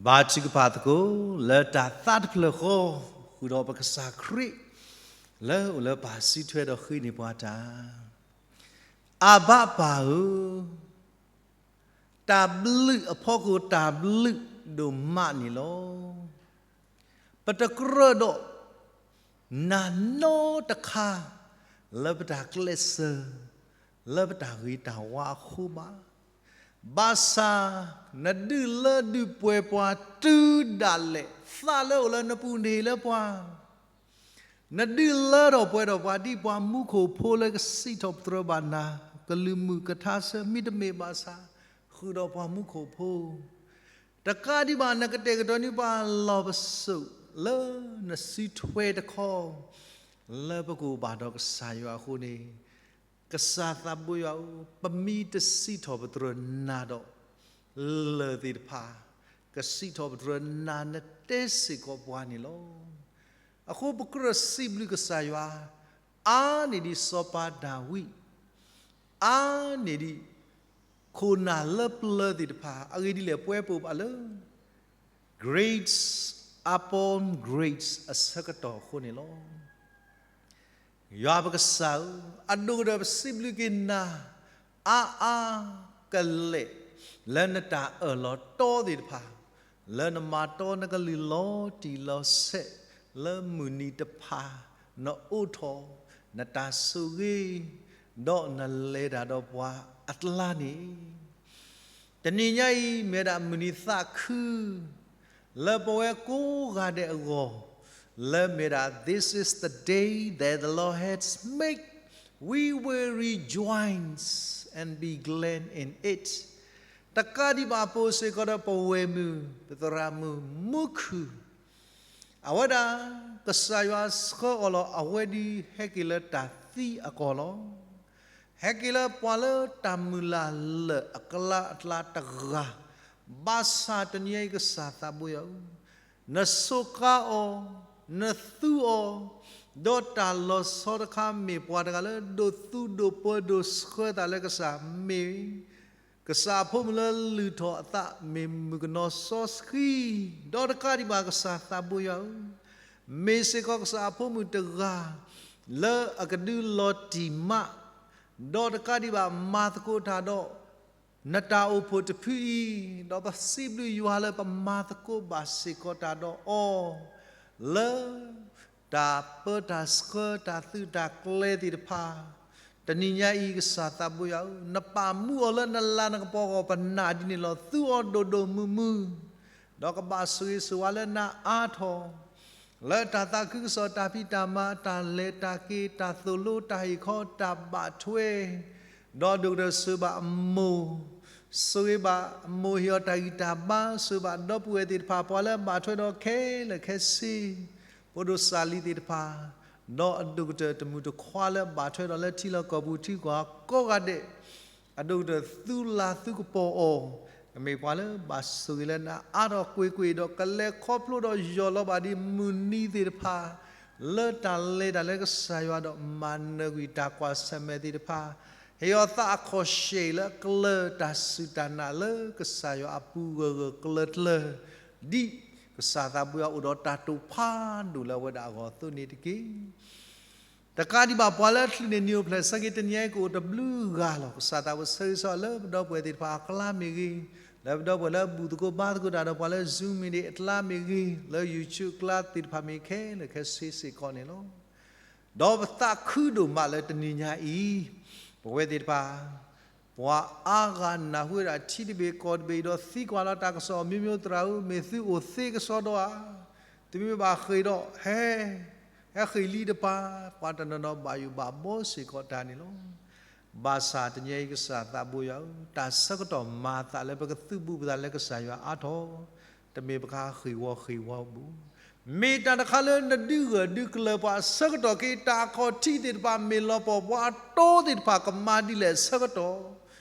ဘါထုကဖၣ်သကိး လၢတၢ်သးတဖျၢၣ်ဃီ ဃုာ်ဒီးပကစၢ်ခရံာ် လၢအိၣ်လၢပၢ်စုထွဲဒီးဃ့န့ၢ်ပှၤတၢ်, အဘၣ်ပၢ်ဧၢ, တၢ်ဘျုးအဖီခိၣ်တၢ်ဘျုးဒိၣ်မးန့ၣ်လီၤ. ပတကြၢးဒီး နၤနီတခါ လၢပတၢ်ကျဲးစၢး လၢပတၢ်ဂ့ၤတၢ်ဝါအဃိဘၣ်. ဘၣ်ဆၣ် နဒုးလၢဒုးပှဲၤပှၤတုၤဒၣ်လဲာ် သးလၢအိၣ်လၢနပူၤန့ၣ်လၢပှၤ နဒုးလၢထီၣ်ပှဲၤထီၣ်ပှၤဒ်ပှၤမူခိၣ်ဖိလၢကစံးထီၣ်ပတြၢၤဘၣ်နၤ, ကလုၢ်မုာ်ကထါဆၢ မ့တမ့ၢ်ဘၣ်ဆၣ် ဃုာ်ဒီးပှၤမူခိၣ်ဖိ တကးဒံးဘၣ် နကတဲာ်ကတီၤန့ၢ်ပှၤလီၢ်ပစိာ် လၢနစုထွဲတခီ လၢပကအိၣ်ဘၣ်ဒီးကစၢ်ယွၤအဃိန့ၣ်, ကစၢ်သးဘိယွၤဧၢ, ပမ့ၢ်တစံးထီၣ်ပတြၢၤနၤဒီး လၢၢ်သ့ၣ်တဖၣ် ကစံးထီၣ်ပတြၢၤနၤ နတဲစ့ၢ်ကီးပှၤန့ၣ်လီၤ. အဃိပကြၢးစံးဘျုးကစၢ်ယွၤ အါန့ၢ်ဒံးစီၤပၤဒၤဝံး အါန့ၢ်ဒံး ခိၣ်နၢ်လၢပျၢၤသ့ၣ်တဖၣ် အဂ့ၢ်ဒ်လဲၣ် ပဝဲပအိၣ်ဘၣ်လၢ grace upon grace အဆၢကတီၢ်အဃိန့ၣ်လီၤ. ယွၤပကစၢ်ဧၢ, အဒိၣ်ကတၢၢ်ပစံးဘျုးက့ၤနၤ အါအါကလဲာ် လၢနတၢ်အၢၣ်လီၤတီသ့ၣ်တဖၣ် လၢနမၤတီနကလုၢ်လီၤတံၢ်လီၤဆဲး လၢမုၢ်နံၤတဖၣ် နအိးထီၣ် နတၢ်ဆိၣ်ဂ့ၤ ဒီးနလဲၤတၢ်ဒီးပှၤအကျါန့ၣ် တနံၤညါအံၤ မ့ၢ်ဒၣ်မုၢ်နံၤသးခု လၢပဝဲကိးဂၤဒဲးအဂီၢ် လၢမ့ၢ်ဒၣ် This is the day that the Lord has made, we will rejoice and be glad in it. တကးဒံးဘၣ် ပအိၣ်စ့ၢ်ကီးဒီးပဝဲၢ်မုၢ် ပသရၣ်မုၣ် မူခူၣ် အဝဲဒၣ် ကစၢ်ယွၤဆှၢအီၤလီၤ. အဝဲဒၣ်ဟဲက့ၤလၢတၢ်သံအကီၢ်လီၤ. ဟဲက့ၤလၢပှၤလၢတၢ်မုၢ်လၢ်လၢာ်အကျါအကျါတဂၤ, ဘၣ်ဆၣ်တနံၤအံၤ ကစၢ်သးဘိယွၤဧၢ, နစူးကါအီၤ, နသူအီၤ, ဒီးတၢ်လီၤဆီတခါ မ့ၢ်ပှၤတဂၤလၢဒိးသူဒိးပၢဒိးဆှၢသးလၢကစၢ်မ့ၢ် ကစၢ်အဖိမုၣ်လၢလုၢ်ထီၣ်အသး မ့ၢ်မုၣ်ကနီၤစီဆှံ, ဒီးတကးဒံးဘၣ် ကစၢ်သးဘိယွၤဧၢ, မ့ၢ်စ့ၢ်ကီးကစၢ်အဖိမုၣ်တဂၤ လၢအကဒုးလီၤတံၢ်မး, ဒီးတကးဒံးဘၣ် မၤသကိးတၢ်ဒီး နတၢ်အိၣ်ဖှိၣ်တဖုအံၤ, ဒီးပစံးဘျုးယွၤလၢပမၤသကိးဘၣ်စ့ၢ်ကီးတၢ်ဒီးအီၤ လၢ တၢ်ပၢတၢ်ဆှၢတၢ်သုးတၢ်ကျဲၤသ့ၣ်တဖၣ်, တနံၤညါအံၤ ကစၢ်သးဘိယွၤဧၢ, နပာ်မူအီၤလၢနလၤနကပီၤအဂီၢ် ပနာ်ဒ်န့ၣ်လီၤ. သူအီၤဒိၣ်ဒိၣ်မုၢ်မုၢ်, ဒီးကဘၣ်ဆိၣ်ဂ့ၤဆိၣ်ဝါလၢနၤအါထီၣ် လၢတၢ်သးခုကစီၣ် တၢ်ဖံးတၢ်မၤ တၢ်လဲၤတၢ်က့ၤ တၢ်သိၣ်လိ တၢ်ဟ့ၣ်ခီ တၢ်ဘၣ်ထွဲ, ဒီးဒိၣ်ကတၢၢ်ဆိၣ်ဂ့ၤဘၣ်အမိၢ်, ဆိၣ်ဂ့ၤဘၣ်အမိၢ်ဟ့ၣ်အီၤတၢ်ဂံၢ်တၢ်ဘါ, ဆိၣ်ဂ့ၤဘၣ်ဒီပုၢ်ဝဲၢ်သ့ၣ်တဖၣ် ပှၤလၢအဘၣ်ထွဲဒီးခဲလၢာ်ခဲဆ့, ဖိဒိၣ်စၢ်လံၤသ့ၣ်တဖၣ်, ဒီးအဒိၣ်ကတၢၢ်တမုၢ်တခွါလၢအဘၣ်ထွဲဒီးလၢထံလီၢ်ကီၢ်ပူၤထံကီၢ်ကိးဂၤဒဲး အဒိၣ်ကတၢၢ်သူလၤသူကပီၤအီၤ, ကမ့ၢ်ပှၤလၢဘၣ်ဆိၣ်ဂ့ၤလၢနအါထီၣ်ကွ့ၢ်ကွ့ၢ်ဒီး ကလဲၤခီဖျိဒီးယီၢ်လီၤဘၣ်ဒ်မုၢ်နံၤသ့ၣ်တဖၣ်, လၢတၢ်လဲၤတၢ်လၢကစၢ်ယွၤဒီးမၤနၢၤကွံာ်တၢ်ကွၢ်ဆၢၣ်မဲာ်သ့ၣ်တဖၣ်, ဟ့ၣ်အီၤသးအခီၣ်ရှဲၣ်လၢအကျၢၤတၢ်စူၢ်တၢ်နာ်လၢကစၢ်ယွၤအပူၤဂၢၢ်ဂၢၢ်ကျၢၤကျၢၤ, ဒ်ကစၢ်သးဘိယွၤအိၣ်ဒီးတၢ်တိာ်ဖးဒိၣ်လၢအဝဲဒၣ်အဂီၢ်အသိးန့ၣ်တက့ၢ်. တကးဒံးဘၣ် ပှၤလၢအချုးန့ၢ်နံၤအိၣ်ဖျဲၣ်ဆၢက့ၤတနံၤအံၤ ကအိၣ်တဘျုးဂၤလီၤ. ကစၢ်သးဘိဆၢဂ့ၤဆၢဝါလၢပဒီပုၢ်ဝဲၢ်သ့ၣ်တဖၣ်အကျါမ့ၢ်ဂ့ၤ, လၢပဒီပုၢ်ဝဲၢ်လၢဘူၣ်သကိးဘါသကိးတၢ်ဒီးပှၤလၢ Zoom မ့ၢ်ဂ့ၤ အကျါမ့ၢ်ဂ့ၤ, လၢ YouTube အကျါသ့ၣ်တဖၣ်မ့ၢ်ခဲလၢာ်ခဲဆ့စ့ၢ်ကီးန့ၣ်လီၤ. ဒီးပသးခုဒိၣ်မးလၢတနံၤညါအံၤ, ပဝဲသ့ၣ်တဖၣ် ပှၤအါဂၤနၢ်ဟူဝဲဒၣ်ထံတဘ့ၣ်ကီၢ်တဘ့ၣ်အံၤဒီးသံကွၢ်လီၤတၢ်ကစီၣ် မျိုးမျိုး သရၣ်ဧၢ, မ့ၢ်သုအိၣ်သ့ကစီဒီဧါ, သုမ့ၢ်ဘၣ်ဃ့ၢ်ဒီး ဟဲ, ဟဲဃ့ၢ်လံတပၤ, ပှၤတနီၤနီၤဘၣ်ယိၣ်ဘၣ်ဘီစ့ၢ်ကီးတၢ်န့ၣ်လီၤ. ဘၣ်ဆၣ်တနံၤအံၤ ကစၢ်သးဘိယွၤဧၢ, တၢ်ဆၢကတီၢ်မၤအသးလၢပကသုးဘူးပသးလၢကစၢ်ယွၤအါထီၣ်, တမ့ၢ်ပကဃ့ၢ်ဝီဃ့ၢ်ဝီဘူး မ့ၢ်တၢ်တခါလၢနဒုးဂၢၢ်ဒုးကျၢၤပှၤအဆၢကတီၢ်က့ၤ တၢ်အခီၣ်ထံးသ့ၣ်တဖၣ်မ့ၢ်လီၤပှီၢ် ပှၤအတီသ့ၣ်တဖၣ်ကမၤဒ်လဲၣ်အဆၢကတီၢ်,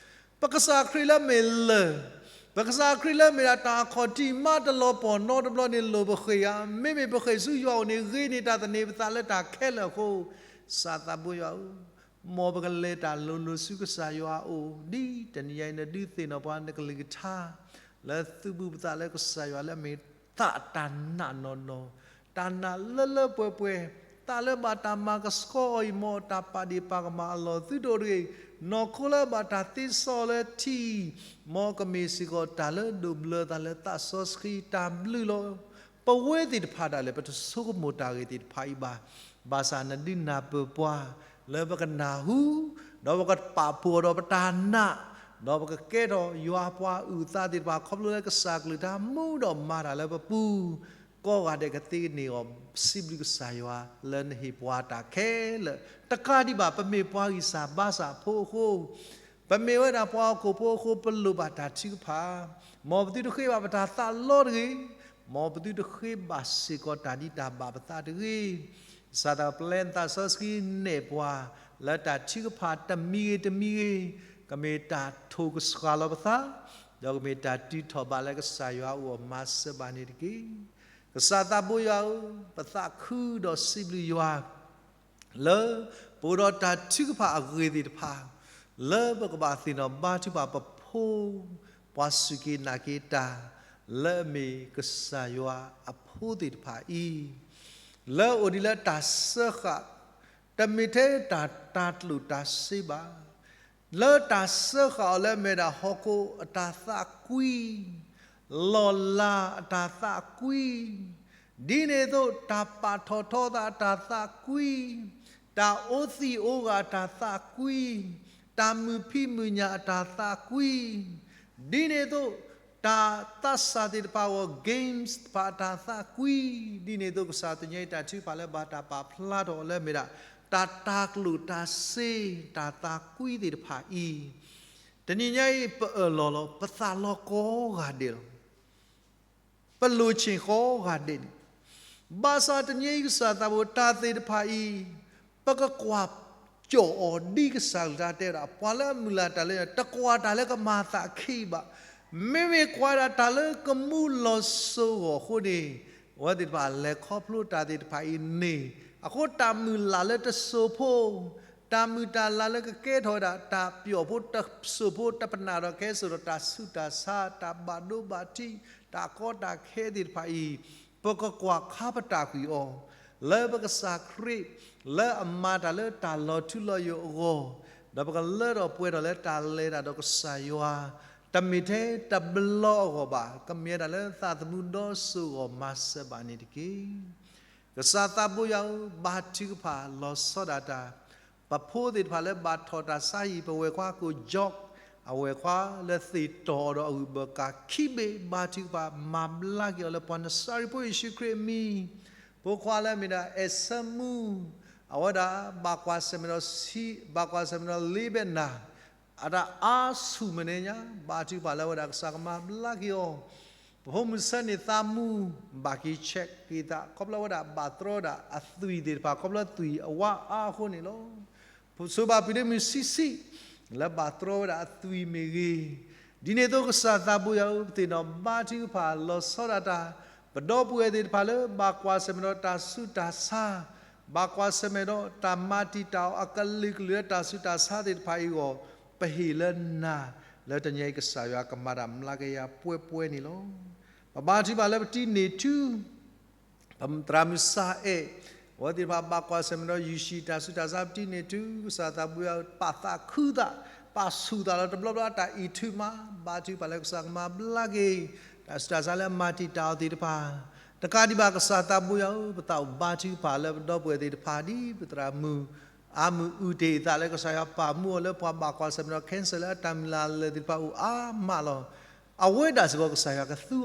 ပကစၢ်ခရံာ်လၢမ့ၢ်လၢၢ်, ပကစၢ်ခရံာ်လၢမ့ၢ်ဒၣ်တၢ်အခီၣ်ထံး မ့ၢ်တလီၤပှီၢ်နီတဘျီန့ၣ် လိၣ်ပဃ့ၢ်ဧါ, မ့မ့ၢ်ပဃ့ၢ်ဆူယွၤအအိၣ်န့ၣ် ဂ့ၤန့ၢ်တၢ်သန့ၤပသးလၢတၢ်ခဲလၢာ်အဃိ, ကစၢ်သးဘိယွၤဧၢ, မ်ပကလဲၤတၢ်လိၤလိၤဆူကစၢ်ယွၤအအိၣ် ဒ်တနံၤအံၤ နဒုးသ့ၣ်နီၣ်ပှၤနကလုၢ်ကထါ လၢသုးဘူးပသးလၢကစၢ်ယွၤလၢအမ့ၢ်သးအတၢ်နာ်နီၢ်နီၢ်, တၢ်နာ်လၢလၢပှဲၤပှဲၤ, သးလၢဘၣ်တၢ်မၤကဆှီအီၤအံၤ မ်တၢ်ပာ်ဒ့ၣ်ပာ်ကမၣ်အလီၢ်သုတအိၣ်တဂ့ၤ, နီၢ်ခိလၢဘၣ်တၢ်သ့စီလၢထံအံၤ, မ်ကမ့ၢ်စ့ၢ်ကီးတၢ်လၢဒိးဘျၢသးလၢသးစီဆှံတၢ်ဘျုးလီၤ. ပဝဲသ့ၣ်တဖၣ်ဒၣ်လဲာ် ပတဆိကမိၣ်တၢ်ဂ့ၢ်သ့ၣ်တဖၣ်အံၤဘၣ်. ဘၣ်ဆၣ်နဒုးနၢ်ပၢၢ်ပှၤ လၢပကနၢ်ဟူ, ဒီးပကပာ်ဖှိၣ်အီၤဒီးပတၢ်နာ်, ဒီးပကကဲထီၣ်ယွၤပှၤအုၣ်သးသ့ၣ်တဖၣ် ခီဖျိလၢကစၢ်အကလုၢ်ကထါမူဒီးမၤတၢ်လၢပပူၤ, ကိးဂၤဒဲးကသ့န့ၢ်အီၤ. စံးဘျုးကစၢ်ယွၤလၢနဟ့ၣ်ပှၤတၢ်ခဲလၢာ်, တကးဒံးဘၣ် ပမ့ၢ်ပှၤဂံၢ်စၢ်ဘါစၢ်ဖိအဃိ, ပမ့ၢ်ဝဲဒၣ်ပှၤဟီၣ်ခိၣ်ဖိအဃိ ပလိၣ်ဘၣ်တၢ်ထုကဖၣ်, မ်ပသုတဃ့ဘၣ်ပတၢ်သးလီတဂ့ၤ, မ်ပသုတဃ့ဘၣ်စ့ၢ်ကီးတၢ်ဒံးတၢ်ဘၣ်ပသးတဂ့ၤ. ကစၢ်သးပျဲနသးစီဆှံနဲၣ်ပှၤ လၢတၢ်ထုကဖၣ်တမံၤဂ့ၤတမံၤဂ့ၤ, ကမ့ၢ်တၢ်ထိၣ်ကစှၤလီၤပသး, ဒီးကမ့ၢ်တၢ်တုၤထီၣ်ဘးလၢကစၢ်ယွၤအအိၣ်အမၤစၢၤဘၣ်န့ၣ်တက့ၢ်. ကစၢ်သးဘိယွၤဧၢ, ပသးခုဒီးစံးဘျုးယွၤ လၢ ပအိၣ်ဒီးတၢ်ထုကဖၣ်အဂ့ၢ်သ့ၣ်တဖၣ်, လၢပကဘၣ်သ့ၣ်နီၣ်ဘါထုကဖၣ်ပဖိ, ပှၤစူၢ်က့ၤနာ်က့ၤတၢ်, လၢအမ့ၢ်ကစၢ်ယွၤအဖိသ့ၣ်တဖၣ်အံၤ, လၢအအိၣ်ဒံးလၢတၢ်စၢဃာ်, တမ့ၢ်ထဲတၢ်တၤကျိၣ်တၤစ့ဘၣ် လၢတၢ်စၢဃာ်အီၤလၢအမ့ၢ်ဒၣ်ဟီၣ်ခိၣ်အတၢ်သးကွံ, လီၢ်လၤအတၢ်သးကွံ, ဒ်န့ၣ်အသိး တၢ်ပာ်ထီၣ်ထီသးအတၢ်သးကွံ, တၢ်အိးသံၣ်အိးဂၤအတၢ်သးကွံ, တၢ်မုာ်ဖံးမုာ်ညၣ်အတၢ်သးကွံ, ဒ်န့ၣ်အသိး တၢ်သးစၢ်သ့ၣ်တဖၣ်အဂီၢ် games တဖၣ်အတၢ်သးကွံ, ဒ်န့ၣ်အသိး ကစၢ်သညါအံၤတၢ်ထုကဖၣ်လၢဘၣ်တၢ်ပာ်ဖျါထီၣ်အီၤလၢအမ့ၢ်ဒၣ် တၢ်တၤကျိၣ်တၤစ့ တၢ်သးကွံသ့ၣ်တဖၣ်အံၤ, တနံၤညါအံၤ ပအၢၣ်လီၤလီၤ ပသးလီၤကိးဂၤဒဲးလီၤ. ပလိၣ်ဆ့ၣ်ကိးဂၤဒဲးန့ၣ်, ဘၣ်ဆၣ်တနံၤညါအံၤ ကစၢ်သးဘိ တၢ်သ့ၣ်တဖၣ်အံၤ ပကကွၢ်ကၠီၣ်အီၤ ဒ်ကစၢ်ကလုၢ်ကထါတဲဝဲဒၣ် ပှၤလၢအမုၢ်လၢ်တၢ်လၢ တကွၢ်တၢ်လၢကမၤသးခံဘၣ်. မ့မ့ၢ်ကွၢ်ဒၣ်တၢ်လၢကမူလီၤစိၤအဂီၢ်အဃိန့ၣ်, အဝဲသ့ၣ်တဖၣ်လဲၤခီဖျိတၢ်သ့ၣ်တဖၣ်အံၤန့ၣ်, အဃိတၢ်မုၢ်လၢ်လၢတစိၤဖိ တၢ်မုာ်တၢ်လၤလၢကကဲထီၣ်ဝဲဒၣ် တၢ်ပျီၣ်ဖိတစိၤဖိ တပနၢ်ဒီးကဲစိာ်ဒီးတၢ်ဆူးတၢ်ဆါ တၢ်ဘၣ်ဒိဘၣ်ထံး တၢ်ကီတၢ်ခဲသ့ၣ်တဖၣ်အံၤ, ပကကွၢ်ခါပတာ်ကွံာ်အီၤ, လၢပကစၢ်ခရံာ် လၢအမၤတၢ်လၢတၢ်လီၤထူလီၤယိာ်အဂီၢ်, ဒီးပကလၢထီၣ်ပှဲၤထီၣ်လၢတၢ်လဲၤတၢ်ဒီးကစၢ်ယွၤ, တမ့ၢ်ထဲတဘျီအဂီၢ်ဘၣ်, ကမ့ၢ်ဝဲဒၣ်လၢသးသမူဒီစိၤအဂီၢ် မၤစၢၤဘၣ်န့ၣ်တက့ၢ်. ကစၢ်သးဘိယွၤဧၢ, ဘါထုကဖၣ်လီၤဆီဒၣ်တၢ်, ပဖိသ့ၣ်တဖၣ်လၢဘၣ်ထီၣ်တၢ်ဆါဟံၣ် ပဝဲၢ်ခွါကိး George, အဝဲၢ်ခွါလၢသ့ၣ်တီၢ်အီၤဒီးအဂံၢ်ဘၢၣ်ကးခံဘ့ၣ် ဘါထုကဖၣ် မၤဘျါက့ၤအီၤလၢပှၤနစၤရ့းဖိယ့ၣ်ၡူးခရံာ်အမံၤ, ဖိခွါလၢအမ့ၢ်ဒၣ် အဲၣ်ဆၢမူ, အဝဲဒၣ်ဘၣ်ကွၢ်ဆၢၣ်မဲာ်ဒီးဆံ, ဘၣ်ကွၢ်ဆၢၣ်မဲာ်ဒီးလ့ဘဲနၤ, အတၢ်အါဆူၣ်မဲာ်န့ၣ်ညါ, ဘါထုကဖၣ်လၢအဝဲဒၣ်ကစၢ်ကမၤဘျါက့ၤအီၤ, ပဖိမုၣ်ဆၢန့ၣ်သးမူ, ဘၣ်က့ၤ check က့ၤသး ခီဖျိဝဲဒၣ်ဘၣ်တြီဝဲဒၣ်အသွံၣ်သ့ၣ်တဖၣ် ခီဖျိသွံၣ်အဝါအါအဃိန့ၣ်လီၤ. ပစိၤဘၣ်ပျံၤလၢမုၢ်ဆံးဆံး, လၢဘၣ်တြီဝဲဒၣ်အသွံၣ်မ့ၢ်ဂ့ၤ, ဒ်န့ၣ်အသိးကစၢ်သးဘိယွၤဧၢ, ပသ့ၣ်နီၣ်ဘါထုကဖၣ်လီၤဆီဒၣ်တၢ်, ပဒီပုၢ်ဝဲၢ်သ့ၣ်တဖၣ်လၢဘၣ်ကွၢ်ဆၢၣ်မဲာ်ဒီးတၢ်ဆူးတၢ်ဆါ, ဘၣ်ကွၢ်ဆၢၣ်မဲာ်ဒီးတၢ်မၤတံာ်တာ်အီၤအကလုာ်ကလုာ်လၢတၢ်ဆူးတၢ်ဆါသ့ၣ်တဖၣ်အံၤအဂီၢ်, ပဟ့ၣ်လၢနၤ, လၢတနံၤအံၤကစၢ်ယွၤကမၤတၢ်မျးကယၤပှဲၤပှဲၤန့ၣ်လီၤ. ပဘါထုကဖၣ်လၢပတံၤန့ၢ်ထူ ပသရၣ်မုၣ်စၢ်အဲၣ်, အဝဲသ့ၣ်တဖၣ်ဘၣ်ကွၢ်ဆၢၣ်မဲာ်ဒီးယုၢ်ၡံၣ်တၢ်ဆူးတၢ်ဆါပတံၤန့ၢ်ထူ, ကစၢ်သးဘိယွၤပာ်သးခုသး, ပာ်ဆူၣ်သးလီၤတဘျီဘျီအတၢ်အံးထုးမး, ဘါထုကဖၣ်လၢကစၢ်ကမၤဘျါက့ၤ, တၢ်ဆူးတၢ်ဆါလၢအမၤတံာ်တာ်အီၤသ့ၣ်တဖၣ်, တကးဒံးဘၣ်ကစၢ်သးဘိယွၤဧၢ, ပသးအိၣ်ဘါထုကဖၣ်လၢပဒီပုၢ်ဝဲၢ်သ့ၣ်တဖၣ်ဒ်ပသရၣ်မုၣ် အါမုၢ်အုၣ်တ့ၢ်အသးလၢကစၢ်ယွၤပာ်မူအီၤလၢပှၤဘၣ်ကွၢ်ဆၢၣ်မဲာ်ဒီး cancer လၢအတၢ်မုၢ်လၢ်လၢာ်သ့ၣ်တဖၣ်အိၣ်အါမးလီၤ. အဝဲဒၣ်စ့ၢ်ကီးကစၢ်ယွၤကသူ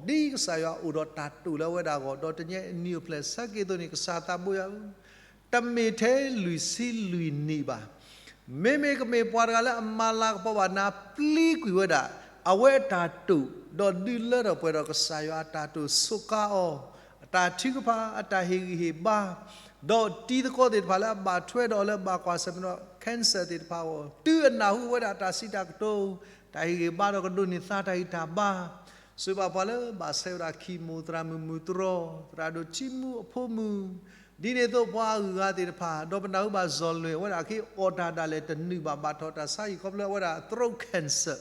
အီၤ, ဒ်ကစၢ်ယွၤအိၣ်ဒီးတၢ်တိာ်လၢအဝဲဒၣ်အဂီၢ်, ဒီးတနံၤအံၤနံၣ်အိၣ်ဖျဲၣ်ဆၢက့ၤအသိးန့ၣ် ကစၢ်သးဘိယွၤဧၢ, တမ့ၢ်ထဲလွံၢ်ဆံလွံၢ်နံၣ်ဘၣ် မ့မ့ၢ်ကမ့ၢ်ပှၤတဂၤလၢအမၤလၤကပီၤဘၣ်နၤပျံၤကွံာ်ဝဲဒၣ်, အဝဲအတၢ်တိာ်, ဒီးဒုးလၢထီၣ်ပှဲၤဒီးကစၢ်ယွၤအတၢ်တိာ်စူးကါအီၤ, အတၢ်ထုကဖၣ်, အတၢ်ဟ့ၣ်ဂံၢ်ဟ့ၣ်ဘါ, ဒီးတံၤသကိးသ့ၣ်တဖၣ်လၢအဘၣ်ထွဲဒီးလၢဘၣ်ကွၢ်ဆၢၣ်မဲာ်ဒီး cancer သ့ၣ်တဖၣ်အဂီၢ်, တုၤအနၢ်ဟူဝဲဒၣ်တၢ်စံးတၢ်ကတိၤ, တၢ်ဟ့ၣ်ဂံၢ်ဘါဒီးကဒိးန့ၢ်သါတၢ်ဂံၢ်တၢ်ဘါ စံးဘၣ်ပှၤလၢဘၣ်ဆဲးဝဲဒၣ် chemo သရၣ်မုၣ်မုၢ်တြီ, သရၣ်ဒိၣ်ထံမူအဖိမုၣ်, ဒ်န့ၣ်အသိးပှၤအဂုၤအဂၤသ့ၣ်တဖၣ်, ဒီးပနၢ်ဟူဘၣ်စီၤလွဲၣ် အဝဲဒၣ်က့ၤအီၣ်တၢ်ဒၣ်လဲာ်တနုာ်ဘၣ် ဘၣ်ထီၣ်တၢ်ဆါဟံၣ်ခီဖျိအဝဲဒၣ် throat cancer,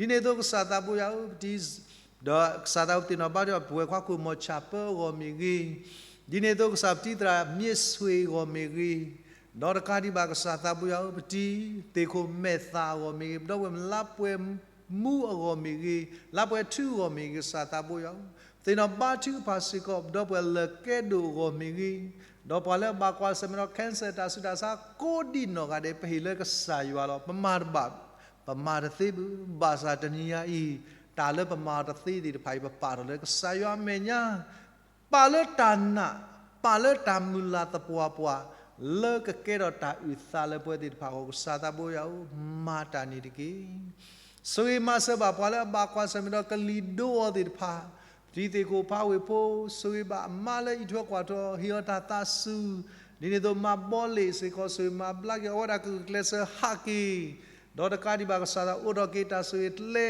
ဒ်န့ၣ်အသိးကစၢ်သးဘိယွၤဧၢ, ပတံၤ ဒီးကစၢ်သးဘိယွၤပသ့ၣ်နီၣ်ဘါထုကဖၣ် ပဝဲၢ်ခွါခိၣ်မီၤဆၣ်ပၢအဂီၢ်မ့ၢ်ဂ့ၤ, ဒ်န့ၣ်အသိးကစၢ်ပတံၤသရၣ်မ့ၢ်ဆွ့ၣ်အဂီၢ်မ့ၢ်ဂ့ၤ, ဒီးတကးဒံးဘၣ်ကစၢ်သးဘိယွၤဧၢ, ပတံၤသ့ၣ်ခိၣ်မဲာ်သၣ်အဂီၢ်မ့ၢ်ဂ့ၤ, ပဒီပုၢ်ဝဲၢ်လါပှဲၤမူအဂီၢ်မ့ၢ်ဂ့ၤ, လါပှဲၤထူအဂီၢ်မ့ၢ်ဂ့ၤ, ကစၢ်သးဘိယွၤဧၢ, ပသ့ၣ်နီၣ်ဘါထုကဖၣ်စ့ၢ်ကီး ပဒီပုၢ်ဝဲၢ်လၢကဲဒိၣ်အဂီၢ်မ့ၢ်ဂ့ၤ, ဒီးပှၤလၢအဘၣ်ကွၢ်ဆၢၣ်မဲာ်ဒီး cancer တၢ်ဆူးတၢ်ဆါကိးဒံးနီၢ်ဂၤဒဲး ပဟ့ၣ်လၢကစၢ်ယွၤလီၤ. ပမၤတဘၣ်, ပမၤတသ့ဘၣ်, ဘၣ်ဆၣ်တနံၤညါအံၤ တၢ်လၢပမၤတသ့သ့ၣ်တဖၣ်အံၤ ပပာ်ထီၣ်လၢကစၢ်ယွၤအမဲာ်ညါ ပာ်လၢတၢ်နာ်, ပာ်လၢတၢ်မုၢ်လၢ်သပှၢ်ပှၢ်, လၢကကဲထီၣ်တၢ်အုၣ်သးလၢပဝဲသ့ၣ်တဖၣ်အဂီၢ်, ကစၢ်သးဘိယွၤဧၢ, မၤတၢ်န့ၣ်တက့ၢ်. ဆိၣ်ဂ့ၤမၤစၢၤဘၣ်ပှၤလၢအဘၣ်ကွၢ်ဆၢၣ်မဲာ်ဒီးကလံၤဒိအီၤသ့ၣ်တဖၣ်, ပတံၤသ့ၣ်ခိၣ်ဖးဝ့ၢ်ဖိ, ဆိၣ်ဂ့ၤဘၣ်အမါလၢအအံးထွဲကွၢ်ထွဲ, ဟ့ၣ်အီၤတၢ်သးစူၤ, ဒ်န့ၣ်အသိးမၤဘီလ့ၣ်စ့ၢ်ကီး, ဆိၣ်ဂ့ၤမၤဘျါက့ၤအီၤ, အဝဲဒၣ်ကဂုာ်ကျဲးစၢးဟးက့ၤ ဒီးတကးဒံးဘၣ်ကစၢ်သး အိးထီၣ်က့ၤတၢ်ဆိၣ်ဂ့ၤကျဲ,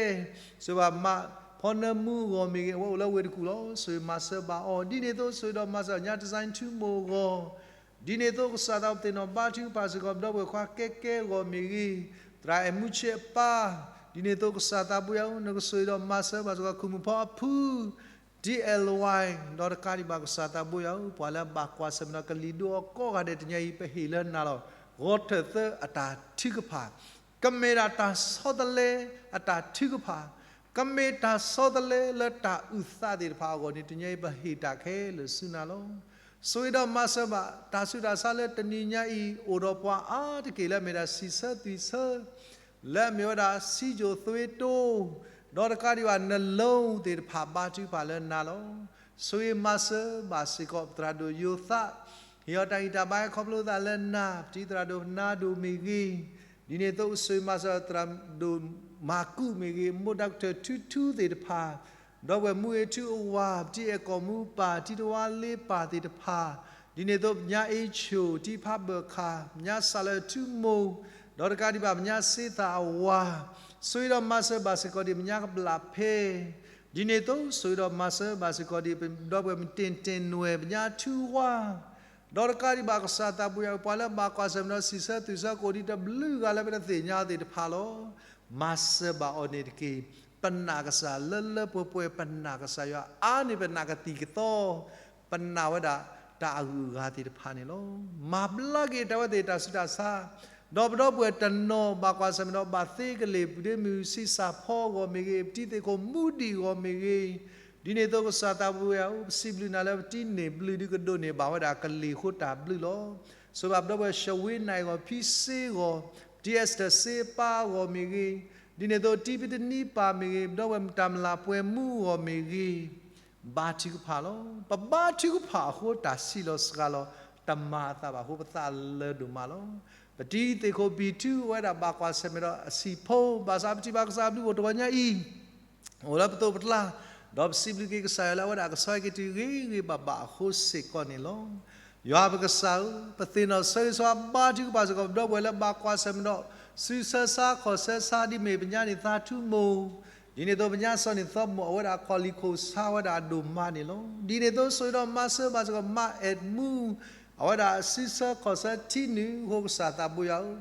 ဆိၣ်ဂ့ၤဘၣ်မါဖီနၢမူအဂီၢ်မ့ၢ်ဂ့ၤ, အဝဲအိၣ်လၢဝ့ၢ်တကူၣ်လီၤ. ဆိၣ်ဂ့ၤမၤစၢၤဘၣ်အီၤ, ဒ်န့ၣ်အသိးဆိၣ်ဂ့ၤဒီးမၤစၢၤညါ design ထူမိၢ်အဂီၢ်, ဒ်န့ၣ်အသိးကစၢ်သး ပသ့ၣ်နီၣ်ဘါထုကဖၣ်စ့ၢ်ကီး ပဒီပုၢ်ဝဲၢ်ခွါကဲကဲအဂီၢ်မ့ၢ်ဂ့ၤ, သရၣ်အဲၣ်မူဆဲးအပၢ်, ဒ်န့ၣ်အသိးကစၢ်သးဘိယွၤဧၢ, နကဆိၣ်ဂ့ၤဒီးမၤစၢၤဘၣ်စ့ၢ်ကီး ခိၣ်မုၣ်ဖီအဖု ဒ်အဲၣ်လဝါ, ဒီးတကးဒံးဘၣ်ကစၢ်သးဘိယွၤဧၢ, ပှၤလၢအဘၣ်ကွၢ်ဆၢၣ်မဲာ်ဒီးကလံၤဒိအီၤကိးဂၤဒဲး တနံၤအံၤ ပဟ့ၣ်လၢနၤလီၤ. ဂီၤထၢၣ်သၢအတၢ်ထုကဖၣ်, ကမ့ၢ်ဒၣ်တၢ်ဆီတလဲအတၢ်ထုကဖၣ်, ကမ့ၢ်တၢ်ဆီတလဲလၢတၢ်အုၣ်သးသ့ၣ်တဖၣ်အဂီၢ်န့ၣ် တနံၤအံၤပဟ့ၣ်တၢ်ခဲလၢာ်ဆူနၤလီၤ. ဆိၣ်ဂ့ၤဒီးမၤစၢၤဘၣ် တၢ်ဆူးတၢ်ဆါလၢတနံၤညါအံၤ အိၣ်ဒီးပှၤအါတက့ၢ်လၢအမ့ၢ်ဒၣ်စံးဆၢသွံၣ်ဆၢ လၢအမ့ၢ်ဝဲဒၣ်စံယိၣ်သွ့တိ, ဒီးတကးဒံးဘၣ် နလိသ့ၣ်တဖၣ် ဘါထုကဖၣ်လၢနၤလီၤ. ဆိၣ်ဂ့ၤမၤစၢၤဘၣ်စ့ၢ်ကီး ပသရၣ်ဒိၣ်ယိၤသး, ဟ့ၣ်အီၤတၢ်ဂံၢ်တၢ်ဘါ ဟဲခီဖျိသးလၢနၤ, ပတံၤသရၣ်ဒိၣ်နါဒိၣ်မ့ၢ်ဂ့ၤ, ဒ်န့ၣ်အသိးဆိၣ်ဂ့ၤမၤစၢၤ သရၣ်ဒိၣ်မၤကူးမ့ၢ်ဂ့ၤ, မိၢ် doctor ထူထူသ့ၣ်တဖၣ်, ဒီပုၢ်ဝဲၢ်မူဂ့ၤထူအဝၤ, ပတံၤအဲၣ်ကီၢ်မူပၢ်, တံၤတဝါလ့ပၢ်သ့ၣ်တဖၣ်, ဒ်န့ၣ်အသိး ပညါအ့ဆိၣ်, တံၤဖးဘၢၣ်ခါ, ပညါစၢ်လၢထူမိၢ်, ဒီးတကးဒံးဘၣ် ပညါစ့သၣ်အဝၤ, ဆိၣ်ဂ့ၤဒီးမၤစၢၤဘၣ်စ့ၢ်ကီးဒံး ပညါကဘျၣ်ဖဲ, ဒ်န့ၣ်အသိး ဆိၣ်ဂ့ၤဒီးမၤစၢၤဘၣ်စ့ၢ်ကီးဒံး ပဒီပုၢ်ဝဲၢ်မုၢ်တ့ၢ်တ့ၢ်နွဲၣ် ပညါထူဝါ ဒီးတကးဒံးဘၣ်ကစၢ်သးဘိယွၤ ပှၤလၢအဘၣ်ကွၢ်ဆၢၣ်မဲာ်ဒီးစံးဆၢသွံၣ်ဆၢကိးဒံးတဘျုးဂၤလၢပတသ့ၣ်ညါသ့ၣ်တဖၣ်လီၤ. မၤစၢၤဘၣ်အီၤန့ၣ်တက့ၢ်. ပနာ်ကစၢ်လၢလၢပှဲၤပှဲၤ ပနာ်ကစၢ်ယွၤအါန့ၢ် ပနာ်ကသံၣ်ကသီ, ပနာ်ဝဲဒၣ်တၢ်အဂုၤအဂၤသ့ၣ်တဖၣ်န့ၣ်လီၤ. မၤဘျါက့ၤတၢ်ဝဲသ့ၣ်တၢ်ဆူးတၢ်ဆါ, ဒီးပဒီပုၢ်ဝဲၢ်တနီၤဘၣ်ကွၢ်ဆၢၣ်မဲာ်ဒီးဘၣ်သ့ကလ့ၢ် ပုၢ်ဒ့မုၢ်ဆံးစၢ်ဖီအဂီၢ်မ့ၢ်ဂ့ၤ, ပတံၤသ့ၣ်ခိၣ်မူဒံးအဂီၢ်မ့ၢ်ဂ့ၤ, ဒ်န့ၣ်အသိးကစၢ်သးဘိယွၤဧၢ, ပစံးဘျုးနၤလၢပတံၤန့ၣ်ဘျုးဒုးကဒိးန့ၢ်ဘၣ်ဝဲဒၣ်ကလ့ၢ်ဃိတၢ်ဘျုးလီၤ. ဆိၣ်ဂ့ၤဘၣ်ပဒီပုၢ်ဝဲၢ် ရှဝ့နၢ်အဂီၢ်, ဖံစ့အဂီၢ်, ပတံၤအ့စတၢၢ်စ့အပၢ်အဂီၢ်မ့ၢ်ဂ့ၤ, ဒ်န့ၣ်အသိးတံၤပတနံပၢ်မ့ၢ်ဂ့ၤ, ပဒီပုၢ်ဝဲၢ်တၢ်မျၢ်ပှဲၤမူအဂီၢ်မ့ၢ်ဂ့ၤ, ဘါထုကဖၣ်လီၤ. ပဘါထုကဖၣ်အဃိတၢ်စံးလီၤစှၤလီၤ တမၤအသးဘၣ်အဃိပသးလၢဒိၣ်မးလီၤ. ပတံၤသ့ၣ်ခိၣ်ဘံၣ်ထူအဝဲဒၣ်ဘၣ်ကွၢ်ဆၢၣ်မဲာ်ဒီးအဆံးဖိ, ဘၣ်ဆၣ်ပထံၣ်ဘၣ်ကစၢ်အဘျုးအိၣ်တဂီၤညါအံၤ အိၣ်လၢပသိးပကျါ, ဒီးပစံးဘျုးက့ၤကစၢ်ယွၤလၢအဝဲဒၣ်ကဆီဟံၣ်က့ၤတုၤဂ့ၤဂ့ၤဘၣ်ဘၣ်အဃိစ့ၢ်ကီးန့ၣ်လီၤ. ယွၤပကစၢ်ဧၢ, ပသ့ၣ်နီၣ်ဆိၣ်ဂ့ၤဆိၣ်ဝါဘါထုကဖၣ်စ့ၢ်ကီး ပဒီပုၢ်ဝဲၢ်လၢဘၣ်ကွၢ်ဆၢၣ်မဲာ်ဒီး စုဆၢဆါခီၣ်ဆၢဆါ ဒ်မ့ၢ်ပညါန့ၣ်သးထူမိၢ်, ဒ်န့ၣ်အသိးပညါစီၤန့ၣ်သီမိၢ် အဝဲဒၣ်ခီၣ်လံၤခိၣ်ဆါဝဲဒၣ်အဒိၣ်မးန့ၣ်လီၤ. ဒ်န့ၣ်အသိးဆိၣ်ဂ့ၤဒီးမၤစၢၤဘၣ်စ့ၢ်ကီး မါအဲၣ်မူ အဝဲဒၣ်စုဆၢခီၣ်ဆၢထံနုာ်အဃိ ကစၢ်သးဘိယွၤဧၢ,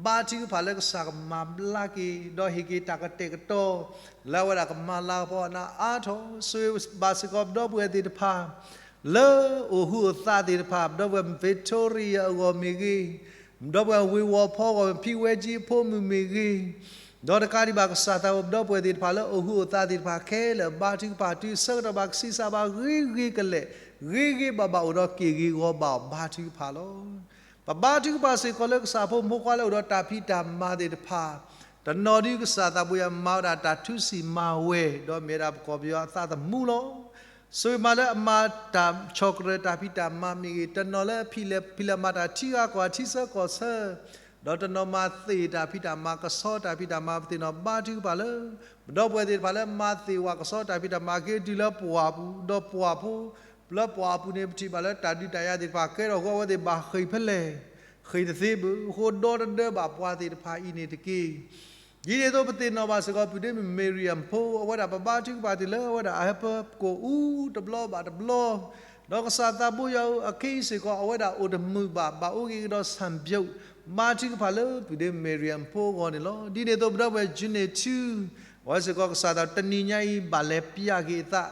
ဘါထုကဖၣ်လၢကစၢ်ကမၤဘျါက့ၤ ဒီးဟ့ၣ်က့ၤတၢ်ကတဲာ်ကတီၤ လၢအဝဲဒၣ်ကမၤလၤကပီၤအနးအါထီၣ်, ဆိၣ်ဂ့ၤဘၣ်စ့ၢ်ကီးပဒီပုၢ်ဝဲၢ်သ့ၣ်တဖၣ် လၢအိၣ်ဟုးအိၣ်သးသ့ၣ်တဖၣ်, ပဒီပုၢ်ဝဲၢ် Victoria အဂီၢ်မ့ၢ်ဂ့ၤ, ပဒီပုၢ်ဝဲၢ်ဝ့ၢ်ဝီၤဖီအဂီၢ် ဖံဝဲကၠံအဖိမုၣ်မ့ၢ်ဂ့ၤ, ဒီးတကးဒံးဘၣ်ကစၢ်သးဘိ ပဒီပုၢ်ဝဲၢ်သ့ၣ်တဖၣ်လၢအိၣ်ဟုးအိၣ်သးသ့ၣ်တဖၣ်ခဲလၢာ် ဘါထုကဖၣ်တုၤဆၢကတီၢ်ဘၣ်ကဆံးစၢ်ဘၣ်ဂ့ၤဂ့ၤကလဲာ်, ဂ့ၤဂ့ၤဘၣ်ဘၣ်အိၣ်ဒီးက့ၢ်ဂ့ၤဂီၤဘၣ်အီၤ ဘါထုကဖၣ်လီၤ. ပဘါထုကဖၣ်စ့ၢ်ကီးလၢကစၢ်ဖိမုၣ်ဖိခွါလၢအိၣ်ဒီးတၢ်ဖံးတၢ်မၤသ့ၣ်တဖၣ်, တနီၤဒုးကစၢ်သးဘိယွၤမၤဝဲဒၣ်တၢ်ထူစံၣ်မၤဝဲၤ ဒီးမ့ၢ်ဝဲဒၣ်ပကီၢ်ပယီၤအသးသမူလီၤ. ဆိၣ်ဂ့ၤမးလၢအမၤတၢ်ဆီၣ်ကရၢၢ်တၢ်ဖံးတၢ်မၤမ့ၢ်ဂ့ၤ, တနီၤလၢအဖံးလဲၤမၤတၢ်ထံဂၤကီၢ်ဂၤထံဆၢကီၢ်ဆၢ, ဒီးတနီၤမၤသ့ၣ်တၢ်ဖံးတၢ်မၤ ကဆီတၢ်ဖံးတၢ်မၤ ပသ့ၣ်နီၣ်ဘါထုကဖၣ်လၢ ပဒီပုၢ်ဝဲၢ်သ့ၣ်တဖၣ်လၢမၤသ့ၣ်ဝဲကဆီတၢ်ဖံးတၢ်မၤက့ၤတုၤလၢပှၢ်ပူၤ, ဒီးပှၢ်ဖိ, လၢပှၢ်အပူၤန့ၣ် ပထံၣ်ဘၣ်လၢတၢ်ဒုးတၢ်ယၤသ့ၣ်တဖၣ်ကဲထီၣ်အဃိ အဝဲသ့ၣ်ဘၣ်ဃ့ၢ်ဖဲလဲၣ်, ဃ့ၢ်တသ့ဘၣ်, အဃိဒီတဒၢဘၣ်ပှၤသ့ၣ်တဖၣ်အံၤန့ၣ်တက့ၢ်. ဒ်န့ၣ်အသိးပသ့ၣ်နီၣ်ဘၣ်စ့ၢ်ကီး ပုၢ်ဒ့မုၣ် Miriam ဖိ, အဝဲဒၣ်ပဘါထုကဖၣ်တုၤလၢအဝဲဒၣ်အဟၢဖၢကိၣ်အူတဘျီဘၣ်တဘျီ, ဒီးကစၢ်သးဘိယွၤဧၢ, အခဲအံၤစ့ၢ်ကီး အဝဲဒၣ်အိၣ်တမုာ်ဘၣ်, ဘၣ်အိၣ်က့ၤကဒီးဆၣ်ဘျိး, ဘါထုကဖၣ်လၢပုၢ်ဒ့မုၣ် Miriam ဖိအဂီၢ်န့ၣ်လီၤ. ဒ်န့ၣ်အသိးပဒီပုၢ်ဝဲၢ် Junie ထူ အဝဲစ့ၢ်ကီးကစၢ်သးတနံၤညါအံၤ ဘၣ်လဲၤပျၢ်က့ၤအသး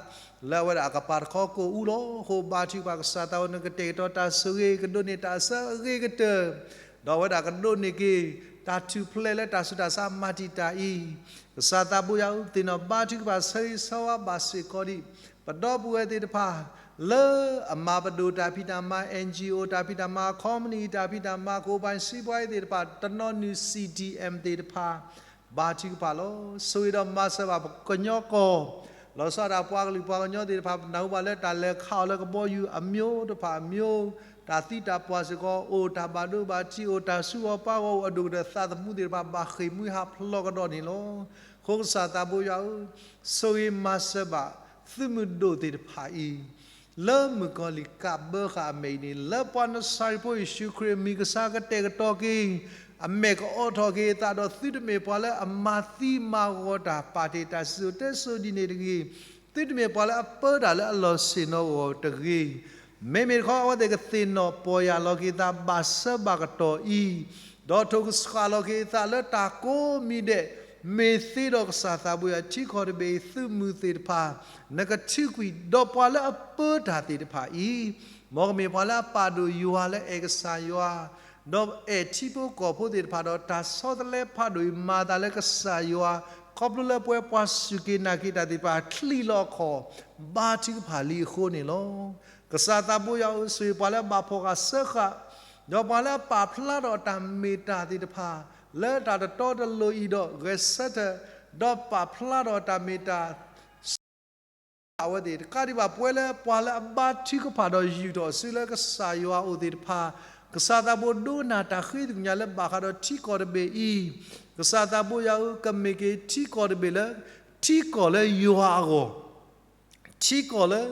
လၢအဝဲဒၣ်အကပၤတခီကိၣ်အူလီၤ. အဃိဘါထုကဖၣ်ကစၢ်သးဝဲ နကတဲာ်ကတီၤတၢ်ဆိၣ်ဂ့ၤ ကဒိးန့ၢ်တၢ်ဆၢအဂ့ၤကတၢၢ် ဒီးအဝဲဒၣ်ကဒိးန့ၢ်က့ၤ တၢ်ထူၣ်ဖျဲးလၢတၢ်ဆူးတၢ်ဆါမၤတံာ်တာ်အံၤ, ကစၢ်သးဘိယွၤဧၢ, သ့ၣ်နီၣ်ဘါထုကဖၣ်ဆၢဂ့ၤဆၢဝါဘၣ်စ့ၢ်ကီးဒံး ပဒီပုၢ်ဝဲၢ်သ့ၣ်တဖၣ် လၢအမၤပဒိၣ်တၢ်ဖံးတၢ်မၤ NGO တၢ်ဖံးတၢ်မၤ ခီပနံၣ် တၢ်ဖံးတၢ်မၤ ကအိၣ်ဘၣ်စံးပှၤအံၤသ့ၣ်တဖၣ် တနီၤနုၤ CDM သ့ၣ်တဖၣ် ဘါထုကဖၣ်လီၤ. ဆိၣ်ဂ့ၤဒီးမၤစၢၤဘၣ်ပကညီကီၢ် လီၤဆီဒၣ်တၢ်ပှၤကလုာ်ပှၤကညီသ့ၣ်တဖၣ် ပနၢ်ဟူဘၣ်လၢတၢ်လဲၤခးအီၤလၢကဘီယူၤအမျိုးတဖၣ်အမျိုး, တၢ်သံတၢ်ပှၢ်စ့ၢ်ကီးအိၣ်, တၢ်ဘၣ်ဒိဘၣ်ထံးအိၣ်, တၢ်ဆူးဂီၤပၢ်ဂီၤအိၣ်, အဒိၣ်ကတၢၢ်သးသမူသ့ၣ်တဖၣ် ဘၣ်ဃ့ၢ်မှံဟးဖျိးကဒီးန့ၣ်လီၤ. အဃိကစၢ်သးဘိယွၤဧၢ, ဆိၣ်ဂ့ၤမၤစၢၤဘၣ် သုးမုၢ်ဒိၣ်သ့ၣ်တဖၣ်အံၤ လၢမုၣ်ကီၤလံၢ်ကးဘၢဃာ်အမဲာ်အံၤန့ၣ် လၢပှၤနစၤရ့းဖိယ့ၣ်ၡူးခရံာ်အမံၤ ကစၢ်ကတဲာ်ကတီၤက့ၤ အမဲာ်ကအိးထီၣ်က့ၤအသးဒီး သုတမ့ၢ်ပှၤလၢအမၤသံမၤဂီၤတၢ် ပာ်တ့ၢ်တၢ်စံၣ်စိၤတဲစိၤဒ်န့ၣ်တဂ့ၤ, သုတမ့ၢ်ပှၤလၢအပၢတၢ်လၢအလီၢ်ဆ့ၣ်နီၤအဂီၢ်တဂ့ၤ, မ့မ့ၢ်တခီ အဝဲသ့ၣ်ကသ့ၣ်နီၣ်ပီၢ်ယၢ်လီၤက့ၤသးဘၣ်ဆၢဘၣ်ကတီၢ်အံၤ, ဒီးထိၣ်ကဆှၣ်လီၤက့ၤအသးလၢတၢ်ကိးမံၤဒဲး, မ့ၢ်သ့ဒီးကစၢ်သးဘိယွၤ ထံကီၢ်တဘ့ၣ်အံၤ သုးမုၢ်သ့ၣ်တဖၣ် နကထုးကွံာ် ဒီးပှၤလၢအပၢတၢ်သ့ၣ်တဖၣ်အံၤ, မ်ကမ့ၢ်ပှၤလၢအပာ်ဒိၣ်ယွၤလၢအဲၣ်ကစၢ်ယွၤ, ဒီးအဲၣ်ထံဖိကီၢ်ဖိသ့ၣ်တဖၣ်ဒီး တၢ်ဆီတလဲဖးဒိၣ်အံၤ မၤသးလၢကစၢ်ယွၤ, ခီဖျိလၢပဝဲပှၤစူၢ်က့ၤနာ်က့ၤတၢ်သ့ၣ်တဖၣ် ချံးလီၤအခီၣ် ဘါထုကဖၣ်လံအဃိန့ၣ်လီၤ. ကစၢ်သးဘိယွၤဧၢ, ဆိၣ်ဂ့ၤပှၤလၢအဘၣ်ဖှီၣ်ဃာ်စၢဃာ်, ဒီးပှၤလၢအပာ်ဖျါထီၣ်အတၢ်မ့ၢ်တၢ်သ့ၣ်တဖၣ် လၢတၢ်တတီတလိၤအံၤဒီးဂဲၤဆၢထၢၣ်, ဒီးပာ်ဖျါထီၣ်အတၢ်မ့ၢ်တၢ် စၢဃာ်အဝဲသ့ၣ်, တကးဒံးဘၣ် ပဝဲလၢပှၤလၢအဘါထုကဖၣ်ဒီးယူာ်ထီၣ်အစုလၢကစၢ်ယွၤအအိၣ်သ့ၣ်တဖၣ်, ကစၢ်သးဘိဒိကနၣ်တၢ်ဃ့သ့ၣ်ညါလၢဘၣ်ဃးဒီးထံကီၢ်တဘ့ၣ်အံၤ, ကစၢ်သးဘိယွၤဧၢ, ကမ့ၢ်က့ၤထံကီၢ်တဘ့ၣ်လၢ ထံကီၢ်လၢယွၤအဂီၢ် ထံကီၢ်လၢ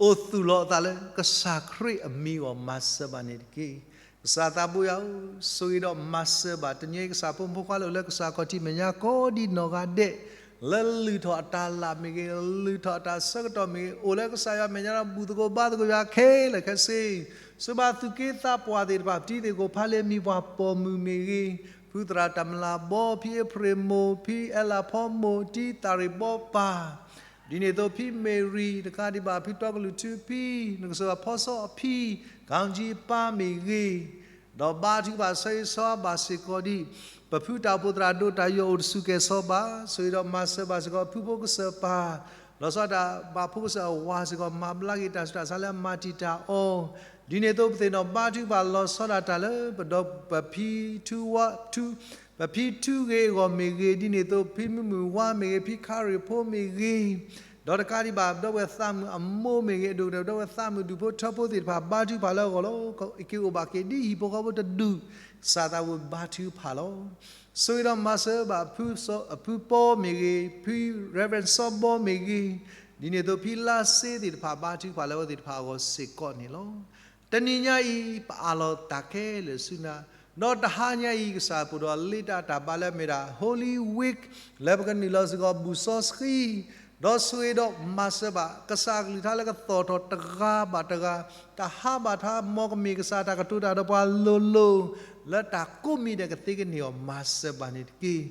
အိၣ်သူၣ်လီၤအသးလၢကစၢ်ခရံာ်အမံၤအဂီၢ် မၤစၢၤဘၣ်န့ၣ်တက့ၢ်. ကစၢ်သးဘိယွၤဧၢ, ဆိၣ်ဂ့ၤဒီးမၤစၢၤဘၣ် တနံၤအံၤကစၢ်ဖိမုၣ်ဖိခွါလၢအိၣ်လၢကစၢ်ခီၣ်ထံးမဲာ်ညါကိးဒံးနီၢ်ဂၤဒဲး, လၢလုၢ်ထီၣ်အတၢ်လၢ်မ့ၢ်ဂ့ၤ, လုၢ်ထီၣ်အတၢ်ဆၢကတီၢ်မ့ၢ်ဂ့ၤ, အိၣ်လၢကစၢ်ယွၤမဲာ်ညါဒီးဘူၣ်သကိးဘါသကိးယွၤခဲလၢာ်ခဲဆ့, ဆိၣ်ဂ့ၤဘၣ်သူၣ်က့သးပှၢ်သ့ၣ်တဖၣ်, ပတံၤသ့ၣ်ကိးဖးလ့ၢ်မံၤပှၢ်ပိာ်မုၣ်မ့ၢ်ဂ့ၤ, ဖုသရၣ်တၢ်မလၤဘီ, ဖံအ့ဖြ့ၣ်မိၢ်, ဖံအဲလးဖီမိၢ်, တံၤသးရ့ၣ်ဘီပၢ် ဒ်န့ၣ်အသိး ဖံမ့ၢ်ရံၤ, တကးဒံးဘၣ် ဖုတီကလုၢ်ထူဖံ, နကစၢ်ဘၣ်ဖီစီအဖံ, ကီၣ်ကၠံအပၢ်မ့ၢ်ဂ့ၤ, ဒီးဘါထုကဖၣ်ဆၢဂ့ၤဆၢဝါဘၣ်စ့ၢ်ကီးဒံး, ပဖုတၢ်အိၣ်ဖှိၣ်သရၣ်ဒိၣ်တၢ်ယီၢ်အိၣ်တဆူၣ်ကဲၣ်ဆိးဘၣ်, ဆိၣ်ဂ့ၤဒီးမၤစၢၤဘၣ်စ့ၢ်ကီး ဖုဖိကစၢၢ်ပၢ်, လီၤဆီဒၣ်တၢ်ဘၣ်ဖိကစၢၢ်အဝၤစ့ၢ်ကီး မၤဘျါက့ၤတၢ်ဆူးတၢ်ဆါလၢအမၤတံာ်တာ်အီၤ, ဒ်န့ၣ်အသိး ပသ့ၣ်နီၣ်ဘါထုကဖၣ်လီၤဆီဒၣ်တၢ်လၢ ပဒီပုၢ်ဝဲၢ်ဖံထူဝါ, ထူ ပဖံထူဂ့ၤအဂီၢ်မ့ၢ်ဂ့ၤ, ဒ်န့ၣ်အသိး ဖံမုၢ်မုၢ်ဝါမ့ၢ်ဂ့ၤ, ဖံခါရ့ၣ်ဖိမ့ၢ်ဂ့ၤ, ဒီးတကးဒံးဘၣ် ပဒီပုၢ်ဝဲၢ်သးမုၣ်အမိၢ်မ့ၢ်ဂ့ၤ, အဒိၣ်ကတၢၢ် ပဒီပုၢ်ဝဲၢ်သးမုၣ်ဒူၣ်ဖိထၢဖိသ့ၣ်တဖၣ် ဘါထုကဖၣ်လၢအဂီၢ်လီၤ. က့ၤအိၣ်ဘၣ်က့ၤဒ်ဟံၣ်ဖိဃီဖိတဒူၣ်, ကစၢ်သးဝံၣ်ဘါထုကဖၣ်လီၤ. ဆိၣ်ဂ့ၤဒီးမၤစၢၤဘၣ် ဖုစီၤ, ဖုပီမ့ၢ်ဂ့ၤ, ဖံ Reverend စီၤဘီမ့ၢ်ဂ့ၤ, ဒ်န့ၣ်အသိး ဖံလါစ့သ့ၣ်တဖၣ် ဘါထုကဖၣ်လၢအဝဲသ့ၣ်တဖၣ်အဂီၢ်စ့ၢ်ကီးန့ၣ်လီၤ. တနံၤညါအံၤ ပအၢၣ်လီၤတၢ်ခဲလၢာ်ဆူနၤ, ဒီးတဟါညါအံၤ ကစၢ်ပဒိၣ်လ့တၢ်တၢ်ဘါလၢအမ့ၢ်ဒၣ် Holy Week လၢပကနုာ်လီၤစ့ၢ်ကီး ဘူၣ်စီဆှံ, ဒီးဆိၣ်ဂ့ၤဒီးမၤစၢၤဘၣ် ကစၢ်အကလုၢ်ကထါလၢကသီၣ်ထီၣ်တဂၤဘၣ်တဂၤ, တဟါဘၣ်တဟါ မ်ကမ့ၢ်ကစၢ်တၢ်ကတိၤတၢ်ဒီးပှၤလိၤလိၤ, လၢတၢ်ကိးမံၤဒဲးကသ့ကန့ၢ်အီၤ မၤစၢၤဘၣ်န့ၣ်တက့ၢ်.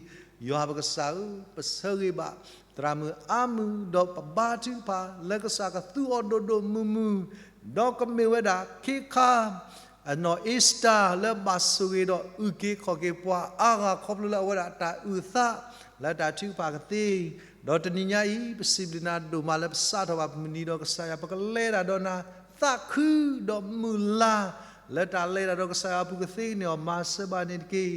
ယွၤပကစၢ်ဧၢ, ပဆၢဂ့ၤဘၣ် သရၣ်မုၣ်အါမုၢ် ဒီးပဘါထုကဖၣ် လၢကစၢ်ကသူအီၤဒိၣ်ဒိၣ်မုၢ်မုၢ်, ဒီးကမ့ၢ်ဝဲဒၣ်ခ့ခါ အနီၢ်အ့စတၢ် လၢဘၣ်ဆိၣ်ဂ့ၤဒီးအုၣ်က့ၤခီၣ်က့ၤပှၤအါဂၤ ခီဖျိလၢအဝဲဒၣ်တၢ်အုၣ်သး လၢတၢ်ထုကဖၣ်ကသ့, ဒီးတနံၤညါအံၤ ပစံးဘျုးနၤဒိၣ်မးလၢပစးထီၣ်ဘၣ်ပမုၢ်နံၤဒီးကစၢ်ယွၤ ပကလဲၤတၢ်ဒီးနၤ သးခုဒီးမုၢ်လၢ် လၢတၢ်လဲၤတၢ်ဒီးကစၢ်ယွၤအပူၤကသ့ကန့ၢ်အီၤ မၤစၢၤဘၣ်န့ၣ်တက့ၢ်.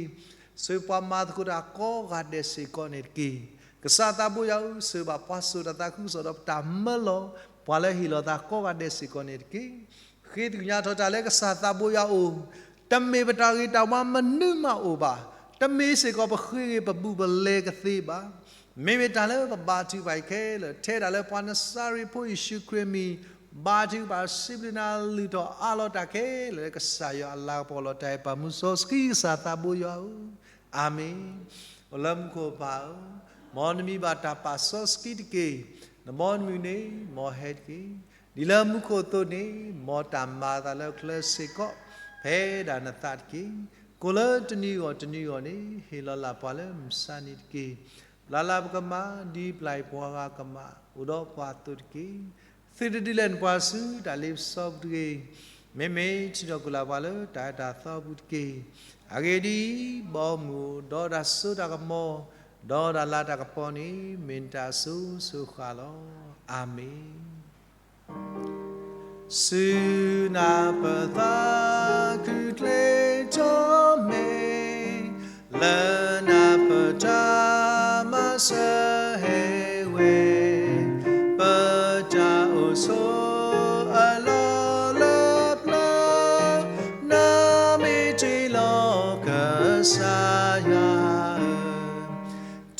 ဆိၣ်ဂ့ၤပှၤမၤသကိးတၢ်ကိးဂၤဒဲးစ့ၢ်ကီးန့ၣ်တက့ၢ်. ကစၢ်သးဘိယွၤဧၢ, ဆိၣ်ဂ့ၤဘၣ်ပှၤစိာ်တၢ်သးခုကစီၣ်ဒီးပတၢ်မၢလီၤ ပှၤလၢဟ့ၣ်လီၤသးကိးဂၤဒဲးစ့ၢ်ကီးန့ၣ်တက့ၢ်. ဃ့သ့ၣ်ညါထီၣ်တၢ်လၢကစၢ်သးဘိယွၤအအိၣ်, တမ့ၢ်ပတၢ်ဂ့ၤတၢ်ဝါမနုၤမးအိၣ်ဘၣ်, တမ့ၢ်စ့ၢ်ကီးပဃ့ဂ့ၤပဘူးပလဲကသ့ဘၣ်. မ့မ့ၢ်တၢ်လၢပဘါထုကဖၣ်အံၤခဲလၢာ် ထဲဒၣ်လၢပှၤနစၤရ့းဖိယ့ၣ်ၡူးခရံာ်အမံၤ ဘါထုကဖၣ်စံးဘျုးနၤ လုၢ်ထီၣ်အးလီၤတၢ်ခဲလၢာ်လၢကစၢ်ယွၤအလၤကပီၤလီၤ. တၢ်အဲၣ်ပာ်မူစီဆှံကစၢ်သးဘိယွၤဧၢ, အၤမ့ၣ်. အိၣ်လၢမူခိၣ်ပၢ်ဧၢ, မ်နမံၤဘၣ်တၢ်ပာ်စီဆှံတက့ၢ်. နဘီနမုၢ်န့ၣ် မ်ဟဲတက့ၢ်. ဒ်လၢမူခိၣ်အသိးန့ၣ် မ်တၢ်မၤအသးလၢအချၢစ့ၢ်ကီး ဖဲဒၣ်နသးတက့ၢ်. ကိၣ်လၢတနံၤဂီၢ်တနံၤဂီၢ်န့ၣ် ဟ့ၣ်လီၤလၢ်ပှၤလၢမုၢ်ဆါနံၤတက့ၢ်. လၢ်လၢ်ပကမၤ ဒ်ပျၢ်အံၤပှၤဂၤကမၤ အိၣ်ဒီးပှၤအသိးတက့ၢ်. သုတဒုးလဲၤနပှၤဆူတၢ်လ့ပစီပူၤတဂ့ၤ. မ့မ့ၢ်ထံၣ်ဒီးကူၣ်လၢ်ပှၤလၢတၢ်အဲၣ်တၢ်သီပူၤတက့ၢ်. အဂ့ၢ်ဒ်အံၤ, ဘီမုၢ်အိၣ်ဒီးတၢ်စိတၢ်ကမီၤ, ဒီးတၢ်လၤတၢ်ကပီၤန့ၣ် မ့ၢ်နတၢ်အစိၤစိၤဃၣ်လီၤ. အၤမ့ၣ်. ဆူနၢ်ပၢၢ်သးခုကျ့ထီၣ်မ့ၢ်, လၢနၢ်ပၢၢ်တၢ်မၤစၢၤဟဲဝဲ, ပတၢ်အိၣ်ဆိးအလီၢ်လၢပျၢၤ, နမ့ၢ်တ့ၢ်လီၤကစၢ်ယွၤဧၢ,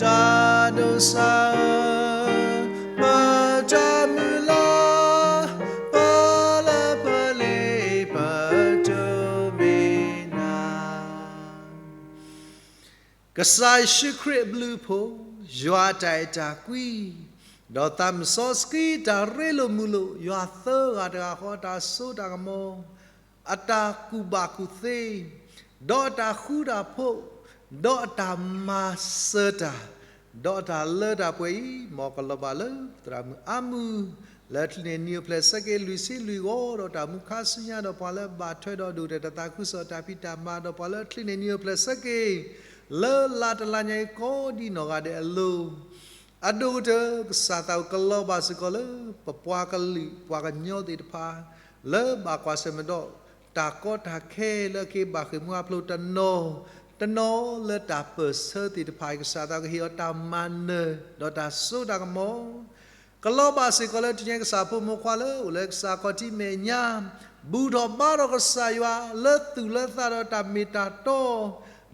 တၢ်ဒိးစၢ်ဧၢ, ပတၢ်မုၢ်လၢ်, ပလၢပလ့ပတိၢ်မ့ၢ်နၤ ကစၢ်ယ့ၣ်ၡူးခရံာ်အဘျုးအဖှိၣ်, ယွၤအတၢ်အဲၣ်တၢ်ကွံ, ဒီးသးစီဆှံတၢ်ရ့လိာ်မုာ်လိာ်, ယွၤသၢဂၤတဂၤဃီအတၢ်စိတၢ်ကမီၤ, အတၢ်ကူၣ်ဘၣ်ကူၣ်သ့, ဒီးအတၢ်ဃူတၢ်ဖိး, ဒီးအတၢ်မၤစၢၤတၢ်, ဒီးအတၢ်လၢတၢ်ပှဲၤအံၤ, မ်ကလီၤဘၣ်လၢသရၣ်မုၣ်အါမုၢ်, လၢချံးန့ၢ်နံၣ်အိၣ်ဖျဲၣ်ဆၢက့ၤ လွံၢ်ဆံလွံၢ်ဂီၤ, ဒီးတၢ်မူခါဆူညါ, ဒီးပှၤလၢဘၣ်ထွဲဒီးဒိၣ်တၢ်တသးခုကစီၣ်တၢ်ဖံးတၢ်မၤ, ဒီးပှၤလၢချံးန့ၢ်နံၣ်အိၣ်ဖျဲၣ်ဆၢက့ၤ လၢလါတလါညါအံၤကိးဒံနီၢ်ဂၤဒဲးအလိၤ, အဒိၣ်ကတၢၢ် ကစၢ်သးအိၣ်ကလီၤဘၣ်စ့ၢ်ကီးလၢ ပပှၤကလုာ်ပှၤကညီသ့ၣ်တဖၣ် လၢဘၣ်ကွၢ်ဆၢၣ်မဲာ်ဒီး တၢ်ကီတၢ်ခဲလၢအက့ၤဘၣ်ဃ့ၢ်မှံဟးဖျိးတနီၤ, တနီၤလၢတၢ်ပၢၢ်ဆၢသ့ၣ်တဖၣ်အံၤ ကစၢ်သးကဟ့ၣ်အီၤတၢ်မၤနၢၤ ဒီးတၢ်စိတၢ်ကမီၤ ကလီၤဘၣ်စ့ၢ်ကီးလၢတနံၤညါကစၢ်ဖိမုၣ်ဖိခွါလၢအိၣ်လၢကစၢ်ခီၣ်ထံးမဲာ်ညါ, ဘူၣ်ထီၣ်ဘါထီၣ်ကစၢ်ယွၤလၢသူၣ်လၢသးဒီးတၢ်မ့ၢ်တၢ်တီ,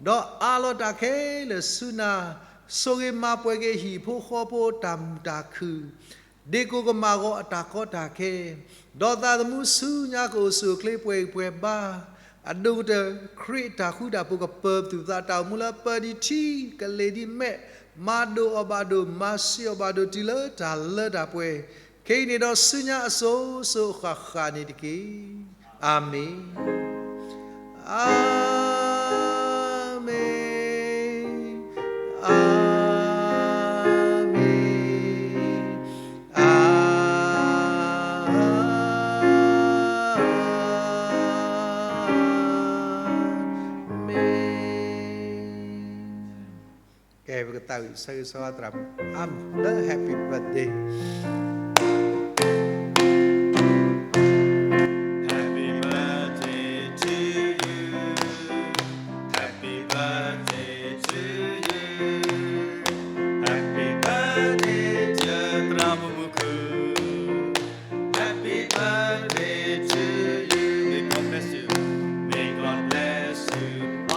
ဒီးအးလီၤတၢ်ခဲလၢာ်ဆူနၤ, ဆိၣ်ဂ့ၤမၤပှဲၤက့ၤဟံၣ်ဖိဃီဖိတၢ်မုာ်တၢ်ခုၣ်, ဒ့ၣ်ကိၣ်ကမၣ်ဂီၤအတၢ်ကီတၢ်ခဲ, ဒီးသးသမူဆူညါကအိၣ်ဆူၣ်အိၣ်ချ့ပှဲၤအံၤပှဲၤဘါ, အဒိၣ်ကတၢၢ် ခရံာ်အတၢ်ဃူတၢ်ဖိးကပၢၤပသူၣ်ပသး တၢ်အိၣ်မူလၢပၢဒံးထံ ကလ့ၤဒ်မဲး, မၤဒိၣ်အီၤဘၣ်ဒိၣ် မၤဆံးအီၤဘၣ်ဒိၣ်တုၤလၢတၢ်လၢတၢ်ပှဲၤ, ခဲအံၤန့ၣ်ဒီးဆူညါအစိၤစိၤအဃၣ်ဃၣ်န့ၣ်တက့ၢ်. အၤမ့ၣ်, အၤမ့ၣ်, အၤမ့ၣ်, အၤမ့ၣ်. ကဲ ပကသးဝံၣ်ဆၢဂ့ၤဆၢဝါသရၣ်မုၣ်အါမုၢ်လၢ Happy birthday. Happy birthday to you. Happy birthday to you. Happy birthday to သရၣ်မုၣ်မုၢ်ခုၣ်. Happy birthday to you. May God bless you. May God bless you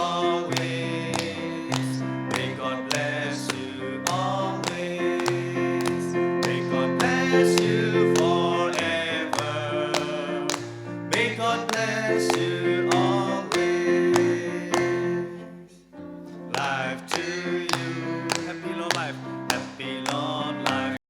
always. May God bless you always. May God bless you forever. May God bless you